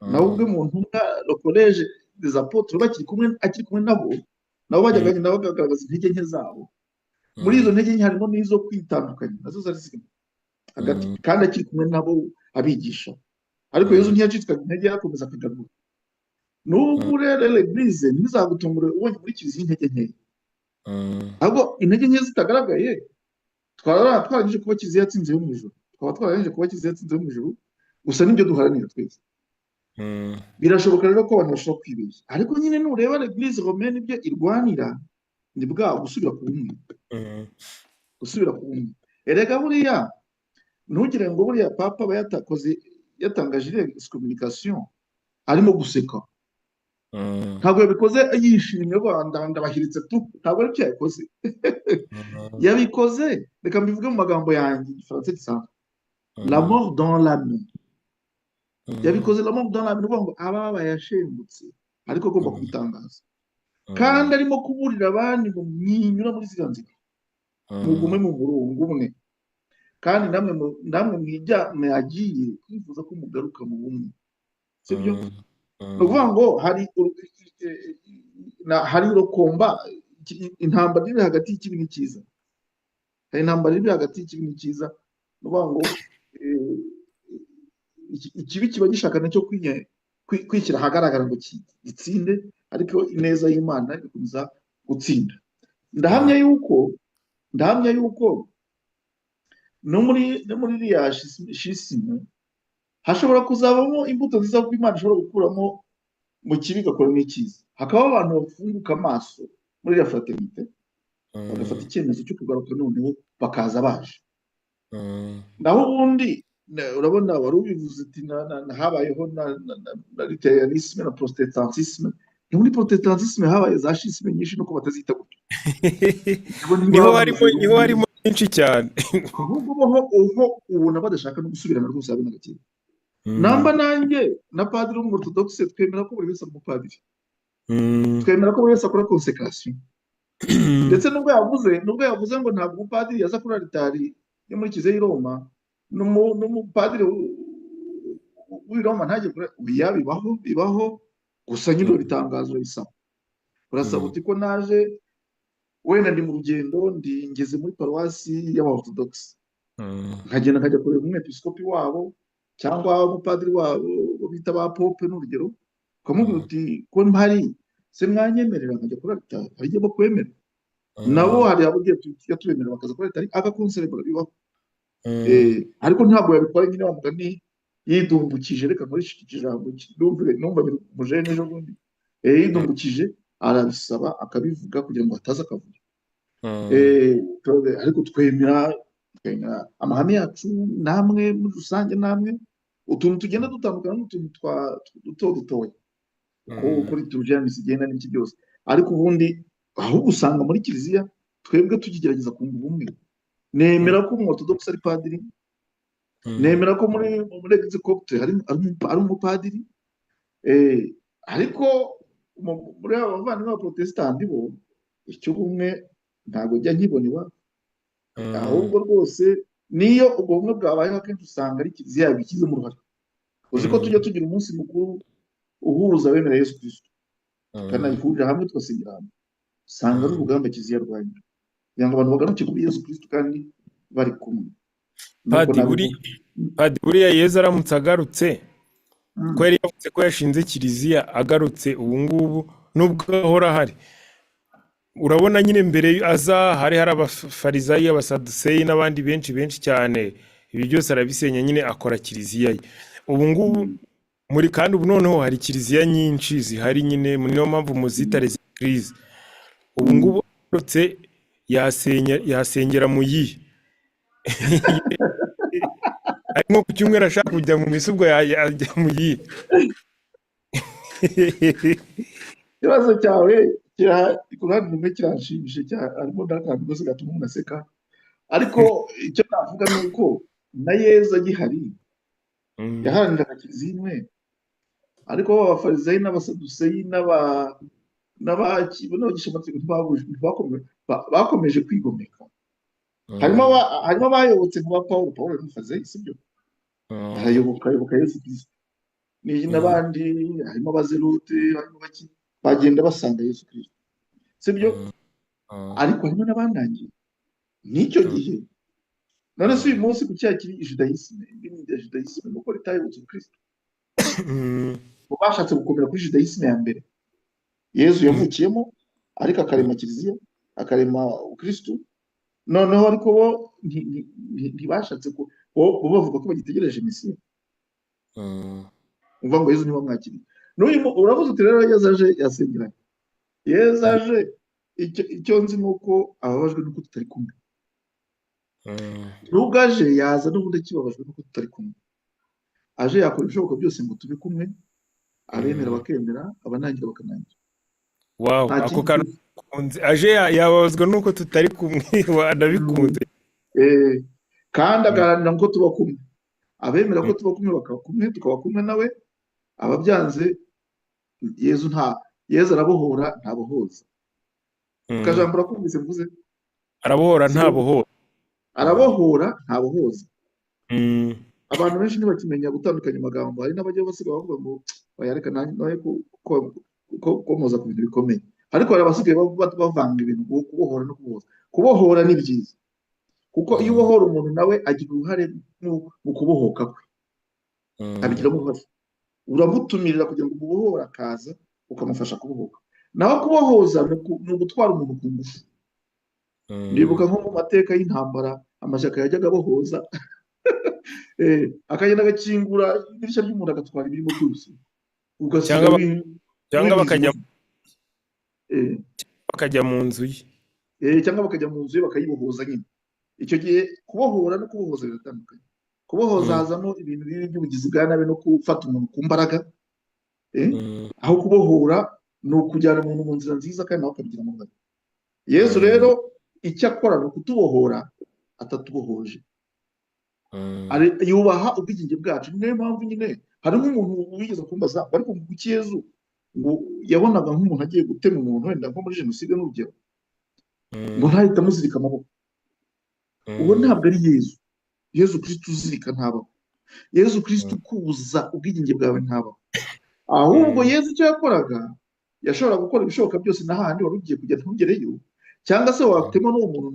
Nawe ubwe mu ntumwa, le collège des apôtres, bakiri kumwe, akiri kumwe nabo, nabo bajyaga bagenda bagaragaza intege nke zabo. Muri izo ntege nke harimo n'izo kwitandukanya, nazo zari zirimo hagati, kandi akiri kumwe nabo abigisha. Ariko Yezu ntiyacitwaga intege, yarakomeza akagarura. N'ubu rero l'église ntizagutungure ubonye muri kiliziya intege nkeya. Ahubwo intege nke zitagaragaye, twaba twarangije kuba kiliziya yatsinze yo mu ijuru, twaba twarangije kuba kiliziya yatsinze yo mu ijuru. Gusa nibyo duharanira twese. Birashoboka rero ko abantu bashobora kwibeshya, ariko nyine nureba l'église romaine, ibyo irwanira ni bwa gusubira ku bumwe, gusubira ku bumwe. Erega buriya ntugire ngo buriya papa aba yatakoze, yatangaje iriya excommunication arimo guseka. Ntabwo yabikoze yishimye ngo ndabahiritse tu, ntabwo aribyo yabikoze. Yabikoze, reka mbivuge mu magambo yanjye, igifaransa gisanzwe, la mort dans l'âme. Yabikoze la mort dans l'âme, ni ukuvuga ngo ababaye yashengutse, ariko agomba kubitangaza, kandi arimo kuburira abandi ngo mwinyura muri ziriya nzira, mugume mu murongo umwe, kandi namwe mwijya mwagiye twifuza ko mugaruka mu bumwe, sibyo? Ni ukuvuga ngo hari urukomba, intambara iri hagati y'ikibi n'icyiza. Hari intambara iri hagati y'ikibi n'icyiza. Ni ukuvuga ngo ikibi kiba gishaka nacyo kwishyira ahagaragara ngo gitsinde, ariko ineza y'Imana igakomeza gutsinda. Ndahamya yuko no muri iriya schisme hashobora kuzabamo imbuto nziza, kuko Imana ishobora gukuramo mu kibi igakuramo icyiza, hakaba abantu bafunguka amaso muri iriya fraternité, bagafata icyemezo cyo kugaruka, noneho bakaza baje. Naho ubundi urabona wari ubivuze uti habayeho na luthérianisme na protestantisme. Ni muri protestantisme habaye za schisme nyinshi, nuko batazita gutyo. Nabo Niho harimo ntibavuze. Niho harimo byinshi cyane. Ahubwo bo ho ubona badashaka no gusubirana rwose, habe na gake. Namba nanjye na padiri w'umurotodogise twemera ko buri wese ari umupadiri, twemera ko buri wese akora consécration. Ndetse nubwo yavuze ngo ntabwo umupadiri yaza kuri alitari yo muri kiliziya y'i Roma, n'umupadiri w'i Roma ntajye kuri, oya, bibaho, bibaho. Gusa nyine urabitangaza, urabisaba, urasaba uti ko naje wenda ndi mu rugendo, ndi ngeze muri paruwasi y'abaorthodoxe, nkagenda nkajya kureba umwepiskopi wabo cyangwa umupadiri wabo bita ba pope n'urugero, ukamubwira uti ko mpari se mwanyemerera nkajya kuri alitari? Hari igihe bakwemera nabo, hari abo ugiye tujya tubemerera bakaza kuri alitari agakonserebura, bibaho. Ariko ntabwo yabikora nyine wa mugani. Yidumbukije, reka nkoreshe iki jambo, numva mujene ejo bundi, yidumbukije arabisaba, akabivuga kugira ngo hataza akavuyo. Ariko twemera amahame yacu namwe muri rusange, namwe utuntu tugenda dutandukana n'utuntu twa duto dutoya uko liturujia misa igenda n'iki byose, ariko ubundi ahubwo usanga muri kiliziya twebwe tukigerageza kunga ubumwe. Nemera ko umworthodoxe ari padiri, nemera ko muri Eglise Copte ari umupadiri, ariko muri aba bavandimwe b'abaprotesitanti bo icyo bumwe ntabwo njya nkibona iwabo. Ahubwo rwose niyo ubwo bumwe bwabayeho akenshi usanga ari kiliziya yabishyizemo uruhare. Uzi ko tujya tugira umunsi mukuru uhuza abemera Yesu Kristo, tukanayihurira hamwe tugasengera hamwe, usanga ari urugamba kiliziya yarwanya kugira ngo abantu bagaruke kuri Yesu Kristo kandi bari kumwe. Nuko nabivuga. Padi, buriya Yezu aramutse agarutse, ko yari yavuze ko yashinze kiliziya, agarutse ubu ngubu nubwo ahora ahari, urabona nyine mbere aza hari abafarizayi, abasaduseyi n'abandi benshi benshi cyane, ibi byose arabisenya nyine akora kiliziya ye ubu ngubu muri, kandi ubu noneho hari kiliziya nyinshi zihari nyine, niyo mpamvu muzita les églises. Ubu ngubu agarutse yasengera mu yihe? Ari nko ku cyumweru ashaka kujya mu misa, ubwo yajya mu yihe? Ikibazo cyawe ku ruhande rumwe kiranshimishije cyane, harimo n'akantu rwose gatuma umuntu aseka, ariko icyo navuga ni uko na Yezu agihari yaharaniraga kiliziya imwe, ariko abafarizayi n'abasaduseyi n'abigishamategeko bakomeje kwigomeka. Harimo abayobotse nka Pawulo. Pawulo yari umufarizayi, sibyo? Arayoboka, ayoboka Yesu Kristo n'abandi, harimo abazelote, harimo baki bagenda basanga Yesu Kristo, sibyo? Ariko harimo n'abanangiye n'icyo gihe. None se uyu munsi ku cyaha kiri judayisme, idini rya judayisme nuko ritayobotse Kristo, bo bashatse gukomera kuri judayisme ya mbere Yezu yavukiyemo, ariko akarema kiliziya, akarema Kristo noneho, ariko bo ntibashatse bo bavuga ko bagitegereje Mesiya. Umva ngo Yezu ntibamwakiriye. N'uyu uravuze uti rero Yezu aje yasengeranye. Yezu aje, icyo nzi ni uko ababajwe nuko tutari kumwe. Nubwo aje yaza n'ubundi akibabajwe nuko tutari kumwe. Aje yakora ibishoboka byose ngo tube kumwe, abemera bakemera, abanangira bakanangira. Wow, Nta ako kindi kantu kunze. Aje yababazwa nuko tutari kumwe, ndabikunze. Kandi agaharanira ko tuba kumwe, abemera ko tuba kumwe bakaba kumwe, tukaba kumwe nawe, ababyanze Yezu nta Yezu arabohora ntabohoza. Akajambo urakumvise mvuze? Arabohora Sibyo? ntabohora. Arabohora ntabohoza. Abantu benshi ntibakimenya gutandukanya amagambo, hari n'abajya basigaye bavuga ngo oya reka nawe komoza ku bintu bikomeye, ariko hari abasigaye bavanga ibintu, kubohora no kubohoza. Kubohora ni byiza kuko iyo ubohora umuntu nawe agira uruhare mu kubohoka kwe, abigiramo uruhare, uramutumirira kugira ngo umubohore akaza ukamufasha kubohoka. Naho kubohoza ni ugutwara umuntu ku ngufu. Ndibuka nko mu mateka y'intambara amashyaka yajyaga abohoza, akagenda agakingura idirishya ry'umuntu agatwara ibirimo byose, ugasiga Cyangwa wigize bakajya bakajya mu nzu ye. Cyangwa bakajya mu nzu ye bakayibohoza nyine. Icyo gihe kubohora no kubohoza biratandukanye. Kubohoza hazamo ibintu bibi by'ubugizi bwa nabi no gufata umuntu ku mbaraga, aho kubohora ni ukujyana umuntu mu nzira nziza kandi nawe akabigiramo uruhare. Yezu rero icyo akora ni ukutubohora atatubohoje. Yubaha ubwigenge bwacu. Niyo mpamvu nyine hari nk'umuntu wigeze kumbaza ariko ngo kuki Yezu ngo yabonaga nk'umuntu agiye gutema umuntu wenda nko muri jenoside n'urugero, ngo ntahite amuzirika amaboko. Uwo ntabwo ari Yezu. Yezu Kristo uzirika ntabaho. Yezu Kristo ukubuza ubwigenge bwawe ntabaho. Ahubwo Yezu icyo yakoraga, yashobora gukora ibishoboka byose na hahandi wari ugiye kujya ntugereyo, cyangwa se watema n'uwo muntu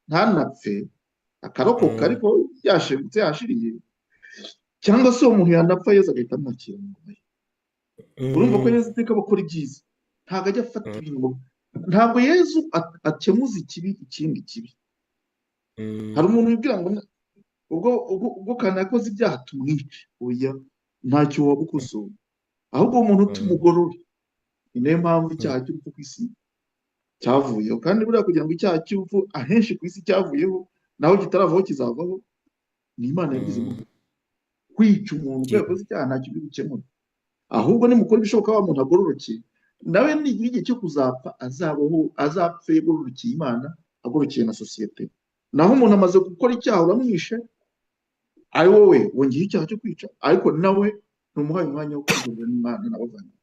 ntanapfe akarokoka, ariko yashengutse yashiriye, cyangwa se uwo muntu yanapfa Yezu agahita amwakira mu ngoma ye. Urumva ko Yezu iteka aba akora ibyiza, ntabwo ajya afata ibintu ngo, ntabwo Yezu akemuza ikibi ikindi kibi. Hari umuntu wibwira ngo Ubwo kana yakoze ibyaha tumwice, oya, ntacyo wabukosora, ahubwo uwo muntu tumugorore. Ni nayo mpamvu icyaha cy'urupfu ku isi cyavuyeho. Kandi buriya kugira ngo icyaha cy'urupfu ahenshi ku isi cyavuyeho, naho kitaravaho kizavaho, ni Imana yabigizemo uruhare. Kwica umuntu ubwo yakoze icyaha ntacyo biri bukemure, ahubwo nimukora ibishoboka wa muntu agororoke, nawe nigira igihe cyo kuzapfa azabaho, azapfe yagororokeye Imana, agororokeye na sosiyete. Naho umuntu amaze gukora icyaha uramwishe, ari wowe wongeye icyaha cyo kwica, ariko nawe ntumuhaye umwanya wo kwigorora n'Imana n'abavandimwe.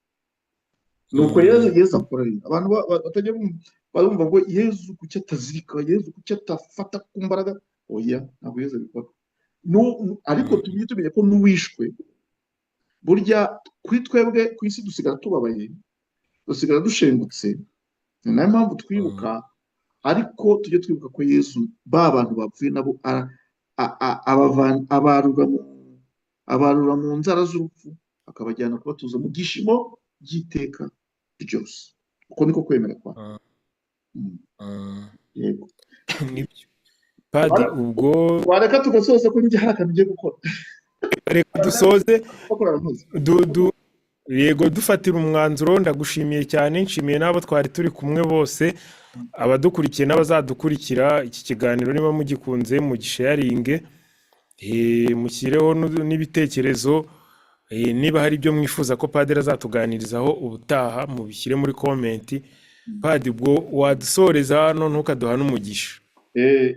Nuko Yezu akora rero. Abantu batajya bumva ngo Yezu kuki atazirika, Yezu kuki atafata ku mbaraga, oya, ntabwo Yezu abikora. Ariko tujye tumenya ko n'uwishwe burya kuri twebwe ku isi dusigara tubabaye, dusigara dushengutse, ni nayo mpamvu twibuka. Ariko tujye twibuka ko Yezu ba bantu bapfuye nabo abarura mu nzara z'urupfu, akabajyana kubatuza mu byishimo by'iteka ryose. Uko niko kwemera kwawe. Yego. Nibyo Padi, ubwo Wareka tugasoza, ko njye hari akantu ngiye gukora. Reka dusoze. Bakora aramuzi. Yego, dufatira umwanzuro. Ndagushimiye cyane, nshimiye n'abo twari turi kumwe bose, abadukurikiye n'abazadukurikira. Iki kiganiro niba mugikunze mugisharinge, mushyireho n'ibitekerezo. Niba hari ibyo mwifuza ko padiri azatuganirizaho ubutaha, mubishyire muri comment. Padi, ubwo wadusoreza hano, ntukaduha n'umugisha.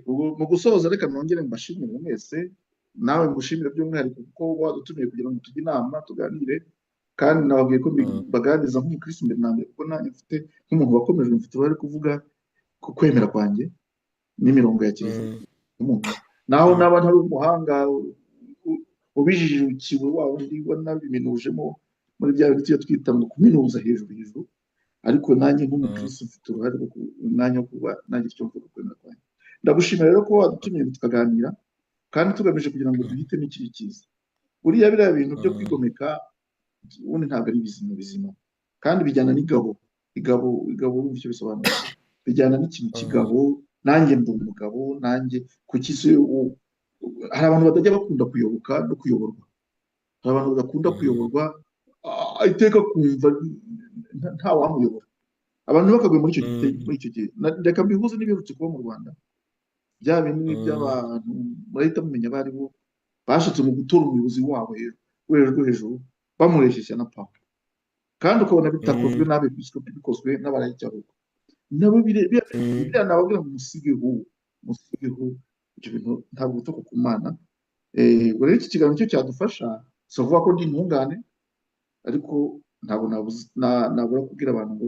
Ubu mu gusoza reka nongere mbashimire mwese, nawe ngushimire by'umwihariko kuko wadutumiye kugira ngo tujye inama, tuganire. Kandi nababwiye ko mbaganiriza nk'umukristo mbere na mbere, kuko nanjye mfite, nk'umuntu wakomejwe, mfite uruhare kuvuga ku kwemera kwanjye n'imirongo ya kiliziya nk'umuntu, naho naba ntari umuhanga ubijijukiwe, wa wundi wanabiminujemo muri bya bindi tujya twita ngo kuminuza hejuru hejuru, ariko nanjye nk'umukristo mfite uruhare rwo umwanya wo kuba nanjye icyo mvuga kwemera kwanjye. Ndagushimira rero ko wadutumiye tukaganira, kandi tugamije kugira ngo duhitemo ikiri cyiza. Buriya biriya bintu byo kwigomeka ubundi ntabwo ari ibizima bizima, kandi bijyana n'igabo. Igabo, igabo, urumva icyo bisobanura? Bijyana n'ikintu cy'igabo. Nanjye ndi umugabo, nanjye kuki se hari abantu batajya bakunda kuyoboka no kuyoborwa? Hari abantu badakunda kuyoborwa, iteka kumva nta wamuyobora. Abantu bakaguye muri icyo muri icyo gihe. Reka mbihuze n'ibiherutse kuba mu Rwanda, bya bindi by'abantu murahita mumenya abo ari bo, bashatse mu gutora umuyobozi wabo hejuru, rwego rwo hejuru, bamureshyeshya na papa, kandi ukabona bitakozwe n'abepiskopi, bikozwe n'abarayiki. Ahubwo nabo biriya nababwira ngo musigeho, musigeho ibyo bintu, ntabwo bituruka ku Mana. Ubwo rero iki kiganiro cyo cyadufasha. Si ukuvuga ko ndi intungane, ariko ntabwo nabura kubwira abantu ngo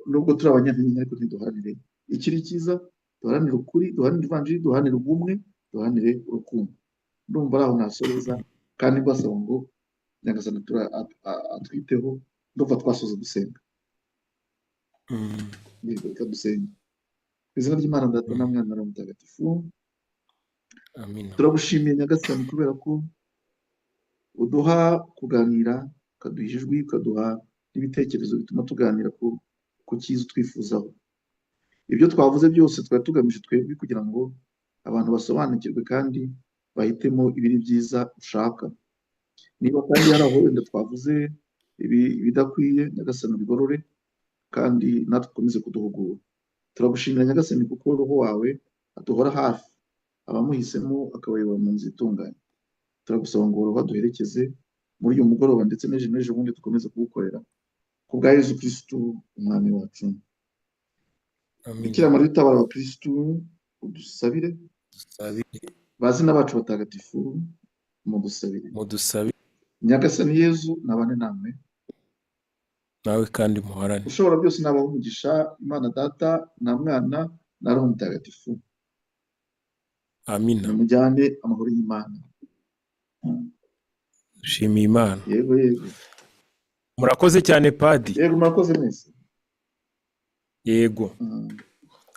nubwo turi abanyantege nke, ariko ntiduharanire ikiri cyiza, duharanire ukuri, duharanire ivanjiri, duharanire ubumwe, duharanire urukundo. Ndumva ari aho nasoreza, kandi mbasaba ngo Nyagasani atwiteho. Ndumva twasoza dusenga. Yego, reka dusenge. Mu izina ry'Imana Data na Mwana na Roho Mutagatifu. Amina. Turagushimiye Nyagasani kubera ko uduha kuganira, ukaduha ijwi, ukaduha n'ibitekerezo bituma tuganira ku cyiza utwifuzaho. Ibyo twavuze byose twari tugamije twebwe kugira ngo abantu basobanukirwe kandi bahitemo ibiri byiza ushaka. Niba kandi hari aho wenda twavuze ibidakwiye, Nyagasani ubigorore, kandi natwe ukomeze kuduhugura. Turagushimira Nyagasani kuko Roho wawe aduhora hafi, abamuhisemo akabayobora mu nzira itunganye. Turagusaba ngo Roho aduherekeze muri uyu mugoroba ndetse n'ejo n'ejo bundi, dukomeze kuwukorera, ku bwa Yezu Kristu Umwami wacu. Amina. Bikira Mariya utabara abakristu, udusabire. Dusabire. Bazina bacu batagatifu, mudusabire. Mudusabire. Nyagasani Yezu nabane namwe. Nawe kandi muhorane. Ushobora byose nabaha umugisha, Imana Data na Mwana na Roho Mutagatifu. Amina. Nimujyane amahoro y'Imana. Dushimiye Imana. Yego, yego. Murakoze cyane, Padi. Yego, murakoze mwese. Yego.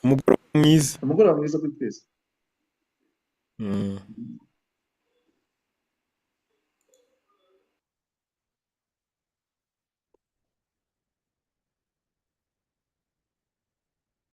Umugoroba mwiza. Umugoroba mwiza kuri twese.